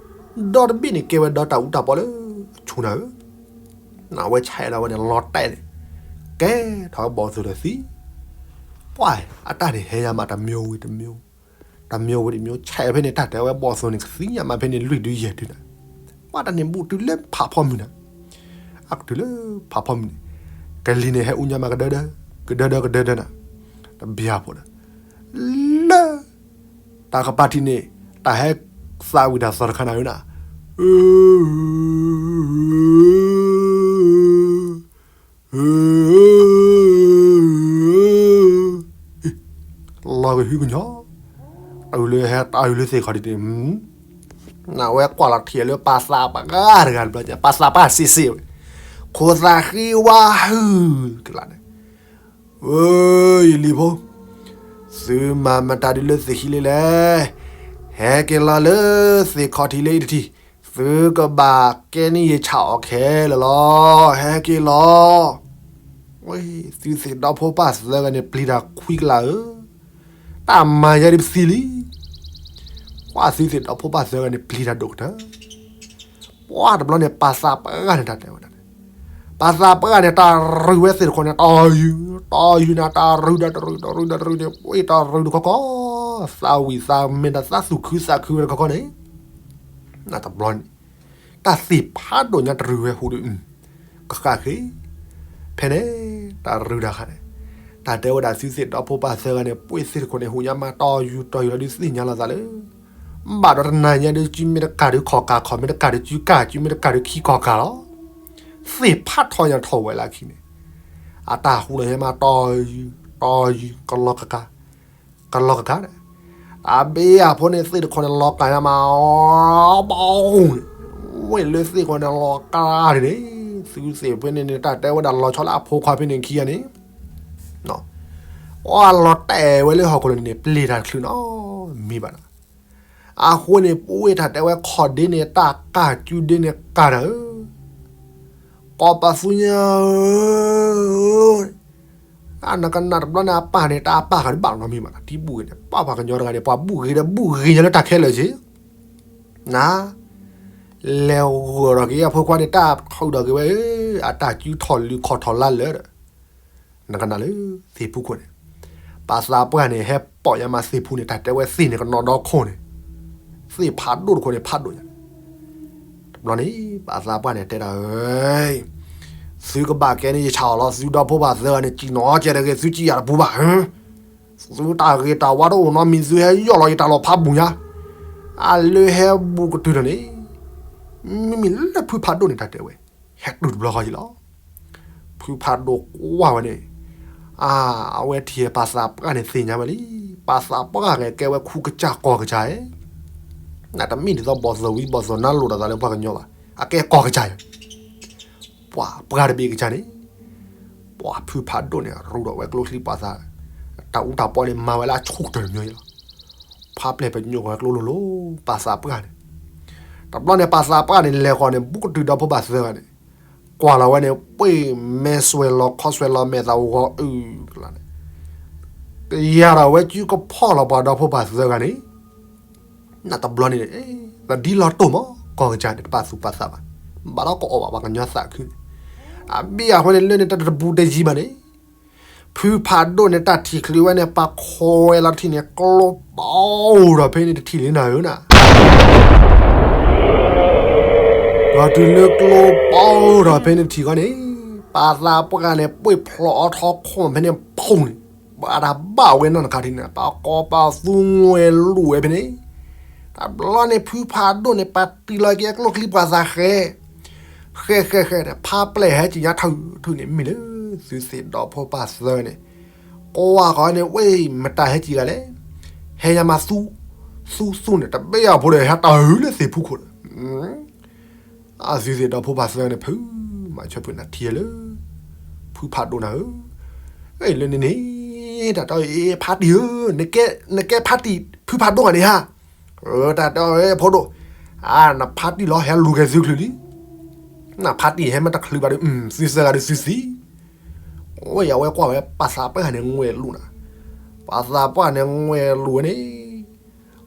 ဒီတဘ့ၣ်န့ၣ်ကဲဝဲဒီးတၢ်အူတၢ်ပီလၢဆူၣ်နၤဧၢ, အဝဲဆဲးလီၤဝဲန့ၣ်လီၤတဲာ်န့ၣ်, ကဲထီၣ်ဝဲဘီၣ်သိၣ်ဒီးသံ, ပှၢ်အတၢ်န့ၣ်ဟဲယၤမးတမံၤဝံၤတမံၤ, တမံၤဝံၤတမံၤ ဆဲးဖဲန့ၣ် တၢ်တဲဝဲဘီၣ်သိၣ်န့ၣ် ကသံညါမးဖဲန့ၣ်လွံၢ်ဒုယဲၢ်ဒုနၤ, ပှၢ်တၢ်န့ၣ်ဘူးတုၤလၢဖးဖီမုၢ်နၤ အကတုၤလၢဖးဖီမုၢ်န့ၣ်, ကလံၤန့ၣ်ဟဲအူညါမးကဒၢဒၢ, ကဒၢဒၢကဒၢဒၢနၤ, တဘျီဖိဒီး, လၢ, တၢ်ကပၤထံးန့ၣ်, တၢ်ဟဲသးဝံၣ်တၢ်သီၣ်တခါနၤဧၢနၤ, လီၤကဟုကညီၤ, တုၤလၢဟဲတၢ်အုးလၢသ့ၣ်ခီၣ်ထံးန့ၣ်, နဝဲကွၢ်လီၤထံၣ်လၢပၢ်သးပှၢ်တဂၤတဘျီ, ပၢ်သးပှၢ်စံးစ့ၢ်ဝဲ, ခိၣ်သးဃံဝါဟုၣ်ကလးန့ၣ်, အၢ ယလံၤဖိ, သုမၤမတၤဒ်လၢသ့ၣ်ခံလံလဲၣ်, ဟဲက့ၤလီၤလၢသ့ၣ်ခီၣ်ထံးလၢအံၤတထံၣ်, သုကဘၣ်ကဲန့ၢ်ယဆၣ်အီၣ်ခဲလၢာ်လီၤ, ဟဲက့ၤလီၤ. ဝဲ သုသ့ၣ်ဒီဖိပၢ်သၢဂၤန့ၣ် ပျံၤတၢ်ခွံကလးဧၢ, တၢ်မၤယဲဒ်ပသံလံ, ပှၢ်သုသ့ၣ်ဒီဖိပၢ်သၢဂၤန့ၣ် ပျံၤတၢ်ဒိၣ်ကတၢၢ် ပှၢ်တဘျီန့ၣ် ပၢ်သးပှၢ်န့ၣ် တၢ်တဲဝဲဒၣ်န့ၣ်, ပၢ်သးပှၢ်န့ၣ် တၢ်ရုၢ်ဝဲသ့ၣ်တခီန့ၣ် တၢ်ယုၢ်, တၢ်ယုၢ်န့ၣ် တၢ်ရုၢ်တၢ်ရုၢ်တၢ်ရုၢ်န့ၣ် ဝဲတၢ်ရုၢ်တခီခီ, သးဝံၣ်သးမဲာ်ဒီးသးသူၣ်ခုသးခုဝဲတခီခီန့ၣ်, တဘျီန့ၣ်, တၢ်သ့ၣ်ဖးဒိၣ်ညါတရုၢ်ဝဲဟူးဒီး, ကဃၣ်ဃ့, ဖဲန့ၣ်, တၢ်ရုၢ်တခါန့ၣ်, တၢ်တဲဝဲဒၣ်သုသ့ၣ်ဒီဖိပၢ်သၢဂၤန့ၣ် ပှ့ၢ်သ့ၣ်တခီန့ၣ် ဟူးညါမး တၢ်ယုၢ်တၢ်ယုၢ်လီၤဒုးသ့ၣ်ညါလီၤသးလၢ ဘၣ်ဒီးတနၤညါဒုး စုမ့ၢ်တကၢ်ဒုးခီၣ်ကၢ်ခီၣ် မ့ၢ်တကၢ်ဒုးစုကၢ် စုမ့ၢ်တကၢ်ဒုးခံခီၣ်ကၢ်လီၤ. သ့ၣ်ဖးထီၣ်ညါထီၣ်ဝဲလၢခံန့ၣ်, အတၢ်ဟူးလီၤဟဲမး တၢ်ယုၢ်, တၢ်ယုၢ် ကလီၤကကါ, ကလီၤကကါန့ၣ်, အဘ့ၣ်အဖိန့ၣ်သ့ၣ်တခီန့ၣ် လီၤကါညါမး အဘၣ်အူန့ၣ်, ဝဲလၢသ့ၣ်တခီန့ၣ် လီၤကါန့ၣ်န့ၣ်, သုသ့ၣ်ဖဲန့ၣ်န့ၣ် တၢ်တဲဝဲဒၣ်လီၤဆီလၢအဖိခွါဖဲန့ၣ်ခံဂၤန့ၣ် အလီၤတဲာ်ဝဲလၢဟီၣ်ခိၣ်လိၤန့ၣ်န့ၣ် ပျံၤတၢ်တချုးနီတမံၤဘၣ်နီၤ. အဃိန့ၣ် ပဝဲတၢ်တဲဝဲခီၣ်ဒ့န့ၣ် တၢ်ကၢ်စုဒ့န့ၣ်ကၢ်တၢ်ဧၢ, ကိးပသူညါဧၢ, အနကနၣ်တဘျီန့ၣ် အပၢ်န့ၣ် တၢ်အပၢ်ဃးဒုးဘၣ်နီတမံၤဘၣ်နီၤ, တံၤဘူၣ်ဂ့ၤန့ၣ် ပှၤပှၤကညီတဂၤန့ၣ် ပှၤဘူၣ်ဂ့ၤဒီးဘူၣ်ဂ့ၤညါလၢတၢ်ခဲလၢာ်က့ၤ နၤ, လဲၤဂၢၢ်ထီၣ်က့ၤအဖိခွါန့ၣ် တၢ်ထုးထီၣ်က့ၤဝဲဧၢ, အတၢ်စုထီၣ်လုၢ်ခီၣ်ထီၣ်လါလၢာ်ဒီး နကနၣ်လၢသ့ၣ်ဖူခိၣ်န့ၣ်, ပၢ်သးပှၢ်န့ၣ် ဟဲပိာ်ညါမးသ့ၣ်ဖူန့ၣ် တၢ်တဲဝဲသ့ၣ်န့ၣ် ကနီၤဒီခိၣ်န့ၣ်, သ့ၣ်ဖးဒိၣ်တခိၣ်န့ၣ် ဖးဒိၣ်ညါ, တဘျီန့ၣ် ပၢ်သးပှၢ်န့ၣ် တဲဒၣ်ဧၢ, သုကဘၣ်ကဲန့ၢ်ယဆၣ်အီၤလီၤ, သုဒီဖိပၢ်သၢဂၤန့ၣ် စံၣ်နီၤကဲတဂ့ၤ, သုစံၣ်ယၤတပူၤဘၣ်ဧၢ, သုတၢ်ဂ့ၤတၢ်ဝါတအိၣ်နီတမံၤ သုဟဲယီၢ်လီၤယတၢ်လီၤဖးဘူးညါ, အလၢဟဲဘူးကတုၤဒီးန့ၣ်, မ့မ့ၢ်လၢဖုဖးဒိၣ်န့ၣ် တၢ်တဲဝဲ ဟဲတုၤတဘျီဃီယံၤလီၤ. ဖုဖးဒိၣ်ကွၢ်ဝဲန့ၣ်, အဝဲထံၣ်ပၢ်သးပှၢ်န့ၣ်သ့ၣ်ညါဝဲလံ, ပၢ်သးပှၢ်န့ၣ် ကဲဝဲခူကစၢ်ကီၢ်ကစၢ်ဧၢ, နတမ့ၢ်ဒ်သိးဘီၣ်သိၣ်ဝံၤဘီၣ်သိၣ်နါလိၣ်ဒီးသးလၢပှၤကညီဘၣ်, အကဲကီၢ်ကစၢ်ဧၢ, ပှၤပှၢ်တဘ့ၣ်ကစၢ်န့ၣ်, ပှၤဖုဖးဒိၣ်န့ၣ် ရူးဒီးဝဲကျိချံပှၤသး, တၢ်အူတၢ်ပီန့ၣ် မၤဝဲလၢအဆူၣ်ကတၢၢ်တမံၤလီၤ. ဖးပျဲၢ်ပညိၣ်ဃီကျိလိၤလိၤ ပၢ်သးပှၢ်န့ၣ်, တဘျီန့ၣ် ပၢ်သးပှၢ်န့ၣ် လဲၤဃီၤန့ၣ် ဘူးကတုၤဒီဖိပၢ်သၢဂၤန့ၣ်, ကွၢ်လီၤဝဲန့ၣ် ပှ့ၢ်မဲာ်စွဲၤလီၤခီစွဲၤလီၤမဲာ်သးဝီၤအုၣ်ကလါန့ၣ်, ကယၤထီၣ်ဝဲစုကဖီၣ်လီၤပှၤဒီဖိပၢ်သၢဂၤန့ၣ်, နတဘျီန့ၣ်, သဒံလီၤတိၢ်မး ကီၢ်ကစၢ်န့ၣ် တပာ်သူၣ်ပာ်သးဘၣ်, ဘၣ်ဒီးကအီၣ်ဘၣ်ပှၤကညီသးခုန့ၣ်, အဘ့ၣ်အဃိန့ၣ် လၢန့ၣ်တတဘူးတယံၤဘၣ်န့ၣ်, ဖုဖးဒိၣ်န့ၣ် တၢ်ထံၣ်ချုးဝဲန့ၣ် ပာ်ခိးဝဲလီၤတထံၣ်န့ၣ် ကျိပီထီၣ်ဖဲန့ၣ်တထံၣ်လံနၤဧၢနၤ, ဒီးတုၤလၢကျိပီထီၣ်ဖဲန့ၣ်တထံၣ်ဃီန့ၣ်, ပၢ်သးပှၢ်န့ၣ် ပှ့ၢ်ဖျိးအီထီခိၣ်ဖဲန့ၣ်ဖုန့ၣ်, ဘၣ်တၢ်ဘၣ်ဝဲနီၢ်နခါထံၣ်န့ၣ် ပာ်ကိးပာ်သူငွဲၤလိာ်ဝဲဖဲန့ၣ်, တဘျီန့ၣ် ဖုဖးဒိၣ်န့ၣ် ပာ်တံၢ်လီၤက့ၤအကျိချံပှၤသးဃဲ, ဃဲဃဲဃဲန့ၣ် ဖးပျဲၢ်ဟဲက့ၤညါထုးထုးန့ၣ် မ့ၢ်လၢသုသ့ၣ်ဒီဖိပၢ်သၢဂၤန့ၣ်, ကွၢ်ဃီန့ၣ် ဝဲမတၤဟဲက့ၤဂၤလဲၣ်, ဟဲညါမးသူ, သူသူန့ၣ် တဘ့ၣ်အဖိဒီးဟဲတၢ်အုးလၢသ့ၣ်ဖူခိၣ်ဒီး အသုသ့ၣ်ဒီဖိပၢ်သၢဂၤန့ၣ် ဖု မၤဆၢဖုနၤထံလၢ ဖုဖးဒိၣ်နၤဧၢ, လၢန့ၣ်န့ၣ် တၢ်တဲအီၤ ဖါတံၢ်ဧၢ, နကဲဖါတံၢ် ဖုဖးဒိၣ်ဂၤန့ၣ်ဧါ, တၢ်တဲအီၤ ဖိဒိၣ်, နဖါတံၢ်လီၤ ဟဲလူၤက့ၤသုချုးလံ, နဖါတံၢ်ဟဲမ့ၢ်တချုးဘၣ်ဒီး သုသၢဂၤဒီးသုသံ, ဝဲအဝဲကွၢ်ဝဲ ပှၤသးပှၢ်န့ၣ် ငွဲၣ်လူၤနၤ, ပှၤသးပှၢ်န့ၣ် ငွဲၣ်လူၤဝဲန့ၣ်,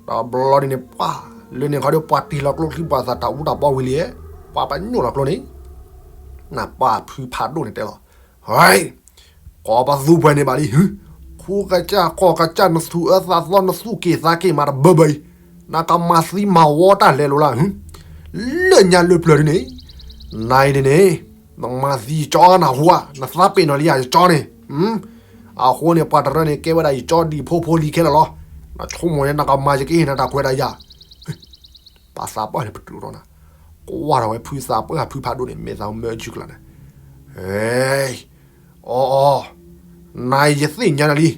တဘျီဒ်န့ၣ် ပှၤလၢန့ၣ်ခီဒီး ပှၤတံၢ်လီၤကျိချံ ပှၤသးတၢ်အူတၢ်ပီဝံၤလံ, ပှၤပညိၣ်လီၤကျိန့ၣ်, နပှၤဖုဖးဒိၣ်န့ၣ်တဲလီၤ, ကိးပသူပှဲၤန့ၣ်ဘၣ်လံ, ခူကစၢ်ကီၢ်ကစၢ် နသူၣ်အၢသးသီ နသူၣ်က့ၣ်သးက့ၣ်မးတဘၢဘၢအံၤ, နကမၤသံမၤဝီတၢ်လဲၤလိာ်လၢ, လၢညါလၢပျၢၤဒ်န့ၣ်, နအံၤန့ၣ်န့ၣ်, နမၤသံယကၠီနဟူဧါ, နသးပ့ၤနီၣ်လံယၤယကၠီန့ၣ်, အဃိန့ၣ် ပှၤတရၢန့ၣ် ကဲဝဲဒၣ်ယကၠီဒံၣ်ဖိဖိလံၤခဲလၢာ်လီၤ, နဆိကမိၣ်န့ၣ် နကမၤယကဟ့ၣ်နၤတၢ်ခွဲးတၢ်ယာ် ပှၤသးပှၢ်န့ၣ်ပတုာ်ထီၣ်နၤ, ကွၢ်ထီၣ်ဝဲဖုသးပှၢ်ဖုဖးဒိၣ်န့ၣ် မဲာ်သးမၢအစုကျါန့ၣ်, အီအီ, နၤအံၤယသ့ၣ်ညါနၤလံ,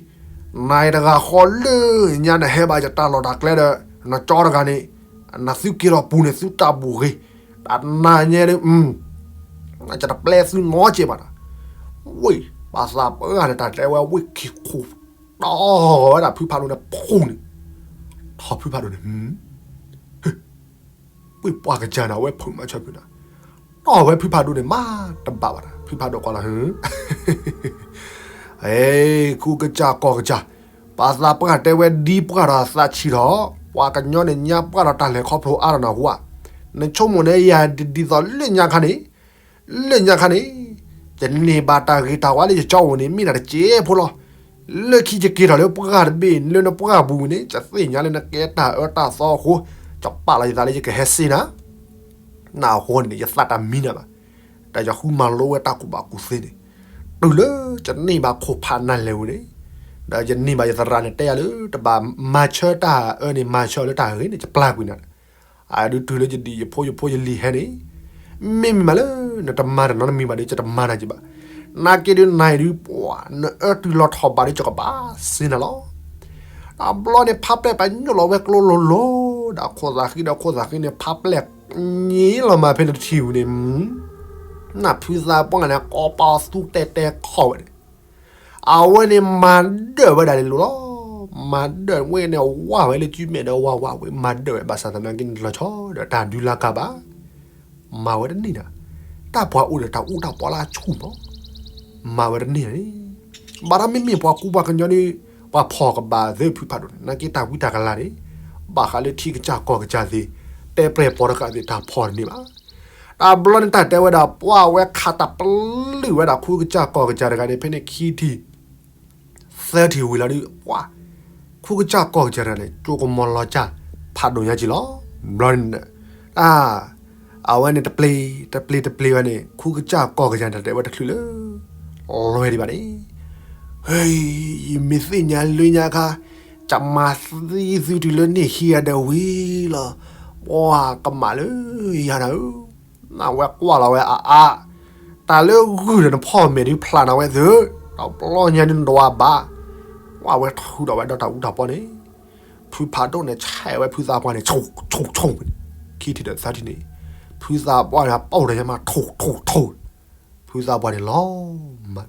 နၤအံၤတဂၤဃီလၢညါနဟဲဘၣ်ယတၢ်လီၢ်တၢ်ကျဲဒီး နကၠီတဂၤန့ၣ်, နသုက့ၤထီၣ်ပူၤန့ၣ် သုတၢ်ဘူၣ်ဂ့ၤ, တၢ်နၤညါဒီး ယတပျဲသုနီတစဲးဘၣ်နၤ, ဝ့ၢ် ပှၤသးပှၢ်န့ၣ် တၢ်တဲဝဲဝ့ၢ်ခံခိၣ်, တီၢ်ဝဲဒၣ်ဖုဖးဒိၣ်န့ၣ်ဖူန့ၣ်, ထီၣ်ဖုဖးဒိၣ်န့ၣ် ဝ့ၢ်ပှၤကစၢ်န့ၣ် အဝဲဖုးမၤဆၢဖုးနၤ, တီၢ်ဝဲဖုဖးဒိၣ်န့ၣ်မးတဘၣ်ဘၣ်နၤ, ဖုဖးဒိၣ်ကွၢ်လီၤ, အဲ ခူကစၢ်ကီၢ်ကစၢ်, ပှၤသးပှၢ်တဲဝဲဒ်ပှၢ်ဒီးသးဆံးထီၣ်, ပှၤကညီန့ၣ်ညါပှၢ်ဒီးတၢ်လဲၤခီဖျိအါထီၣ်နၤဟူဧါ, နဆိကမိၣ်န့ၣ်ယၤဒ်သိးလၢညါခါန့ၣ် လၢညါခါန့ၣ်, ယန့ၢ်ဘၣ်တၢ်ဂ့ၤတၢ်ဝါလၢယကၠီအိၣ်န့ၣ် မ့ၢ်ဒၣ်တစဲးဖိလီၤ. လၢခံယက့ၤထီၣ်လၢပှၢ်တဘ့ၣ် လၢနပှၢ်ပူၤန့ၣ် ယသ့ၣ်ညါလၢနကဲတၢ်အၢတၢ်သီအဃိ, ယပာ်လီၤယသးလၢယကဟဲစ့နၤ, နအဃိန့ၣ် ယသးတမံနၤဘၣ်. တၢ်ယဃုမၤလိဝဲတၢ်ကူၣ်ဘၣ်ကူၣ်သ့န့ၣ်, တုၤလၢယန့ၢ်ဘၣ်ခိၣ်ဖးနၤလဲၣ်ဝံၤန့ၣ်, ဒီးယန့ၢ်ဘၣ်ယသရၣ်န့ၣ်တဲယၤလၢ တဘၣ်မၤဆၢတၢ်အၢန့ၣ် မၤဆၢလၢတၢ်ဂ့ၤန့ၣ် ယပျၢ်ကွံာ်နၤ အဒုးတုၤလၢယဒံၣ်ယဖိယဖိယလံၤဟဲန့ၣ်, မ့မ့ၢ်မးလၢ နတမၤတၢ်နီတမံၤဘၣ်ဒီး ယတမၤနၤက့ဘၣ်. နာ်က့ဒုးနၤအံၤဒုး ပှၤ နအၢတုၤလီၤထီၣ်ဘးဒီး ယကဘၣ်စ့နၤလီၤ. တဘျီန့ၣ် ဖးပျဲၢ်ပညိၣ်လီၤဝဲကျိလိၤလိၤ, ဒီးခိၣ်သးဃံဒီးခိၣ်သးဃံန့ၣ် ဖးပျဲၢ်ညံလီၤမးဖဲန့ၣ်တထံၣ်ဝံၤန့ၣ်, နဖုသးပှၢ်န့ၣ် ကိးပသူတဲတဲခီၣ်ဝဲန့ၣ် အဝဲန့ၣ်မၤဒၢၣ်ဝဲဒၣ်န့ၣ်လိၤလီၤ. မၤဒၢၣ်ဝဲန့ၣ် ဝါဝဲလၢကုမဲာ်ဒီးဝါဝါဝဲ မၤဒၢၣ်ဝဲဘၣ်ဆၣ်သနာ်က့န့ၣ် တလီၤဆီဒီးတၢ်ဒုးလၢကၤဘၣ်. မၤဝဲတန့ၢ်နၤ, တၢ်ပှၤအိၣ်ဒီးတၢ်အူတၢ်ပီလၢအဆူၣ်မး, မၤဝဲတန့ၢ်နၤန့ၣ်, ဘၣ်ဒီးမ့မ့ၢ်ပှၤကူပှၤကညီဒီး ပှၤဖီၣ်ကဘၣ်သ့ၣ်ဖုဖးဒိၣ်န့ၣ် နာ်က့တၢ်ဝံတၢ်ကလၤန့ၣ် ဘၣ်ဃးလၢထံကစၢ်ကီၢ်ကစၢ်သ့ၣ်, တဲပျဲၢ်ပိာ်တဃာ်သ့ၣ် တၢ်ဖီၣ်တန့ၢ်ဘၣ်. တဘျီန့ၣ်တၢ်တဲဝဲဒၣ် ပှၤဝဲခးတၢ်ပလုၢ်ဝဲဒၣ်ခူကစၢ်ကီၢ်ကစၢ်တဂၤန့ၣ် ဖဲန့ၣ်ခံထံၣ် သၢထံၣ်ဝံၤလီၤဒီး ပှၤ ခူကစၢ်ကီၢ်ကစၢ်တဂၤန့ၣ် ကၠိကမီၤလီၤစၢ် ဖးဒိၣ်ညါက့ၤလီၤ. ဘျီန့ၣ် အဝဲန့ၣ်တပျ့ၤ တပျ့ၤတပျ့ၤဝဲန့ၣ် ခူကစၢ်ကီၢ်ကစၢ်န့ၣ် တၢ်တဲဝဲတချုးလၢ လွဲဒံးဘၣ်န့ၣ်, ဟ့ ယမ့ၢ်သ့ၣ်ညါလၢညါခါ ကမၤသံသုတုၤလၢန့ၣ်ခံဂၤဒီးဝံၤလီၤ. ပှၤကမၣ်လၢယၤနၤဧၢ, နဝဲကွၢ်လီၤဝဲအါအါ, တၢ်လၢဂုၢ်ဒီးနဖီၣ်မဲာ်ဒုးဖျးနၤဝဲသု, တဘျီညါဒုးနဒွးဘၣ်. ကွၢ်ဝဲထုးဒီးဝဲဒီးတၢ်အူတၢ်ပီန့ၣ်, ဖုဖးဒိၣ်န့ၣ် ဆဲးဝဲဖုသးပှၢ်န့ၣ် ဆိၣ်ဆိၣ်ဆိၣ်, ခံထံၣ်ဒီးသၢထံၣ်န့ၣ်, ဖုသးပှၢ်န့ၣ် ပိၢ်ဒီးညါမး ထိၣ်ထိၣ်ထိၣ်, ဖုသးပှၢ်န့ၣ်လီၤမၢ်,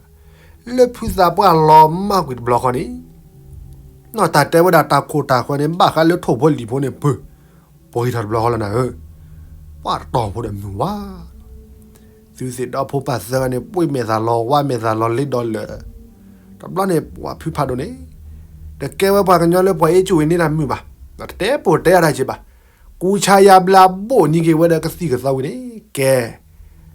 လၢဖုသးပှၢ်လီၤမၢ်ကွံာ်တဘျီဃီန့ၣ်, နီၢ်တၢ်တဲဝဲဒၣ်တၢ်ခိၣ်တၢ်ဃၢၤန့ၣ် ဘၣ်ဃးလၢထိၣ်ဖိလံၣ်ဖိန့ၣ် ပၢၢ် ပှၤဟံးထီၣ်တဘျီဃီလီၤနၤဧၢ, ပှၤတတီၤဖိဒီးမုၢ်ဝါ သုသ့ၣ်ဒီဖိပၢ်သၢဂၤန့ၣ် ပှ့ၤမဲာ်သၣ်လီၤဝါမဲာ်သၣ်လီၤလ့ဒီးလၢာ်, တဘျီန့ၣ် ပှၤဖုဖးဒိၣ်န့ၣ်, တကဲဝဲပှၤကညီလၢပှၤအ့ၣ်ကူၣ်အ့ၣ်န့ၢ်တၢ်မုာ်ဘၣ်, တတဲပိာ်တဲအတၢ်က့ၤဘၣ်, ကူဆါယါဘျါဘိၣ်နံၤက့ၤဝဲဒီးကသံၣ်ကသီဝံၤန့ၣ်, ကဲ,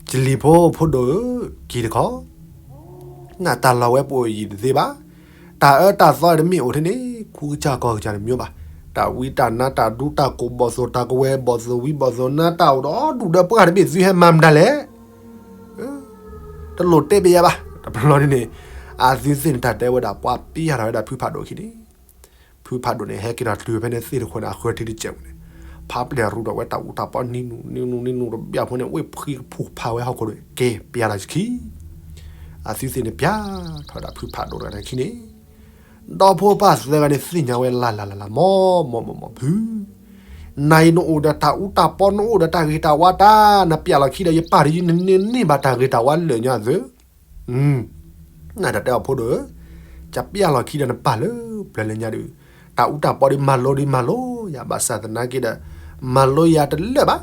ကလံၤဖိဖိဒိၣ်ဧၢ, က့ၤတခီ နတၢ်လီၢ်ဝဲပအိၣ်ယံၤတသ့ဘၣ်, တၢ်အၢတၢ်သီတမ့ၢ်အိၣ်ထဲန့ၣ် ခူကစၢ်ကီၢ်ကစၢ်တမံၤဘၣ်, တၢ်ဝံတၢ်နါတၢ်ဒူတၢ်ကိၢ်ဘီၣ်သိၣ်တၢ်ကဝဲၤဘီၣ်သိၣ်ဝံဘီၣ်သိၣ်နါတၢ်အိၣ်ဒီးဒူၣ်ဒီးပှၢ်တဘ့ၣ်သုဟဲမၤမတၤလဲၣ်, တလိၣ်တဲဘၣ်ယၤဘၣ်, တဘျီန့ၣ်န့ၣ်, အသုသ့ၣ်န့ၣ်တၢ်တဲဝဲဒၣ်ပှၤပျဲထီၣ်ဝဲဒၣ်ဖုဖးဒိၣ်အခံန့ၣ် ဖုဖးဒိၣ်န့ၣ် ဟဲက့ၤထီၣ်တုၤဖဲန့ၣ်သ့ၣ်တခိၣ်န့ၣ် အဃၢၤထံတစဲးဝံၤန့ၣ်, ဖးပျဲၢ်ရူဒီးဝဲတၢ်အူတၢ်ပီနံၤနူၤနံၤနူၤနံၤနူၤတဘျီဖိန့ၣ် ဝ့ၢ်ဖှံကဖူးဖးဝဲဟီၣ်ခိၣ်ဒီး က့ၤပျဲထီၣ်ဆံခံ, အသုသ့ၣ်န့ၣ်ပျဲထီၣ်ဒၣ်ဖုဖးဒိၣ်တဂၤန့ၣ်ခံန့ၣ်, ဒီဖိပၢ်သၢဂၤန့ၣ်သ့ၣ်ညါဝဲလၢ်လၢ်လၢ်လၢ် မီၢ်မီၢ်မီၢ်မီၢ်ဖု နၤအံၤနအိၣ်ဒီးတၢ်အူတၢ်ပီ နအိၣ်ဒီးတၢ်ဂ့ၤတၢ်ဝါတၢ် နပျဲလီၤခံဒီးယပၢ်ဒီးယ နန့ၢ်ဘၣ်တၢ်ဂ့ၤတၢ်ဝါလၢာ်ညါသု နတၢ်တဲအီၤဖိဒိၣ်ဧၢ, ကပျဲလီၤခံဒီးနပၢ်လၢပျၢၤလၢညါဒုး, တၢ်အူတၢ်ပီဒုးမၤလိဒုးမၤလိယၤ ဘၣ်ဆၣ်သနာ်က့ဒီး မၤလိယၤတလၢာ်ဘၣ်,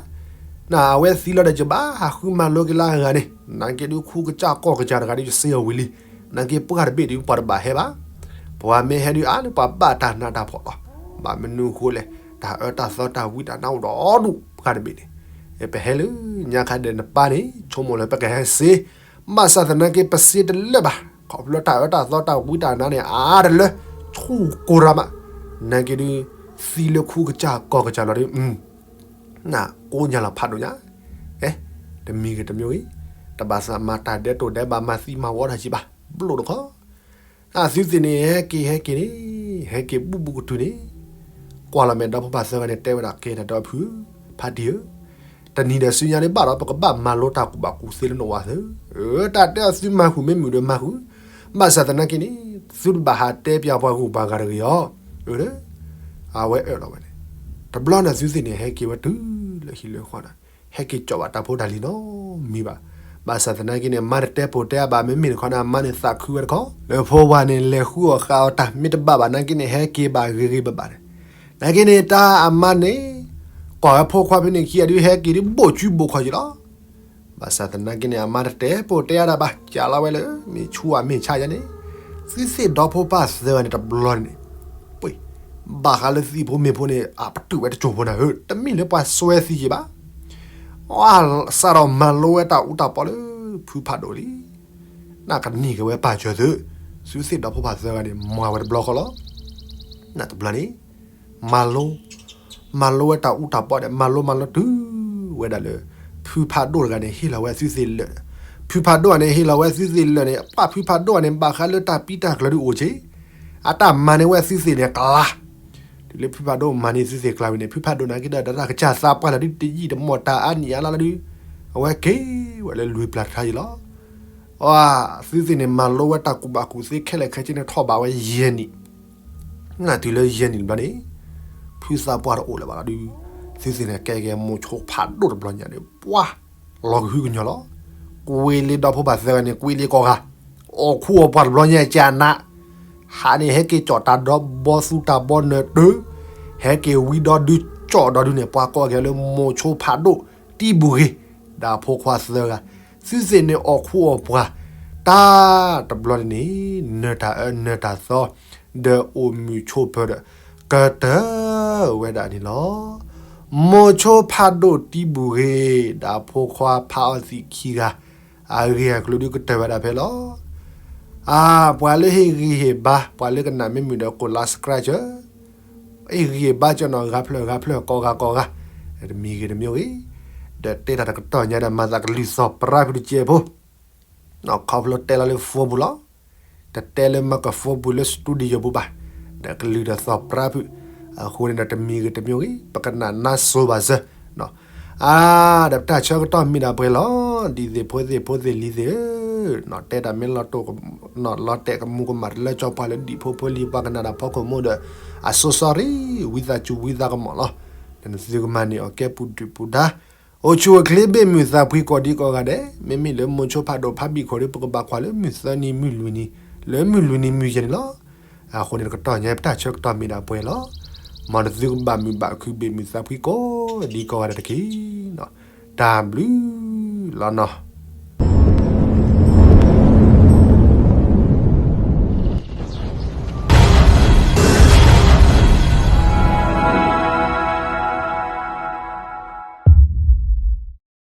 နဝဲသံလီၤဒီးယဘၣ် ဟးဃုမၤလိက့ၤလၢအဂၤန့ၣ်, နာ်က့ဒုးခူကစၢ်ကီၢ်ကစၢ်တဂၤဒုး ယစ့အဝံၤလံ, နာ်က့ပှၢ်တဘ့ၣ်ဒုး ပှၤတဘၣ်ဟဲဘၣ်, ပှၤမ့ၢ်ဟဲဒုးအါလၢပှၤဘၣ်တၢ်နးတၢ်ဖှီၣ်လီၤ, ဘၣ်မနုၤအဃိလဲၣ်, တၢ်အၢတၢ်သီတၢ်ဝံတၢ်နါအိၣ်ဒီးဒူၣ်ပှၢ်တဘ့ၣ်န့ၣ်, ပဟဲလၢညါခါဒီးနပၢ်န့ၣ် ဆိကမိၣ်လၢပကဟဲစ့ ဘၣ်ဆၣ်သနာ်က့ ပစ့တလၢာ်ဘၣ်, ခီဖျိတၢ်အၢတၢ်သီတၢ်ဝံတၢ်နါန့ၣ် အါတလၢ ဆူၣ်ကိရၢ်မး, နာ်က့ဒုး သံလၢခူကစၢ်ကီၢ်ကစၢ်လီၤဒုး, နကိးညါလီၤဖးဒိၣ်ညါ, အဲ, တမံၤဂ့ၤတမံၤဂ့ၤ, တဘၣ်သးမၤတၢ်ဒဲးတိၢ်ဒဲးဘး မၤသံမၤဝီတၢ်စံးဘၣ်, ဘျိၣ်တခီ, အသုသ့ၣ်န့ၣ် ဟဲက့ၤဟဲက့ၤန့ၣ်, ဟဲက့ၤဘူးဘူးကတုၤန့ၣ်, ကွၢ်လီၤမဲာ်ဒီဖိပၢ်သၢဂၤန့ၣ် တဲဝဲဒၣ်ကဲနၤဒီဖု, ဖးတံၢ်ဧၢ တနံၤဒီးဆူညါန့ၣ်ဘၣ်ဒီး ပကဘၣ်မၤလိတၢ်ကူၣ်ဘၣ်ကူၣ်သ့လၢနဝၤသၢ, တၢ်တဲအီၤသုမၤဃုာ်မ့ၢ်မုာ်ဒီးမၤဃုာ်, ဘၣ်ဆၣ်သနာ်က့န့ၣ် သုတဘၣ်ဟးတဲပၠးပှၤဂုၤပှၤဂၤတဂ့ၤအီၤ, အဝဲအၢၣ်လီၤဝဲန့ၣ်, တဘျီန့ၣ်သုသ့ၣ်န့ၣ် ဟဲက့ၤဝဲတုၤလၢဟံၣ်လၢဃီဒီး ဟဲက့ၤကၠီၣ်ဘၣ်တၢ်ဖိတၢ်လံၤနီတမံၤဘၣ်, ဘၣ်ဆၣ်သနာ်က့န့ၣ် အမါတတဲပိာ်တဲအဘၣ် မ့မ့ၢ်တခီန့ၣ် အမါန့ၣ်သးခုဝဲတခီ, လၢဖိဝၤန့ၣ် လဲၤဃုအီၣ်ဃးအီၣ်တၢ်မ့ၢ်တဘၣ်ဘၣ်နာ်က့န့ၣ် ဟဲက့ၤဘၣ်ဂ့ၤဂ့ၤဘၣ်ဘၣ်န့ၣ်, နာ်က့န့ၣ် တၢ်အမါန့ၣ် ကွၢ်ဝဲဖိခွါဖဲန့ၣ်ခံဂၤဒုး ဟဲက့ၤဒုး ဘိၣ်ကူဘိၣ်ခီၣ်က့ၤလီၤ. ဘၣ်ဆၣ်သနာ်က့န့ၣ် အမါတတဲပိာ်တဲအါဒၣ်ဘၣ် ကးလီၤဝဲလၢ မ့ၢ်ဆူၣ်ဧါမ့ၢ်ဆါယါန့ၣ်, သုသ့ၣ်ဒီဖိပၢ်သၢဂၤန့ၣ်တဘျီန့ၣ်, ပှ့ၤ, ဘၣ်ဃးလၢသံၣ်ဖိမ့ၢ်ဖိန့ၣ် အပတုာ်ဝဲတစိၢ်ဖိနၤဧၢ, တမ့ၢ်လၢပှၤစွဲသံယံၤဘၣ်, အါ, စးထီၣ်မၤလိဝဲတၢ်အူတၢ်ပီလၢ ဖုဖးဒိၣ်လံ, နကနံၤက့ၤဝဲပၢ်စၢၤသု, သုသ့ၣ်ဒီဖိပၢ်သၢဂၤန့ၣ် မၤဝဲတဘျီဃီလီၤ. နတဘျီန့ၣ် မၤလိ, မၤလိဝဲတၢ်အူတၢ်ပီဒီး မၤလိမၤလိတုၤဝဲဒၣ်လၢ ဖုဖးဒိၣ်တဂၤန့ၣ် ဟ့ၣ်လီၤဝဲသုသ့ၣ်လၢာ်, ဖုဖးဒိၣ်ဂၤန့ၣ် ဟ့ၣ်လီၤဝဲသုသ့ၣ်လၢာ်န့ၣ် ပှၤဖုဖးဒိၣ်ဂၤန့ၣ် ဘၣ်ဃးလၢတၢ်ပံတၢ်ကျၢၤဒုးအိၣ်က့ၤ, အတၢ်မၤန့ၢ်ဝဲသုသ့ၣ်န့ၣ်ကျါ, တုၤလၢဖုဖးဒိၣ်မၤန့ၢ်သုသ့ၣ်ကျါဝံၤန့ၣ် ဖုဖးဒိၣ်နာ်က့ဒီး တၢ်ကစၢ်သးပှၢ်လၢဒုးတယံာ်တမီၢ်တၢ်အါနံၣ်အါလါလၢဒုး, အဝဲက့ၤဝဲလၢလွံၢ်ပျၢ်တခါယံၤလီၤ. အသုသ့ၣ်န့ၣ် မၤလိဝဲတၢ်ကူၣ်ဘၣ်ကူၣ်သ့ခဲလၢာ်ခဲဆ့န့ၣ် ထီၣ်ဘးဝဲယဲၢ်နံၣ် နတုၤလၢယဲၢ်နံၣ်တဘျီန့ၣ် ဖုသးပှၢ်တအိၣ်လၢၤဘၣ်လီၤဒုး, သုသ့ၣ်န့ၣ် ကဲက့ၤမိၤဆိဖးဒိၣ်တဘျီညါန့ၣ် ပှၤလီၤကဟုကညီၤလီၤ. ကွ့လ့ဒီဖိပၢ်သၢဂၤန့ၣ် ကွ့လ့ကိးဂၤ, အိၣ်ခူအိၣ်ပှၢ်တဘျီညါကနး, ဟးန့ၣ်ဟဲက့ၤကၠီၣ်တၢ်ဒီဘီသူတၢ်ဘီနၢၤတၢ, ဟဲက့ၤဝံဒီဒုကၠီၣ်ဒီဒုန့ၣ် ပှၤကိးက့ၤလၢမိၤဆိဖးဒိၣ်တံဘူၤဂ့ၤ, ဒီးဖိခွါသၢဂၤ, သုသ့ၣ်န့ၣ်အိၣ်ခူအိၣ်ပှၢ်, တၢ်တဘျီန့ၣ် နၢၤတၢ်အၢနၢၤတၢ်သီ ဒီးအိၣ်မုာ်ဆိးပၢၤဒီး ကတၢၢ်ဝဲဒၣ်န့ၣ်လီၤ. မိၤဆိဖးဒိၣ်တံဘူၤဂ့ၤ ဒီးဖိခွါဖးအီသံးခံဂၤ အဂ့ၢ်အကျိၤဒုးကတၢၢ်ဝဲဒၣ်ဖဲလီၤ. အါ, ပှၤလၢဟ့ၣ်ဂံၢ်ဟ့ၣ်ဘါ ပှၤလၢကနၣ်မ့ၢ်မုာ်ဒီး ကိးလါ subscribe ဟ့ၣ်ဂံၢ်ဟ့ၣ်ဘါကၢနီၤ ဂၤဖျၢၣ်ဂၤဖျၢၣ် ကိးဂၤကိးဂၤ, တမံၤဂ့ၤတမံၤဂ့ၤ, ဒီးတဲတၢ်တကတီၢ်ညါဒီး မၤသးကလုၢ်သီၣ်ပြၢ်ဖုတကဲးဖိ ခီဖျိတဲလီၤလၢ phone ပူၤလီၤ. တတဲလၢ microphone ပူၤလၢ studio ပူၤဘၣ်, ဒီးကလုၢ်ဒီးသီၣ်ပြၢ်ဖု, အဃိန့ၣ်ဒီးတမံၤဂ့ၤတမံၤဂ့ၤ ပကနၣ်နါစိၤဘၣ်စၢၤ, အါ, ဒီးပတၢ်ဆၢကတီၢ်မ့ၢ်ဒၣ်ပှဲၤလီၤ. ဒ်သ့ၣ်ဖိသ့ၣ်ဖိသ့ၣ်လံၤသ့ၣ်ဧၢ, တဲတၢ်မ့ၢ်လီၤတိၢ်, လီၤတဲာ်ကမူကမၣ်တလၢကၠီပှၤလၢဒံၣ်ဖိဖိလံၤ ပှၤကနၣ်တၢ်ဖီခိၣ်မ့ၢ်ဒီး, အ so sorry, ဝံသးစူၤဝံသးကမီၤလီၤ. နသုကမၤန့ၢ်အီၤကဲပူၤဒုၣ်ပူၤဒါ အိၣ်ဆူၣ်အိၣ်ချ့ဘ့ၣ်မုာ်သးဖှံကိးဒံကိးဂၤဒဲး, မ့မ့ၢ်လၢမိၤဆိဖးဒိၣ်ဖးဘံၣ်ခိၣ်ဒီး ပကဘၣ်ကွၢ်လၢမုၢ်သၢနံၤမုၢ်လွံၢ်နံၤ, လၢမုၢ်လွံၢ်နံၤမုၢ်ယဲၢ်နံၤလီၤ. အဃိန့ၣ်တကတီၢ်ညါ ပတၢ်ဆၢကတီၢ်မ့ၢ်ဒၣ်ပှဲၤလီၤ. မ်နသုကဘၣ်မုာ်ဘၣ်ခုဘ့ၣ်မုာ်သးဖှံကိးဒံကိးဂၤဒဲးတက့ၢ်. တၢ်ဘျုးလီၤနီၤ.